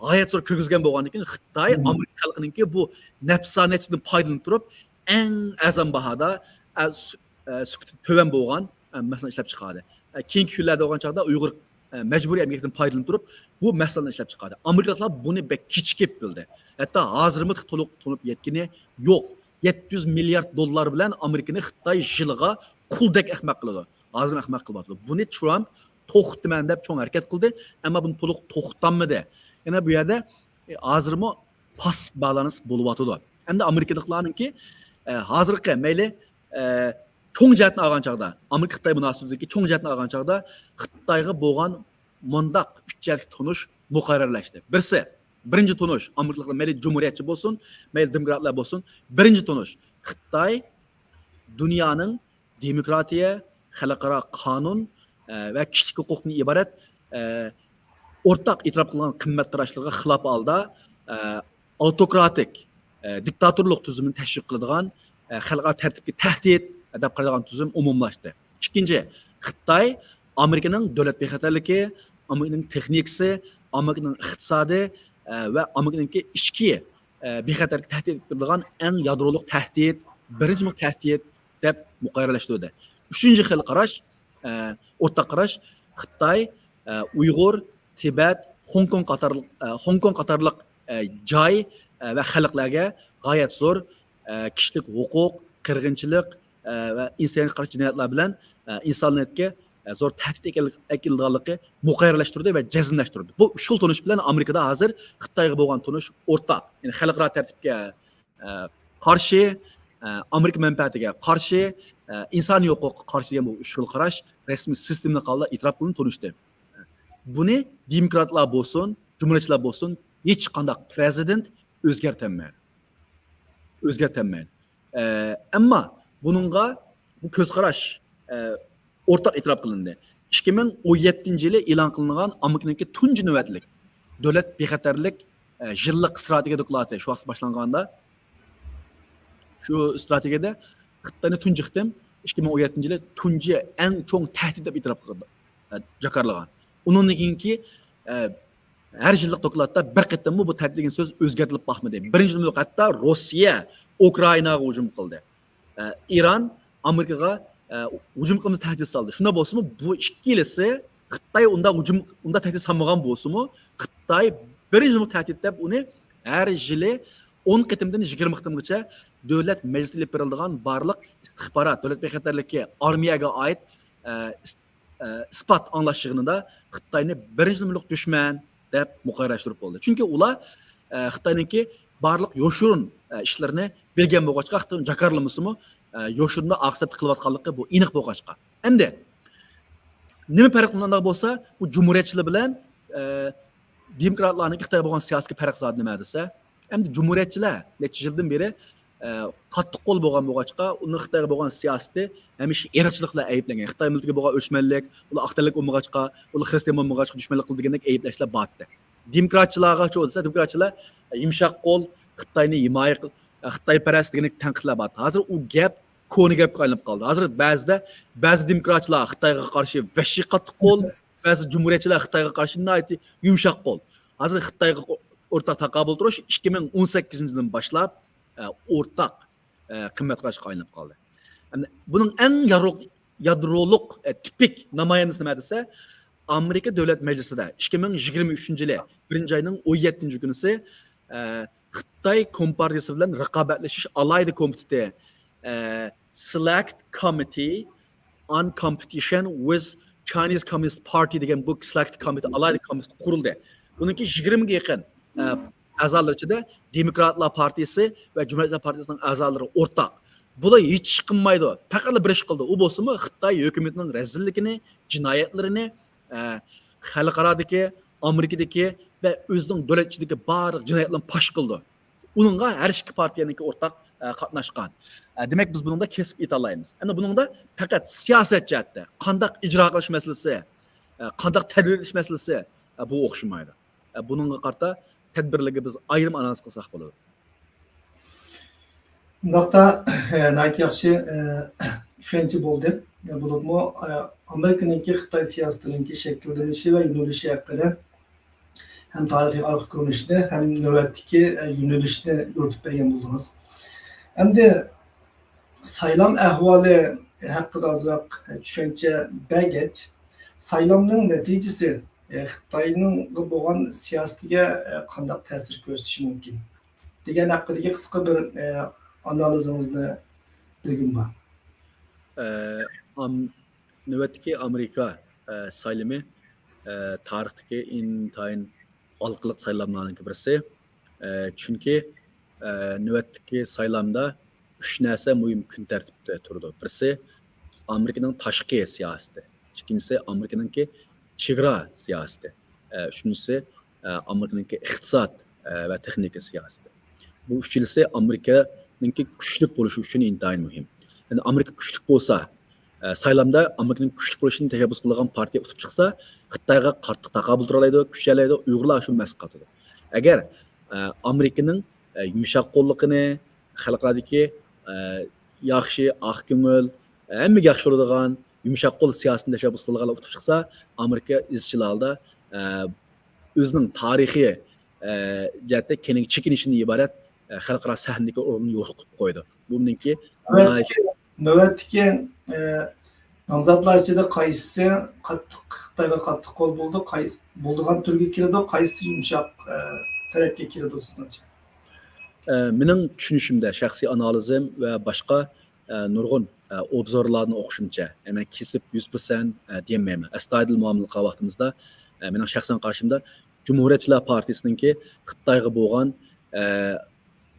غايەت زور كىرگۈزگەن بولغاندىن كېيىن، خىتاي ئامېرىكا خەلقىنىڭكى بۇ نەپسانىيەتچىلىكىدىن پايدىلىنىپ تۇرۇپ، ئەڭ ئەرزان باھادا، ئە، سۈ-، ئە، سۈپىتى تۆۋەن بولغان، ئە، مەھسۇلاتنى ئىشلەپچىقاردى. ئە، كېيىنكى كۈنلەردە بولغان چاغدا ئۇيغۇر، ئە، مەجبۇرىي ئەمگەكتىن پايدىلىنىپ تۇرۇپ، بۇ مەھسۇلاتنى ئىشلەپچىقاردى. ئامېرىكىلىقلار بۇنى بەك كېچىكىپ بىلدى. ھەتتا ھازىرمۇ تولۇق تونۇپ يەتكىنى يوق. يەتتە يۈز مىليارد دوللار بىلەن ئامېرىكىنى خىتاي يىلىغا قۇلدەك ئەخمەق قىلىدۇ. ھازىرمۇ ئەخمەق قىلىۋاتىدۇ. بۇنى ترامپ توختىمەن دەپ چوڭ ھەرىكەت قىلدى، ئەمما بۇنى تولۇق توختاتمىدى. يەنە بۇ يەردە، ئە، ھازىرمۇ پاس بالانس بولۇۋاتىدۇ. ئەمدى ئامېرىكىلىقلارنىڭكى، ئە، ھازىرقى مەيلى، ئە، چوڭ جەھەتتىن ئالغان چاغدا، ئامېرىكا خىتاي مۇناسىۋىتىدىكى چوڭ جەھەتتىن ئالغان چاغدا خىتايغا بولغان مۇنداق ئۈچ جەھەتلىك تونۇش مۇقەررەرلەشتى. بىرسى، بىرىنچى تونۇش، ئامېرىكىلىقلار مەيلى جۇمھۇرىيەتچى بولسۇن، مەيلى دېموكراتلار بولسۇن، بىرىنچى تونۇش، خىتاي دۇنيانىڭ دېموكراتىيە، خەلقئارا قانۇن، ئە، ۋە كىشىلىك ھوقۇقتىن ئىبارەت، ئە، ئورتاق ئېتىراپ قىلغان قىممەت قاراشلىرىغا خىلاپ ھالدا، ئە، ئاۋتوكراتىك، ئە، دىكتاتورلۇق تۈزۈمىنى تەشۋىق قىلىدىغان، ئە، خەلقئارا تەرتىپكە تەھدىت دەپ قارايدىغان تۈزۈم ئومۇملاشتى. ئىككىنچى، خىتاي ئامېرىكىنىڭ دۆلەت بىخەتەرلىكى، ئامېرىكىنىڭ تېخنىكىسى، ئامېرىكىنىڭ ئىقتىسادى، ئە، ۋە ئامېرىكىنىڭكى ئىچكى، ئە، بىخەتەرلىككە تەھدىت قىلىدىغان ئەڭ يادرولۇق تەھدىت، بىرىنچى تەھدىت دەپ مۇقەررەرلەشتۈردى. ئۈچىنچى خىل قاراش، ئە، ئورتاق قاراش، خىتاي، ئە، ئۇيغۇر، تىبەت، خوڭكوڭ قاتارلىق، ئە، خوڭكوڭ قاتارلىق، ئە، جاي، ئە، ۋە خەلقلەرگە غايەت زور، ئە، كىشىلىك ھوقۇق، قىرغىنچىلىق، ئە، ۋە ئىنسانىيەتكە قارشى جىنايەتلەر بىلەن، ئە، ئىنسانىيەتكە، ئە، زور تەھدىت ئەكەل-، ئەكېلىدىغانلىقى مۇقەررەرلەشتۈردى ۋە جەزملەشتۈردى. بۇ ئۈچ خىل تونۇش بىلەن ئامېرىكىدا ھازىر خىتايغا بولغان تونۇش ئورتاق. يەنى خەلقئارا تەرتىپكە، ئە، قارشى، ئە، ئامېرىكا مەنپەئەتىگە قارشى، ئە، ئىنسانىي ھوقۇققا قارشى دېگەن بۇ ئۈچ خىل قاراش رەسمىي سىستېمىلىق ھالدا ئېتىراپ قىلىنىپ تونۇشتى. بۇنى دېموكراتلار بولسۇن، جۇمھۇرىيەتچىلەر بولسۇن، ھېچقانداق پرېزىدېنت ئۆزگەرتەلمەيدۇ. ئۆزگەرتەلمەيدۇ. ئە، ئەمما بۇنىڭغا بۇ كۆز قاراش، ئە، ئورتاق ئېتىراپ قىلىندى. ئىككى مىڭ ئون يەتتىنچى يىلى ئېلان قىلىنغان ئامېرىكىنىڭكى تۇنجى نۆۋەتلىك دۆلەت بىخەتەرلىك، ئە، يىللىق ئىستراتېگىيە دوكلاتى شۇ ۋاقىت باشلانغاندا، شۇ ئىستراتېگىيەدە خىتاينى تۇنجى قېتىم ئىككى مىڭ ئون يەتتىنچى يىلى تۇنجى ئەڭ چوڭ تەھدىت دەپ ئېتىراپ قىلدى، ئە، جاكارلىغان. ئۇنىڭدىن كېيىنكى، ئە، ھەر يىللىق دوكلاتتا بىر قېتىممۇ بۇ تەھدىت دېگەن سۆز ئۆزگەرتىلىپ باقمىدى. بىرىنچى نۆۋەتتە ھەتتا روسىيە ئۇكرائىناغا ھۇجۇم قىلدى. ئە، ئىران ئامېرىكىغا، ئە، ھۇجۇم قىلىمىز تەھدىت سالدى. شۇنداق بولسىمۇ بۇ ئىككىلىسى خىتاي ئۇنداق ھۇجۇم، ئۇنداق تەھدىت سالمىغان بولسىمۇ، خىتاي بىرىنچى تەھدىت دەپ ئۇنى ھەر يىلى ئون قېتىمدىن يىگىرمە قېتىمغىچە دۆلەت مەجلىسىدە ئېلىپ بېرىلىدىغان بارلىق ئىستىخبارات، دۆلەت بىخەتەرلىكى، ئارمىيەگە ئائىت، ئە، ئىس-، ئە، ئىسپات ئاڭلاش يىغىنىدا خىتاينى بىرىنچى نومۇرلۇق دۈشمەن دەپ مۇقەررەرلەشتۈرۈپ بولدى. چۈنكى ئۇلار، ئە، خىتاينىڭكى بارلىق يوشۇرۇن، ئە، ئىشلىرىنى بىلگەن بولغاچقا، خىتاينى جاكارلىمىسىمۇ، ئە، يوشۇرۇندا ئاقساپ قىلىۋاتقانلىقى بۇ ئېنىق بولغاچقا. ئەمدى نېمە پەرق ئۇنداق بولسا، بۇ جۇمھۇرىيەتچىلەر بىلەن، ئە، دېموكراتلارنىڭكى خىتايغا بولغان سىياسىتىدىكى پەرق زادى نېمە دېسە، ئەمدى جۇمھۇرىيەتچىلەر نەچچە يىلدىن بېرى، ئە، قاتتىق قول بولغان بولغاچقا، ئۇنىڭ خىتايغا بولغان سىياسىتى ھەمىشە ئىرقچىلىق بىلەن ئەيىبلەنگەن. خىتاي مىللىتىگە بولغان ئۆچمەنلىك، ئۇلار ئاق تەنلىك بولمىغاچقا، ئۇلار خىرىستىيان بولمىغاچقا دۈشمەنلىك قىلىدۇ دېگەندەك ئەيىبلەشلەر بارتتى. دېموكراتچىلارغا چۇ دېسە، دېموكراتچىلار يۇمشاق قول، خىتاينى ھىمايە قىل، خىتايپەرەس دېگەندەك تەنقىدلەر بارتتى. ھازىر ئۇ گەپ كونا گەپكە ئايلىنىپ قالدى. ھازىر بەزىدە، بەزى دېموكراتچىلار خىتايغا قارشى ۋەھشىي قاتتىق قول، بەزى جۇمھۇرىيەتچىلەر خىتايغا قارشى ناھايىتى يۇمشاق قول. ھازىر خىتايغا ئورتاق تاقابىل تۇرۇش ئىككى مىڭ ئون سەككىزىنچى يىلدىن باشلاپ، ئە، ئورتاق، ئە، قىممەت قاراشقا ئايلىنىپ قالدى. ئەمدى بۇنىڭ ئەڭ يادرولۇق، يادرولۇق، ئە، تىپىك نامايەندىسى نېمە دېسە، ئامېرىكا دۆلەت مەجلىسىدە ئىككى مىڭ يىگىرمە ئۈچىنچى يىلى بىرىنچى ئاينىڭ ئون يەتتىنچى كۈنىسى، ئە، خىتاي كومپارتىيىسى بىلەن رىقابەتلىشىش ئالاھىدە كومىتېتى، ئە، Select Committee on Competition with Chinese Communist Party دېگەن بۇ سېلېكت كومىتېت، ئالاھىدە كومىتېت قۇرۇلدى. بۇنىڭكى يىگىرمىگە يېقىن، ئە، ئەزالىرى ئىچىدە دېموكراتلار پارتىيىسى ۋە جۇمھۇرىيەتچىلەر پارتىيىسىنىڭ ئەزالىرى ئورتاق. بۇلار ھېچ ئىش قىلمايدۇ، پەقەتلا بىر ئىش قىلىدۇ. ئۇ بولسىمۇ خىتاي ھۆكۈمىتىنىڭ رەزىللىكىنى، جىنايەتلىرىنى، ئە، خەلقئارادىكى، ئامېرىكىدىكى ۋە ئۆزىنىڭ دۆلەت ئىچىدىكى بارلىق جىنايەتلەرنى پاش قىلىدۇ. ئۇنىڭغا ھەر ئىككى پارتىيەنىڭكى ئورتاق، ئە، قاتناشقان. ئە، دېمەك، بىز بۇنىڭدا كېسىپ ئېيتالايمىز. ئەمدى بۇنىڭدا پەقەت سىياسەت جەھەتتە قانداق ئىجرا قىلىش مەسىلىسى، ئە، قانداق تەدبىر ئېلىش مەسىلىسى، ئە، بۇ ئوخشىمايدۇ. ئە، بۇنىڭغا قارىتا تەدبىرلەرگە بىز ئايرىم ئانالىز قىلساق بولىدۇ. بۇنداقتا، ئە، ناھايىتى ياخشى، ئە، چۈشەنچە بولدى. ئە، بولۇپمۇ، ئە، ئامېرىكىنىڭكى خىتاي سىياسىتىنىڭكى شەكىللىنىشى ۋە يۆنىلىشى ھەققىدە ھەم تارىخىي ئارقا كۆرۈنۈشنى، ھەم نۆۋەتتىكى، ئە، يۆنىلىشنى يورۇتۇپ بەرگەن بولدىڭىز. ئەمدى سايلام ئەھۋالى ھەققىدە ئازراق چۈشەنچە بەرگەچ، سايلامنىڭ نەتىجىسى، ئە، خىتاينىڭ بولغان سىياسىتىگە، ئە، قانداق تەسىر كۆرسىتىشى مۇمكىن دېگەن ھەققىدىكى قىسقا بىر، ئە، ئانالىزىڭىزنى بىلگۈم بار. ئە، ئام-، نۆۋەتتىكى ئامېرىكا، ئە، سايلىمى، ئە، تارىختىكى ئىنتايىن ھالقىلىق سايلاملارنىڭكى بىرسى. ئە، چۈنكى، ئە، نۆۋەتتىكى سايلامدا ئۈچ نەرسە مۇھىم كۈن تەرتىپتە تۇرىدۇ. بىرسى ئامېرىكىنىڭ تاشقى سىياسىتى، ئىككىنچىسى ئامېرىكىنىڭكى چېگرا سىياسىتى، ئە، ئۈچىنچىسى، ئە، ئامېرىكىنىڭكى ئىقتىساد، ئە، ۋە تېخنىكا سىياسىتى. بۇ ئۈچىلىسى ئامېرىكىنىڭكى كۈچلۈك بولۇشى ئۈچۈن ئىنتايىن مۇھىم. يەنى ئامېرىكا كۈچلۈك بولسا، ئە، سايلامدا ئامېرىكىنىڭ كۈچلۈك بولۇشىنى تەشەببۇس قىلىدىغان پارتىيە ئۇتۇپ چىقسا، خىتايغا قاتتىق تاقابىل تۇرالايدۇ، كۈچىيەلەيدۇ، ئۇيغۇرلار شۇ مەسىلىگە قاتىدۇ. ئەگەر، ئە، ئامېرىكىنىڭ، ئە، يۇمشاق قوللۇقىنى، خەلقئارادىكى، ئە، ياخشى، ئاق كۆڭۈل، ھەممىگە ياخشى بولىدىغان، يۇمشاق قول سىياسىتىنى تەشەببۇس قىلىدىغانلار ئۇتۇپ چىقسا، ئامېرىكا ئىزچىل ھالدا، ئە، ئۆزىنىڭ تارىخىي، ئە، جەھەتتە كەينىگە چېكىنىشىدىن ئىبارەت، ئە، خەلقئارا سەھنىدىكى ئورنىنى يوقىتىپ قويىدۇ. بۇ مېنىڭكى نۆۋەتتىكى، نۆۋەتتىكى، ئە، نامزاتلار ئىچىدە قايسىسى قاتتىق، خىتايغا قاتتىق قول بولىدۇ، قايسى بولىدىغان تۈرگە كىرىدۇ، قايسىسى يۇمشاق، ئە، تەرەپكە كىرىدۇ سىزنىڭچە؟ ئە، مېنىڭ چۈشىنىشىمدە، شەخسىي ئانالىزىم ۋە باشقا، ئە، نۇرغۇن، ئە، ئوبزورلاردىن ئوقۇشۇمچە، ئە، مەن كېسىپ يۈز پىرسەنت، ئە، دېيەلمەيمەن. ئەستايىدىل مۇئامىلە قىلغان ۋاقتىمىزدا، ئە، مېنىڭ شەخسەن قارىشىمدا، جۇمھۇرىيەتچىلەر پارتىيىسىنىڭكى خىتايغا بولغان، ئە،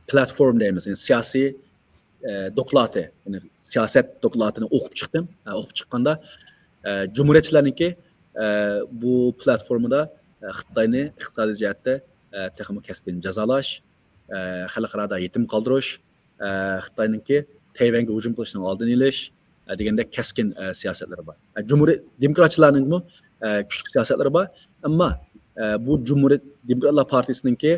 پلاتفورما دەيمىز، يەنى سىياسىي، ئە، دوكلاتى، يەنى سىياسەت دوكلاتىنى ئوقۇپ چىقتىم. ئە، ئوقۇپ چىققاندا، ئە، جۇمھۇرىيەتچىلەرنىڭكى، ئە، بۇ پلاتفورمىدا، ئە، خىتاينى ئىقتىسادىي جەھەتتە، ئە، تېخىمۇ كەسكىن جازالاش، ئە، خەلقئارادا يېتىم قالدۇرۇش، ئە، خىتاينىڭكى تەيۋەنگە ھۇجۇم قىلىشىنىڭ ئالدىنى ئېلىش، ئە، دېگەندەك كەسكىن، ئە، سىياسەتلىرى بار. ئە، جۇمھۇرىيەت دېموكراتچىلارنىڭمۇ، ئە، كۈچلۈك سىياسەتلىرى بار. ئەمما، ئە، بۇ جۇمھۇرىيەت دېموكراتلار پارتىيىسىنىڭكى،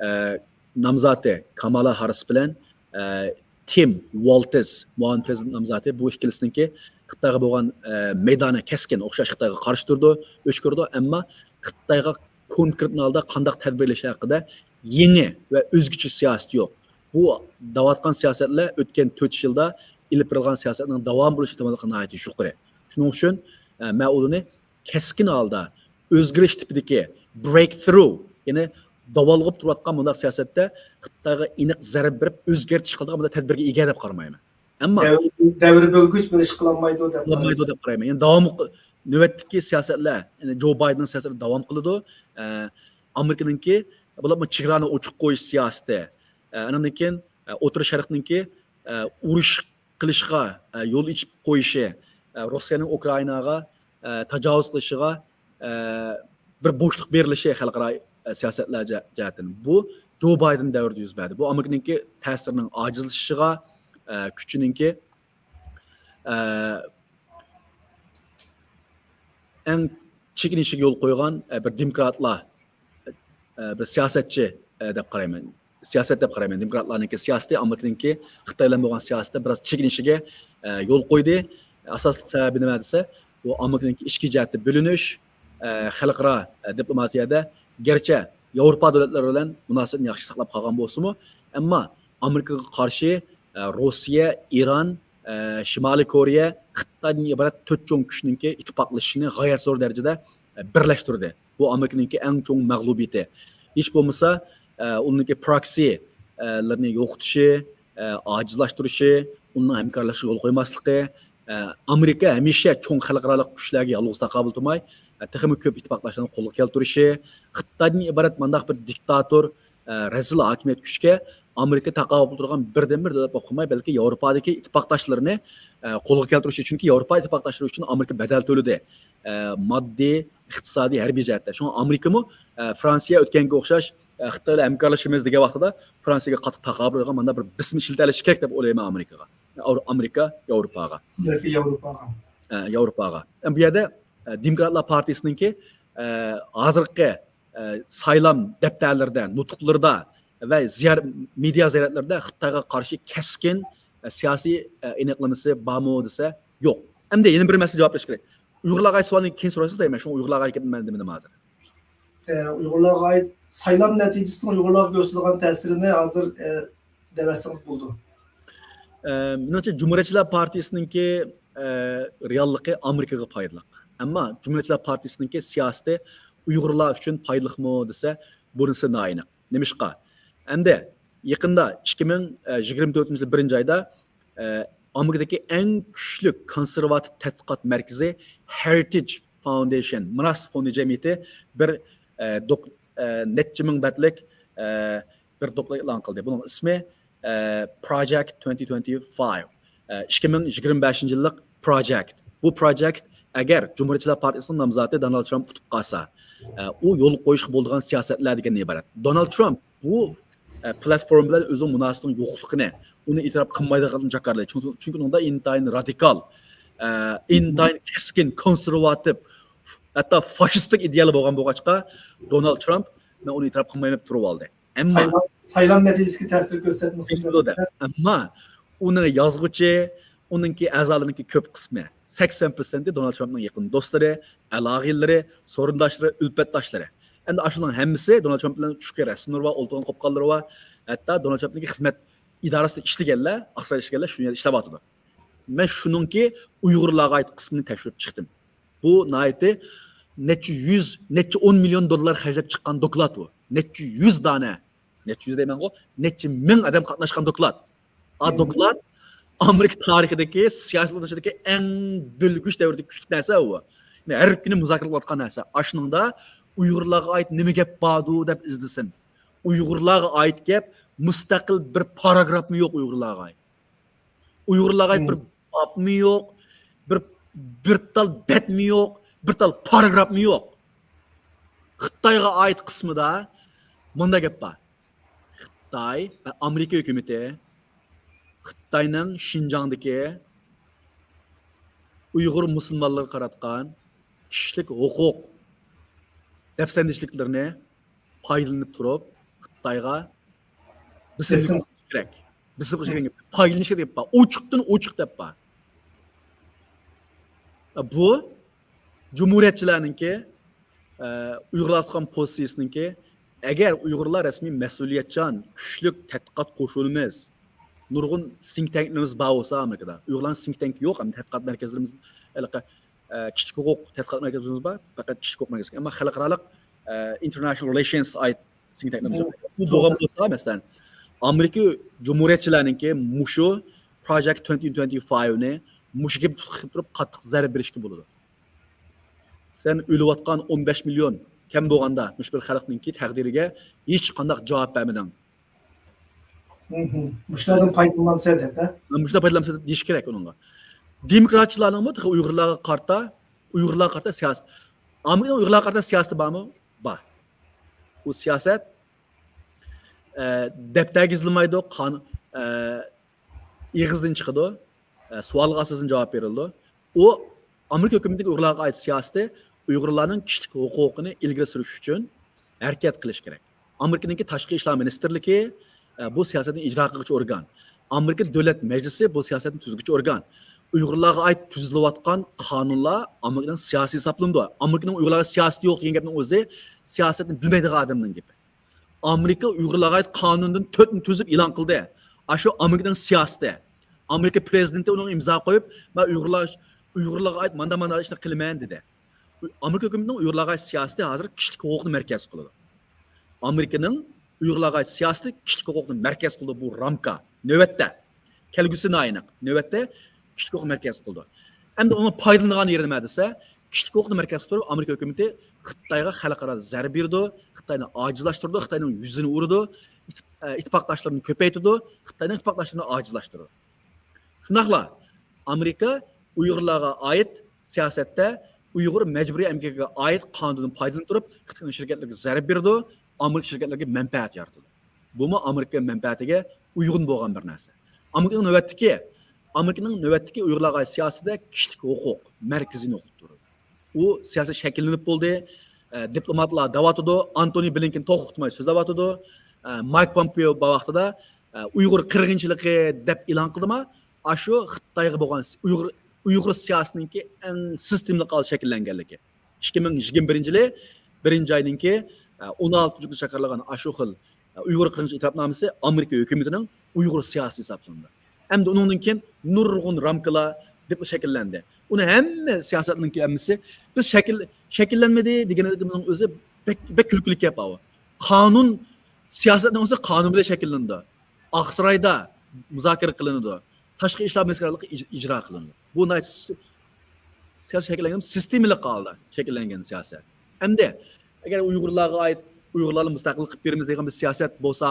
ئە، نامزاتى كامالا ھاررىس بىلەن، ئە، تىم ۋالتز مۇئاۋىن پىرېزىدېنت نامزاتى، بۇ ئىككىلىسىنىڭكى خىتايغا بولغان، ئە، مەيدانى كەسكىن ئوخشاش، خىتايغا قارشى تۇرىدۇ، ئۆچ كۆرىدۇ، ئەمما خىتايغا كونكرېت ھالدا قانداق تەدبىر ئېلىش ھەققىدە يېڭى ۋە ئۆزگىچە سىياسىتى يوق. بۇ دەۋاتقان سىياسەتلەر ئۆتكەن تۆت يىلدا ئېلىپ بېرىلغان سىياسەتنىڭ داۋامى بولۇش ئېھتىماللىقى ناھايىتى يۇقىرى. شۇنىڭ ئۈچۈن، ئە، مەن ئۇنى كەسكىن ھالدا ئۆزگىرىش تىپىدىكى برېيكثرو، يەنى داۋالغۇپ تۇرۇۋاتقان بۇنداق سىياسەتتە خىتايغا ئېنىق زەربە بېرىپ ئۆزگەرتىش قىلىدىغان بۇنداق تەدبىرگە ئىگە دەپ قارىمايمەن. ئەمما دەۋر، دەۋر بۆلگۈچ بىر ئىش قىلالمايدۇ دەپ قىلالمايدۇ دەپ قارايمەن. يەنى داۋاملىق نۆۋەتتىكى سىياسەتلەر، يەنى جو بايدېننىڭ سىياسىتى داۋام قىلىدۇ. ئە، ئامېرىكىنىڭكى، بولۇپمۇ چېگرانى ئوچۇق قويۇش سىياسىتى، ئە، ئانىڭدىن كېيىن، ئە، ئوتتۇرا شەرقنىڭكى، ئە، ئۇرۇش قىلىشقا، ئە، يول ئېچىپ قويۇشى، ئە، روسىيەنىڭ ئۇكرائىناغا، ئە، تاجاۋۇز قىلىشىغا، ئە، بىر بوشلۇق بېرىلىشى خەلقئارا، ئە، سىياسەتلەر جە-، جەھەتتىن. بۇ جو بايدېن دەۋرىدە يۈز بەردى. بۇ ئامېرىكىنىڭكى تەسىرىنىڭ ئاجىزلىشىشىغا، ئە، كۈچىنىڭكى، ئە، ئەڭ چېكىنىشىگە يول قويغان، ئە، بىر دېموكراتلار، ئە، بىر سىياسەتچى، ئە، دەپ قارايمەن. سىياسەت دەپ قارايمەن. دېموكراتلارنىڭكى سىياسىتى، ئامېرىكىنىڭكى خىتاي بىلەن بولغان سىياسىتى بىراز چېكىنىشىگە، ئە، يول قويدى. ئاساسلىق سەۋەبى نېمە دېسە، بۇ ئامېرىكىنىڭكى ئىچكى جەھەتتە بۆلۈنۈش، ئە، خەلقئارا، ئە، دىپلوماتىيەدە گەرچە ياۋروپا دۆلەتلىرى بىلەن مۇناسىۋىتىنى ياخشى ساقلاپ قالغان بولسىمۇ، ئەمما ئامېرىكىغا قارشى، ئە، روسىيە، ئىران، ئە، شىمالىي كورېيە، خىتايدىن ئىبارەت تۆت چوڭ كۈچنىڭكى ئىتتىپاقلىشىشىنى غايەت زور دەرىجىدە، ئە، بىرلەشتۈردى. بۇ ئامېرىكىنىڭكى ئەڭ چوڭ مەغلۇبىيىتى. ھېچ بولمىسا، ئە، ئۇنىڭكى پراكسى، ئە، لىرىنى يوقىتىشى، ئە، ئاجىزلاشتۇرۇشى، ئۇنىڭ ھەمكارلىشىشىغا يول قويماسلىقى، ئە، ئامېرىكا ھەمىشە چوڭ خەلقئارالىق كۈچلەرگە يالغۇز تاقابىل تۇرماي، ئە، تېخىمۇ كۆپ ئىتتىپاقداشلارنى قولغا كەلتۈرۈشى، خىتايدىن ئىبارەت مانداق بىر دىكتاتور، ئە، رەزىل ھاكىمىيەت كۈچكە ئامېرىكا تاقابىل تۇرغان بىردىنبىر دۆلەت بولۇپ قالماي، بەلكى ياۋروپادىكى ئىتتىپاقداشلىرىنى، ئە، قولغا كەلتۈرۈش ئۈچۈن، چۈنكى ياۋروپا ئىتتىپاقداشلىرى ئۈچۈن ئامېرىكا بەدەل تۆلىدى. ئە، ماددىي، ئىقتىسادىي، ھەربىي جەھەتتە. شۇڭا ئامېرىكىمۇ، ئە، فرانسىيە ئۆتكەنگە ئوخشاش، ئە، خىتاي بىلەن ھەمكارلىشىمىز دېگەن ۋاقتىدا فرانسىيەگە قاتتىق تاقابىل تۇرىدىغان مانا بىر بېسىم ئىشلىتەلىشى كېرەك دەپ ئويلايمەن ئامېرىكىغا. ئاۋرو-، ئامېرىكا ياۋروپاغا. ئامېرىكا ياۋروپاغا. ئە، ياۋروپاغا. ئە، بۇ يەردە، ئە، دېموكراتلار پارتىيىسىنىڭكى، ئە، ھازىرقى، ئە، سايلام دەپتەرلىرىدە، نۇتۇقلىرىدا ۋە زىيار-، مېدىيا زىيارەتلىرىدە خىتايغا قارشى كەسكىن، ئە، سىياسىي، ئە، ئېنىقلىمىسى بارمۇ دېسە، يوق. ئەمدى يەنە بىر مەسىلە جاۋاب بېرىش كېرەك. ئۇيغۇرلارغا ئايت سوئالنى كېيىن سورايسىز دەيمەن، شۇڭا ئۇيغۇرلارغا ئايت دېمىدىم ھازىر. ئە، ئۇيغۇرلارغا ئايت، سايلام نەتىجىسىنىڭ ئۇيغۇرلارغا كۆرسىتىدىغان تەسىرىنى ھازىر، ئە، دەۋەتسىڭىز بولىدۇ. ئە، مېنىڭچە، جۇمھۇرىيەتچىلەر پارتىيىسىنىڭكى، ئە، رېئاللىقى ئامېرىكىغا پايدىلىق. ئەمما جۇمھۇرىيەتچىلەر پارتىيىسىنىڭكى سىياسىتى ئۇيغۇرلار ئۈچۈن پايدىلىقمۇ دېسە، بۇنىسى نائېنىق. نېمىشقا؟ ئەمدى يېقىندا ئىككى مىڭ يىگىرمە تۆتىنچى يىل بىرىنچى ئايدا، ئە، ئامېرىكىدىكى ئەڭ كۈچلۈك كونسېرۋاتىپ تەتقىقات مەركىزى Heritage Foundation، مىراس فوندى جەمئىيىتى بىر، ئە، دوك-، ئە، نەچچە مىڭ بەتلىك، ئە، بىر دوكلات ئېلان قىلدى. بۇنىڭ ئىسمى، ئە، Project twenty twenty-five. ئە، ئىككى مىڭ يىگىرمە بەشىنچى يىللىق پروجېكت. بۇ پروجېكت ئەگەر جۇمھۇرىيەتچىلەر پارتىيىسىنىڭ نامزاتى دونالد ترامپ ئۇتۇپ قالسا، ئە، ئۇ يولغا قويۇشقا بولىدىغان سىياسەتلەر دېگەندىن ئىبارەت. دونالد ترامپ بۇ، ئە، پلاتفورما بىلەن ئۆزىنىڭ مۇناسىۋىتىنىڭ يوقلۇقىنى، ئۇنى ئېتىراپ قىلمايدىغانلىقىنى جاكارلىدى. چۈنكى، چۈنكى ئۇنىڭدا ئىنتايىن رادىكال، ئە، ئىنتايىن كەسكىن، كونسېرۋاتىپ، ھەتتا فاشىستلىق ئىدىيەلەر بولغان بولغاچقا، دونالد ترامپ، مەن ئۇنى ئېتىراپ قىلمايمەن دەپ تۇرۇپ ئالدى. ئەمما سايلام، سايلام نەتىجىسىگە تەسىر كۆرسەتمىسۇن دەپ. ئەمما ئۇنىڭ يازغۇچى، ئۇنىڭكى ئەزالىرىنىڭكى كۆپ قىسمى، سەكسەن پىرسەنتى دونالد ترامپنىڭ يېقىن دوستلىرى، ئالاقىدارلىرى، سورۇنداشلىرى، ئۈلپەتداشلىرى. ئەمدى ئاشۇنىڭ ھەممىسى دونالد ترامپ بىلەن چۈشكەن رەسىملىرى بار، ئولتۇرغان قوپقانلىرى بار. ھەتتا دونالد ترامپنىڭكى خىزمەت ئىدارىسىدا ئىشلىگەنلەر، ئاقسارايدا ئىشلىگەنلەر شۇ يەردە ئىشلەۋاتىدۇ. مەن شۇنىڭكى ئۇيغۇرلارغا ئائىت قىسمىنى تەكشۈرۈپ چىقتىم. بۇ ناھايىتى نەچچە يۈز، نەچچە ئون مىليون دوللار خەجلەپ چىققان دوكلات بۇ. نەچچە يۈز دانە، نەچچە يۈز دەيمەنغۇ، نەچچە مىڭ ئادەم قاتناشقان دوكلات. ئا، مم. دوكلات ئامېرىكا تارىخىدىكى سىياسىي ئىشلىرىدىكى ئەڭ بۆلگۈچ دەۋردىكى كۈچلۈك نەرسە ئۇ. يەنى ھەر كۈنى مۇزاكىرە قىلىۋاتقان نەرسە. ئاشۇنىڭدا ئۇيغۇرلارغا ئائىت نېمە گەپ باردۇ دەپ ئىزدىسەم، ئۇيغۇرلارغا ئائىت گەپ، مۇستەقىل بىر پاراگرافمۇ يوق ئۇيغۇرلارغا ئائىت. ئۇيغۇرلارغا ئائىت بىر بابمۇ يوق، بىر، بىر تال بەتمۇ يوق، بىر تال پاراگرافمۇ يوق. خىتايغا ئائىت قىسمىدا مۇنداق گەپ بار. خىتاي، ئامېرىكا ھۆكۈمىتى خىتاينىڭ شىنجاڭدىكى ئۇيغۇر مۇسۇلمانلىرىغا قاراتقان كىشىلىك ھوقۇق دەپسەندىچىلىكلىرىنى پايدىلىنىپ تۇرۇپ، خىتايغا بېسىم بېسىم. قىلىش كېرەك. بېسىم قىلىش كېرەك. پايدىلىنىش كېرەك دەپ بار. ئوچۇقتىن ئوچۇق دەپ بار. بۇ جۇمھۇرىيەتچىلەرنىڭكى، ئە، ئۇيغۇرلارغا تۇتقان پوزىتسىيىسىنىڭكى، ئەگەر ئۇيغۇرلار رەسمىي مەسئۇلىيەتچان، كۈچلۈك تەتقىقات قوشۇنىمىز، نۇرغۇن سىنك تەنكلىرىمىز بار بولسا ئامېرىكىدا، ئۇيغۇرلارنىڭ سىنك تەنكى يوق، ئەمدى تەتقىقات مەركەزلىرىمىز ھېلىقى ئە، كىشىلىك ھوقۇق تەتقىقات مەركىزىمىز بار، پەقەت كىشىلىك ھوقۇق مەركىزى. ئەمما خەلقئارالىق، ئە، ئىنتېرناشنال رېلېيشنس ئايت سىنك تەنكلىرىمىز بار. بۇ بولغان بولسا، مەسىلەن، ئامېرىكا جۇمھۇرىيەتچىلەرنىڭكى مۇشۇ پروجېكت تۆتمىڭ ئون بەشنى مۇشۇ گەپنى تۇتۇپ قىلىپ تۇرۇپ قاتتىق زەربە بېرىشكە بولىدۇ. سەن ئۆلۈۋاتقان ئون بەش مىليون كەم بولغاندا مۇشۇ بىر خەلقنىڭكى تەقدىرىگە ھېچقانداق جاۋاب بەرمىدىڭ. مۇشۇلاردىن پايدىلانمامسەن دەپ، ھە؟ مۇشۇلار پايدىلانمىسا دېيىش كېرەك ئۇنىڭغا. دېموكراتچىلارنىڭمۇ تېخى ئۇيغۇرلارغا قارىتا، ئۇيغۇرلارغا قارىتا سىياسەت. ئامېرىكىنىڭ ئۇيغۇرلارغا قارىتا سىياسىتى بارمۇ؟ بار. ئۇ سىياسەت، ئە، دەپتەرگە يېزىلمايدۇ، قان-، ئە، ئېغىزدىن چىقىدۇ، ئە، سوئالغا ئاساسەن جاۋاب بېرىلىدۇ. ئۇ ئامېرىكا ھۆكۈمىتىنىڭ ئۇيغۇرلارغا ئائىت سىياسىتى، ئۇيغۇرلارنىڭ كىشىلىك ھوقۇقىنى ئىلگىرى سۈرۈش ئۈچۈن ھەرىكەت قىلىش كېرەك. ئامېرىكىنىڭكى تاشقى ئىشلار مىنىستىرلىكى، ئە، بۇ سىياسەتنى ئىجرا قىلغۇچى ئورگان. ئامېرىكا دۆلەت مەجلىسى بۇ سىياسەتنى تۈزگۈچى ئورگان. ئۇيغۇرلارغا ئائىت تۈزۈلۈۋاتقان قانۇنلار ئامېرىكىنىڭ سىياسىي ھېسابلىنىدۇ. ئامېرىكىنىڭ ئۇيغۇرلارغا سىياسىتى يوق دېگەن گەپنىڭ ئۆزى سىياسەتنى بىلمەيدىغان ئادەمنىڭ گېپى. ئامېرىكا ئۇيغۇرلارغا ئائىت قانۇندىن تۆتنى تۈزۈپ ئېلان قىلدى. ئاشۇ ئامېرىكىنىڭ سىياسىتى. ئامېرىكا پرېزىدېنتى ئۇنىڭغا ئىمزا قويۇپ، مەن ئۇيغۇرلار، ئۇيغۇرلارغا ئائىت ماندا ماندا ئىشلار قىلىمەن دېدى. ئامېرىكا ھۆكۈمىتىنىڭ ئۇيغۇرلارغا ئائىت سىياسىتى ھازىر كىشىلىك ھوقۇقنى مەركەز قىلىدۇ. ئامېرىكىنىڭ ئۇيغۇرلارغا ئائىت سىياسىتى كىشىلىك ھوقۇقنى مەركەز قىلىدۇ، بۇ رامكا. نۆۋەتتە. كەلگۈسى نائېنىق. نۆۋەتتە كىشىلىك ھوقۇق مەركەز قىلىدۇ. ئەمدى ئۇنىڭ پايدىلىنىدىغان يېرى نېمە دېسە، كىشىلىك ھوقۇقنى مەركەز تۇتۇپ، ئامېرىكا ھۆكۈمىتى خىتايغا خەلقئارادا زەربە بېرىدۇ، خىتاينى ئاجىزلاشتۇرىدۇ، خىتاينىڭ يۈزىنى ئۇرىدۇ، ئىت-، ئە، ئىتتىپاقداشلىرىنى كۆپەيتىدۇ، خىتاينىڭ ئىتتىپاقداشلىرىنى ئاجىزلاشتۇرىدۇ. شۇنداقلا ئامېرىكا ئۇيغۇرلارغا ئائىت سىياسەتتە ئۇيغۇر مەجبۇرىي ئەمگىكىگە ئائىت قانۇندىن پايدىلىنىپ تۇرۇپ، خىتاينىڭ شىركەتلىرىگە زەربە بېرىدۇ، ئامېرىكا شىركەتلىرىگە مەنپەئەت يارىتىدۇ. بۇمۇ ئامېرىكا مەنپەئەتىگە ئۇيغۇن بولغان بىر نەرسە. ئامېرىكىنىڭ نۆۋەتتىكى، ئامېرىكىنىڭ نۆۋەتتىكى ئۇيغۇرلارغا سىياسىتىدە كىشىلىك ھوقۇق مەركىزىي نۇقتا تۇرىدۇ. ئۇ سىياسەت شەكىللىنىپ بولدى. ئە، دىپلوماتلار دەۋاتىدۇ، ئانتونى بلىنكېن توختىماي سۆزلەۋاتىدۇ. ئە، مايك پومپېئو بار ۋاقتىدا، ئە، ئۇيغۇر قىرغىنچىلىقى دەپ ئېلان قىلدىما، ئاشۇ خىتايغا بولغان س-، ئۇيغۇر، ئۇيغۇر سىياسىتىنىڭكى ئەڭ سىستېمىلىق ھالدا شەكىللەنگەنلىكى. ئىككى مىڭ يىگىرمە بىرىنچى يىلى بىرىنچى ئاينىڭكى، ئە، ئون ئالتىنچى كۈنى چىقىرىلغان ئاشۇ خىل، ئە، ئۇيغۇر قىرغىنچىلىق ئېتىراپنامىسى ئامېرىكا ھۆكۈمىتىنىڭ ئۇيغۇر سىياسىتى ھېسابلىنىدۇ. ئەمدى ئۇنىڭدىن كېيىن نۇرغۇن رامكىلار دەپ شەكىللەندى. ئۇنى ھەممە سىياسەتنىڭكى ھەممىسى بىز شەكىل-، شەكىللەنمىدى دېگىنىمىزنىڭ ئۆزى بەك، بەك كۈلكىلىك گەپ ئاۋۇ. قانۇن، سىياسەتنىڭ ئۆزى قانۇن بىلەن شەكىللىنىدۇ. ئاقسارايدا مۇزاكىرە قىلىنىدۇ. تاشقى ئىشلار مىنىستىرلىقى ئىج-، ئىجرا قىلىنىدۇ. بۇ ناھايىتى سىس-، سىياسىي شەكىللەنگەن، سىستېمىلىق ھالدا شەكىللەنگەن سىياسەت. ئەمدى ئەگەر ئۇيغۇرلارغا ئائىت، ئۇيغۇرلارنى مۇستەقىل قىلىپ بېرىمىز دېگەن بىر سىياسەت بولسا،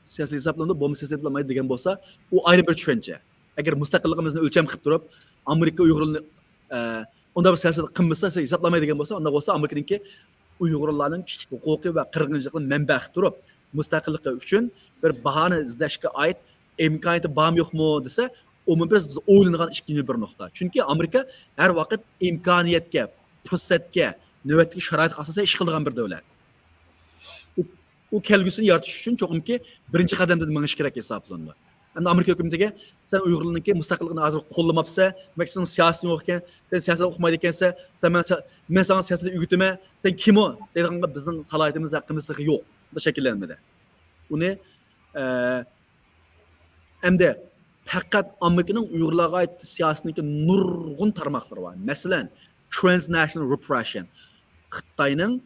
سىياسىي ھېسابلىنىدۇ، بولمىسا ھېسابلانمايدۇ دېگەن بولسا، ئۇ ئايرى بىر چۈشەنچە. ئەگەر مۇستەقىللىقىمىزنى ئۆلچەم قىلىپ تۇرۇپ، ئامېرىكا ئۇيغۇرلىرىنى، ئە، ئۇنداق بىر سىياسەت قىلمىسا، ھېسابلانمايدۇ دېگەن بولسا، ئۇنداق بولسا ئامېرىكىنىڭكى ئۇيغۇرلارنىڭ كىشىلىك ھوقۇقى ۋە قىرغىنچىلىقىنى مەنبە قىلىپ تۇرۇپ، مۇستەقىللىقى ئۈچۈن بىر باھانە ئىزدەشكە ئائىت ئىمكانىيىتى بارمۇ يوقمۇ دېسە، ئومۇمەن بىز، بىز ئويلىنىدىغان ئىككىنچى بىر نۇقتا. چۈنكى ئامېرىكا ھەر ۋاقىت ئىمكانىيەتكە، پۇرسەتكە، نۆۋەتتىكى شارائىتقا ئاساسەن ئىش قىلىدىغان بىر دۆلەت. ئۇ، ئۇ كەلگۈسىنى يارىتىش ئۈچۈن چوقۇمكى بىرىنچى قەدەمدىن مېڭىش كېرەك ھېسابلىنىدۇ. ئەمدى ئامېرىكا ھۆكۈمىتىگە، سەن ئۇيغۇرلارنىڭكى مۇستەقىللىقىنى ھازىر قوللىماپسەن، دېمەك، سېنىڭ سىياسىتىڭ يوق ئىكەن، سەن سىياسەت ئوقۇمايدىكەنسەن، سەن مەن، مەن ساڭا سىياسەتنى ئۆگىتىمەن، سەن كىم ئۇ دەيدىغانغا بىزنىڭ سالاھىيىتىمىز، ھەققىمىز تېخى يوق. بۇ شەكىللەنمىدى. ئۇنى، ئە، ئەمدى پەقەت ئامېرىكىنىڭ ئۇيغۇرلارغا ئائىت سىياسىتىنىڭكى نۇرغۇن تارماقلىرى بار. مەسىلەن، transnational repression. خىتاينىڭ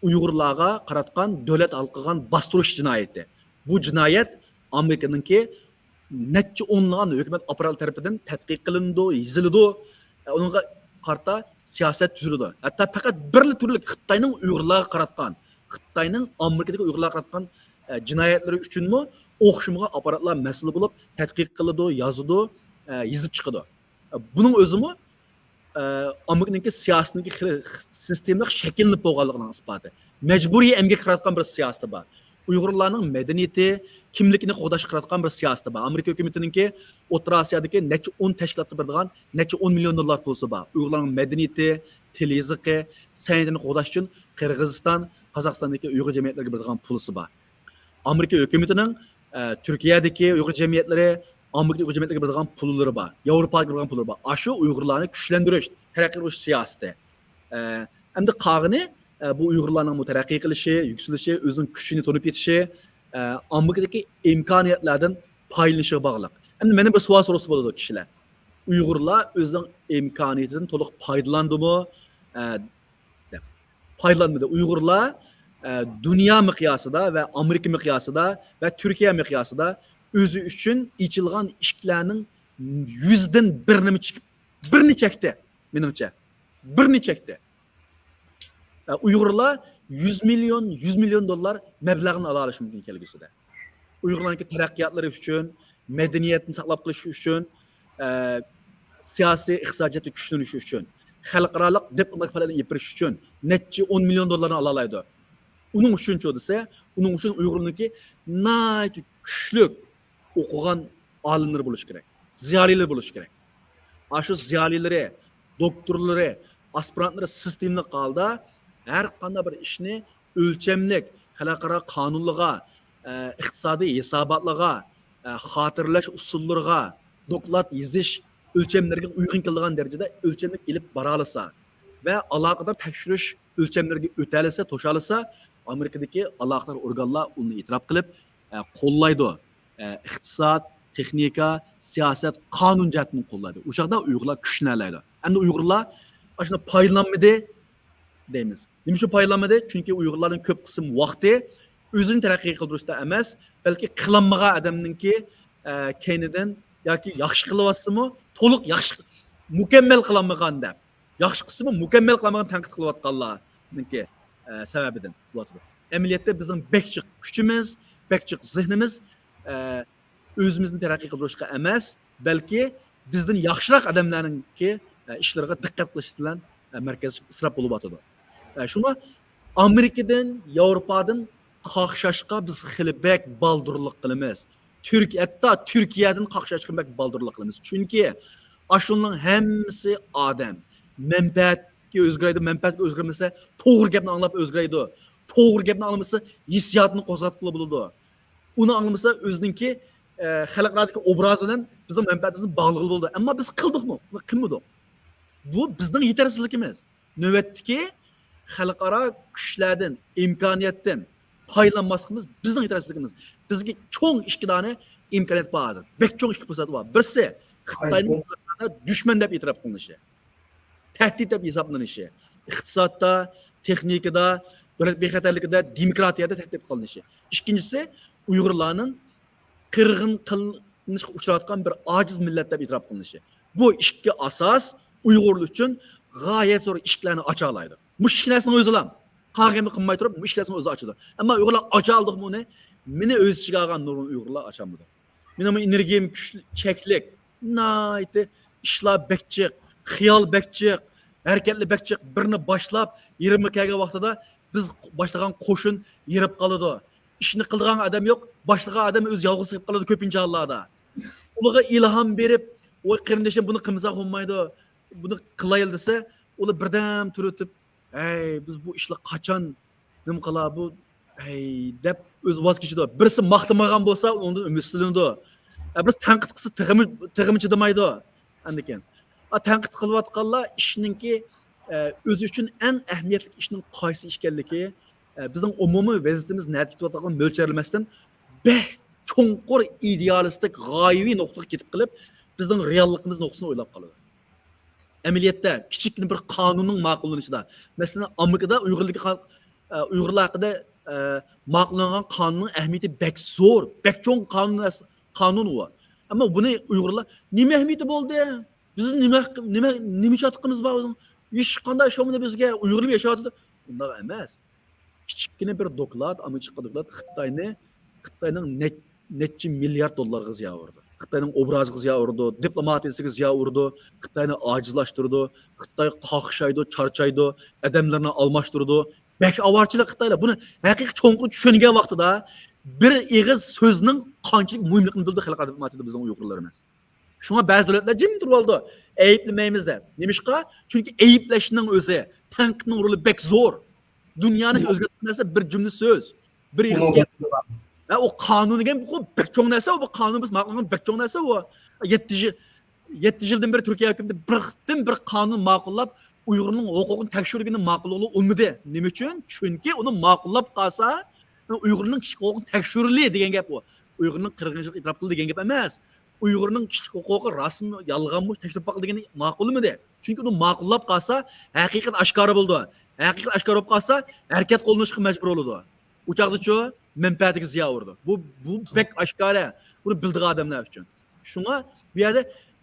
ئۇيغۇرلارغا قاراتقان دۆلەت ھالقىغان باستۇرۇش جىنايىتى. بۇ جىنايەت ئامېرىكىنىڭكى نەچچە ئونلىغان ھۆكۈمەت ئاپپاراتى تەرىپىدىن تەتقىق قىلىنىدۇ، يېزىلىدۇ. ئۇنىڭغا قارىتا سىياسەت تۈزۈلىدۇ. ھەتتا پەقەت بىرلا تۈرلۈك خىتاينىڭ ئۇيغۇرلارغا قاراتقان، خىتاينىڭ ئامېرىكىدىكى ئۇيغۇرلارغا قاراتقان، ئە، جىنايەتلىرى ئۈچۈنمۇ ئوخشىمىغان ئاپپاراتلار مەسئۇل بولۇپ تەتقىق قىلىدۇ، يازىدۇ، ئە، يېزىپ چىقىدۇ. ئە، بۇنىڭ ئۆزىمۇ، ئە، ئامېرىكىنىڭكى سىياسىتىنىڭكى خېلى سىستېمىلىق شەكىللىنىپ بولغانلىقىنىڭ ئىسپاتى. مەجبۇرىي ئەمگەككە قاراتقان بىر سىياسىتى بار. ئۇيغۇرلارنىڭ مەدەنىيىتى، كىملىكىنى قوغداشقا قاراتقان بىر سىياسىتى بار. ئامېرىكا ھۆكۈمىتىنىڭكى ئوتتۇرا ئاسىيادىكى نەچچە ئون تەشكىلاتقا بېرىدىغان نەچچە ئون مىليون دوللار پۇلىسى بار. ئۇيغۇرلارنىڭ مەدەنىيىتى، تىل يېزىقى، سەنئىتىنى قوغداش ئۈچۈن قىرغىزىستان، قازاقىستاندىكى ئۇيغۇر جەمئىيەتلىرىگە بېرىدىغان پۇلىسى بار. ئامېرىكا ھۆكۈمىتىنىڭ، ئە، تۈركىيەدىكى ئۇيغۇر جەمئىيەتلىرى، ئامېرىكىدىكى ئۇيغۇر جەمئىيەتلىرىگە بېرىدىغان پۇللىرى بار. ياۋروپاغا بېرىدىغان پۇللىرى بار. ئاشۇ ئۇيغۇرلارنى كۈچلەندۈرۈش، تەرەققىي قىلدۇرۇش سىياسىتى. ئە، ئەمدى قالغىنى، ئە، بۇ ئۇيغۇرلارنىڭ بۇ تەرەققىي قىلىشى، يۈكسىلىشى، ئۆزىنىڭ كۈچىنى تونۇپ يېتىشى، ئە، ئامېرىكىدىكى ئىمكانىيەتلەردىن پايدىلىنىشىغا باغلىق. ئەمدى مەندىن بىر سوئال سورىسا بولىدۇ كىشىلەر. ئۇيغۇرلار ئۆزىنىڭ ئىمكانىيىتىدىن تولۇق پايدىلاندىمۇ؟ ئە، دەپ. پايدىلانمىدى. ئۇيغۇرلار، ئە، دۇنيا مىقياسىدا ۋە ئامېرىكا مىقياسىدا ۋە تۈركىيە مىقياسىدا ئۆزى ئۈچۈن ئېچىلغان ئىشىكلەرنىڭ يۈزدىن بىرنىمۇ چېكىپ، بىرنى چەكتى، مېنىڭچە. بىرنى چەكتى. ئە، ئۇيغۇرلار يۈز مىليون، يۈز مىليون دوللار مەبلەغنى ئالالاش مۇمكىن كەلگۈسىدە. ئۇيغۇرلارنىڭكى تەرەققىياتلىرى ئۈچۈن، مەدەنىيەتنى ساقلاپ قېلىش ئۈچۈن، ئە، سىياسىي، ئىقتىسادىي جەھەتتە كۈچلىنىش ئۈچۈن، خەلقئارالىق دىپلوماتىك پائالىيەتنى ئېلىپ بېرىش ئۈچۈن نەچچە ئون مىليون دوللارنى ئالالايدۇ. ئۇنىڭ ئۈچۈنچۇ دېسە، ئۇنىڭ ئۈچۈن ئۇيغۇرنىڭكى ناھايىتى كۈچلۈك ئوقۇغان ئالىملىرى بولۇشى كېرەك، زىيالىيلىرى بولۇشى كېرەك. ئاشۇ زىيالىيلىرى، دوكتورلىرى، ئاسپىرانتلىرى سىستېمىلىق ھالدا ھەر قانداق بىر ئىشنى ئۆلچەملىك، خەلقئارا قانۇنلىرىغا، ئە، ئىقتىسادىي ھېساباتلارغا، ئە، خاتىرىلەش ئۇسۇللىرىغا، دوكلات يېزىش ئۆلچەملىرىگە ئۇيغۇن كېلىدىغان دەرىجىدە ئۆلچەملىك ئېلىپ بارالىسا ۋە ئالاقىدار تەكشۈرۈش ئۆلچەملىرىگە ئۆتەلىسە، توشالىسا، ئامېرىكىدىكى ئالاقىدار ئورگانلار ئۇنى ئېتىراپ قىلىپ، ئە، قوللايدۇ. ئە، ئىقتىساد، تېخنىكا، سىياسەت، قانۇن جەھەتتىن قوللايدۇ. ئۇ چاغدا ئۇيغۇرلار كۈچلىنەلەيدۇ. ئەمدى ئۇيغۇرلار ئاشۇنداق پايدىلانمىدى دەيمىز. نېمە ئۈچۈن پايدىلانمىدى؟ چۈنكى ئۇيغۇرلارنىڭ كۆپ قىسىم ۋاقتى ئۆزىنى تەرەققىي قىلدۇرۇشتا ئەمەس، بەلكى قىلالمىغان ئادەمنىڭكى، ئە، كەينىدىن ياكى ياخشى قىلىۋاتسىمۇ، تولۇق ياخشى، مۇكەممەل قىلالمىغان دەپ، ياخشى قىلسىمۇ، مۇكەممەل قىلالمىغان تەنقىد قىلىۋاتقانلارنىڭكى، ئە، سەۋەبىدىن بولۇۋاتىدۇ. ئەمەلىيەتتە بىزنىڭ بەك جىق كۈچىمىز، بەك جىق زېھنىمىز، ئە، ئۆزىمىزنى تەرەققىي قىلدۇرۇشقا ئەمەس، بەلكى بىزدىن ياخشىراق ئادەملەرنىڭكى، ئە، ئىشلىرىغا دىققەت قىلىش بىلەن، ئە، مەركەزلىشىپ ئىسراپ بولۇۋاتىدۇ. ئە، شۇڭا ئامېرىكىدىن، ياۋروپادىن قاقشاشقا بىز خېلى بەك بالدۇرلۇق قىلىمىز. تۈرك-، ھەتتا تۈركىيەدىن قاقشاشقا بەك بالدۇرلۇق قىلىمىز. چۈنكى ئاشۇنىڭ ھەممىسى ئادەم. مەنپەئەتكە ئۆزگىرەيدۇ، مەنپەئەتكە ئۆزگەرمىسە، توغرا گەپنى ئاڭلاپ ئۆزگىرەيدۇ. توغرا گەپنى ئاڭلىمىسا، ھېسسىياتىنى قوزغاتقىلى بولىدۇ. ئۇنى ئاڭلىمىسا، ئۆزىنىڭكى، ئە، خەلقئارادىكى ئوبرازى بىلەن بىزنىڭ مەنپەئەتىمىزنى باغلىغىلى بولىدۇ. ئەمما بىز قىلدۇقمۇ؟ بۇنى قىلمىدۇق. بۇ بىزنىڭ يېتەرسىزلىكىمىز. نۆۋەتتىكى خەلقئارا كۈچلەردىن، ئىمكانىيەتتىن پايدىلانماسلىقىمىز بىزنىڭ يېتەرسىزلىكىمىز. بىزگە چوڭ ئىككى دانە ئىمكانىيەت بار ھازىر. بەك چوڭ ئىككى پۇرسەت بار. بىرسى، خىتاينىڭ دۈشمەن دەپ ئېتىراپ قىلىنىشى. تەھدىت دەپ ھېسابلىنىشى. ئىقتىسادتا، تېخنىكىدا، دۆلەت بىخەتەرلىكىدە، دېموكراتىيەدە تەھدىت قىلىنىشى. ئىككىنچىسى، ئۇيغۇرلارنىڭ قىرغىن قىلمىشقا ئۇچراۋاتقان بىر ئاجىز مىللەت دەپ ئېتىراپ قىلىنىشى. بۇ ئىككى ئاساس ئۇيغۇرلار ئۈچۈن غايەت زور ئىشىكلەرنى ئاچالايدۇ. مۇشۇ ئىككى نەرسىنىڭ ئۆزىلا، قالغىنىنى قىلماي تۇرۇپ، مۇشۇ ئىككى نەرسىنىڭ ئۆزى ئاچىدۇ. ئەمما ئۇيغۇرلار ئاچالدۇقمۇ ئۇنى؟ مېنى ئۆز ئىچىگە ئالغان نۇرغۇن ئۇيغۇرلار ئاچالمىدى. مېنىڭمۇ ئېنېرگىيەم كۈچلۈك، چەكلىك، ناھايىتى ئىشلار بەك جىق، خىيال بەك جىق، ھەرىكەتلەر بەك جىق. بىرنى باشلاپ، يېرىمغا كەلگەن ۋاقتىدا بىز باشلىغان قوشۇن يېرىپ قالىدۇ. ئىشنى قىلىدىغان ئادەم يوق، باشلىغان ئادەم ئۆزى يالغۇز قېلىپ قالىدۇ كۆپىنچە ھاللاردا. ئۇلارغا ئىلھام بېرىپ، ۋاي قېرىندىشىم، بۇنى قىلمىساق بولمايدۇ، بۇنى قىلايلى دېسە، ئۇلار بىردەم تۇرۇۋېتىپ، ھەي، بىز بۇ ئىشلار قاچان نېمە قىلا بۇ، ھەي، دەپ ئۆزى ۋاز كېچىدۇ. بىرسى ماختىمىغان بولسا، ئۇنىڭدىن ئۈمىدسىزلىنىدۇ. ئە، بىرسى تەنقىد قىلسا، تېخىمۇ، تېخىمۇ چىدىمايدۇ. ئاندىن كېيىن، ئا، تەنقىد قىلىۋاتقانلار ئىشنىڭكى، ئە، ئۆزى ئۈچۈن ئەڭ ئەھمىيەتلىك ئىشنىڭ قايسى ئىكەنلىكى، ئە، بىزنىڭ ئومۇمىي ۋەزىيىتىمىز نەدە كېتىۋاتقانلىقىنى مۆلچەرلىمەستىن، بەك چوڭقۇر ئىدېئالىستىك غايىۋى نۇقتىغا كېتىپ قېلىپ، بىزنىڭ رېئاللىقىمىز نۇقتىسىنى ئويلاپ قالىدۇ. ئەمەلىيەتتە كىچىككىنە بىر قانۇننىڭ ماقۇللىنىشىدا، مەسىلەن، ئامېرىكىدا ئۇيغۇرلارغا، ئە، ئۇيغۇرلار ھەققىدە، ئە، ماقۇللانغان قانۇننىڭ ئەھمىيىتى بەك زور، بەك چوڭ قانۇن، قانۇن ئۇ. ئەمما بۇنى ئۇيغۇرلار، «نېمە ئەھمىيىتى بولدى؟ بىزنىڭ نېمە، نېمە، نېمە چاتىقىمىز بار بىزنىڭ؟ ھېچقانداق ئىش بولمىدى بىزگە، ئۇيغۇرلار ياشاۋاتىدۇ.» ئۇنداق ئەمەس. كىچىككىنە بىر دوكلات، ئامېرىكا چىققان دوكلات خىتاينى، خىتاينىڭ نەچ-، نەچچە مىليارد دوللارغا زىيان ئۇرىدۇ. خىتاينىڭ ئوبرازىغا زىيان ئۇرىدۇ، دىپلوماتىيىسىگە زىيان ئۇرىدۇ، خىتاينى ئاجىزلاشتۇرىدۇ، خىتاي قاقشايدۇ، چارچايدۇ، ئادەملىرىنى ئالماشتۇرىدۇ. بەك ئاۋارىچىلىك خىتايلار. بۇنى ھەقىقىي چوڭقۇر چۈشەنگەن ۋاقتىدا بىر ئېغىز سۆزنىڭ قانچىلىك مۇھىملىقىنى بىلىدۇ خەلقئارا دىپلوماتىيەدە بىزنىڭ ئۇيغۇرلىرىمىز. شۇڭا بەزى دۆلەتلەر جىم تۇرۇۋالىدۇ، ئەيىبلىمەيمىز دەپ. نېمىشقا؟ چۈنكى ئەيىبلەشنىڭ ئۆزى، تەنقىدنىڭ رولى بەك زور. دۇنيانى ئۆزگەرتكەن نەرسە بىر جۈملە سۆز، بىر ئېغىز گەپ. ھە، ئۇ قانۇن دېگەن بۇ بەك چوڭ نەرسە، بۇ قانۇن بىز ماقۇل قىلغان بەك چوڭ نەرسە ئۇ. يەتتە يىل، يەتتە يىلدىن بېرى تۈركىيە ھۆكۈمىتى بىر قېتىم بىر قانۇن ماقۇللاپ، ئۇيغۇرنىڭ ھوقۇقىنى تەكشۈرگىنى ماقۇللىغىلى ئۇنىمىدى. نېمە ئۈچۈن؟ چۈنكى ئۇنى ماقۇللاپ قالسا، ئۇيغۇرنىڭ كىشىلىك ھوقۇقىنى تەكشۈرىلى دېگەن گەپ ئۇ. ئۇيغۇرنىڭ قىرغىنچىلىقىنى ئېتىراپ قىل دېگەن گەپ ئەمەس. ئۇيغۇرنىڭ كىشىلىك ھوقۇقى راستمۇ، يالغانمۇ تەكشۈرۈپ باققىلى دېگەننى ماقۇللىمىدى. چۈنكى ئۇنى ماقۇللاپ قالسا، ھەقىقەت ئاشكارا بولىدۇ. ھەقىقەت ئاشكارا بولۇپ قالسا، ھەرىكەت قوللىنىشقا مەجبۇر بولىدۇ. ئۇ چاغدىچۇ مەنپەئەتىگە زىيان ئۇرىدۇ. بۇ، بۇ بەك ئاشكارا. بۇنى بىلىدىغان ئادەملەر ئۈچۈن. شۇڭا بۇ يەردە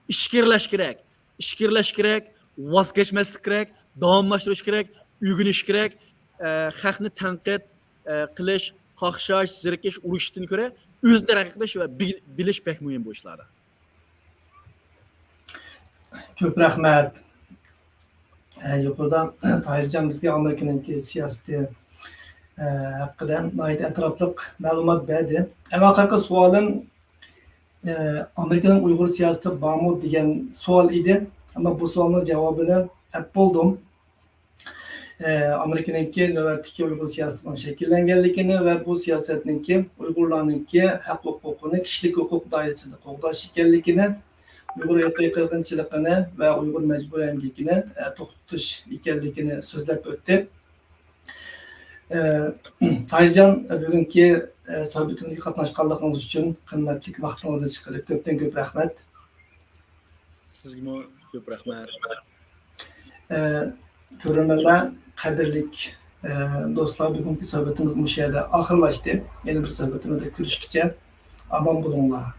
ئىچكىرىلەش كېرەك. ئىچكىرىلەش كېرەك، ۋاز كەچمەسلىك كېرەك، داۋاملاشتۇرۇش كېرەك، ئۆگىنىش كېرەك. ئە، خەقنى تەنقىد، ئە، قىلىش، قاقشاش، زېرىكىش، ئۇرۇشتىن كۆرە ئۆزىنى تەرەققىي قىلىش ۋە بىل-، بىلىش بەك مۇھىم بۇ ئىشلاردا. كۆپ رەھمەت. ئە، يۇقىرىدا تاھىرجان بىزگە ئامېرىكىنىڭكى سىياسىتى، ئە، ھەققىدە ناھايىتى ئەتراپلىق مەلۇمات بەردى. ئەڭ ئاخىرقى سوئالىم، ئە، ئامېرىكىنىڭ ئۇيغۇر سىياسىتى بارمۇ دېگەن سوئال ئىدى. ئەمما بۇ سوئالنىڭ جاۋابىنى ئەپ بولدۇم. ئە، ئامېرىكىنىڭكى نۆۋەتتىكى ئۇيغۇر سىياسىتىنىڭ شەكىللەنگەنلىكىنى ۋە بۇ سىياسەتنىڭكى ئۇيغۇرلارنىڭكى ھەق ھوقۇقىنى كىشىلىك ھوقۇق دائىرىسىدە قوغداش ئىكەنلىكىنى، ئۇيغۇر ئىرقىي قىرغىنچىلىقىنى ۋە ئۇيغۇر مەجبۇرىي ئەمگىكىنى، ئە، توختىتىش ئىكەنلىكىنى سۆزلەپ ئۆتتى. ئە، تايجان، بۈگۈنكى، ئە، سۆھبىتىمىزگە قاتناشقانلىقىڭىز ئۈچۈن، قىممەتلىك ۋاقتىڭىزنى چىقىرىپ كۆپتىن كۆپ رەھمەت. سىزگىمۇ كۆپ رەھمەت. ئە، كۆرۈرمەنلەر، قەدىرلىك، ئە، دوستلار، بۈگۈنكى سۆھبىتىمىز مۇشۇ يەردە ئاخىرلاشتى. يەنە بىر سۆھبىتىمىزدە كۆرۈشكىچە ئامان بولۇڭلار.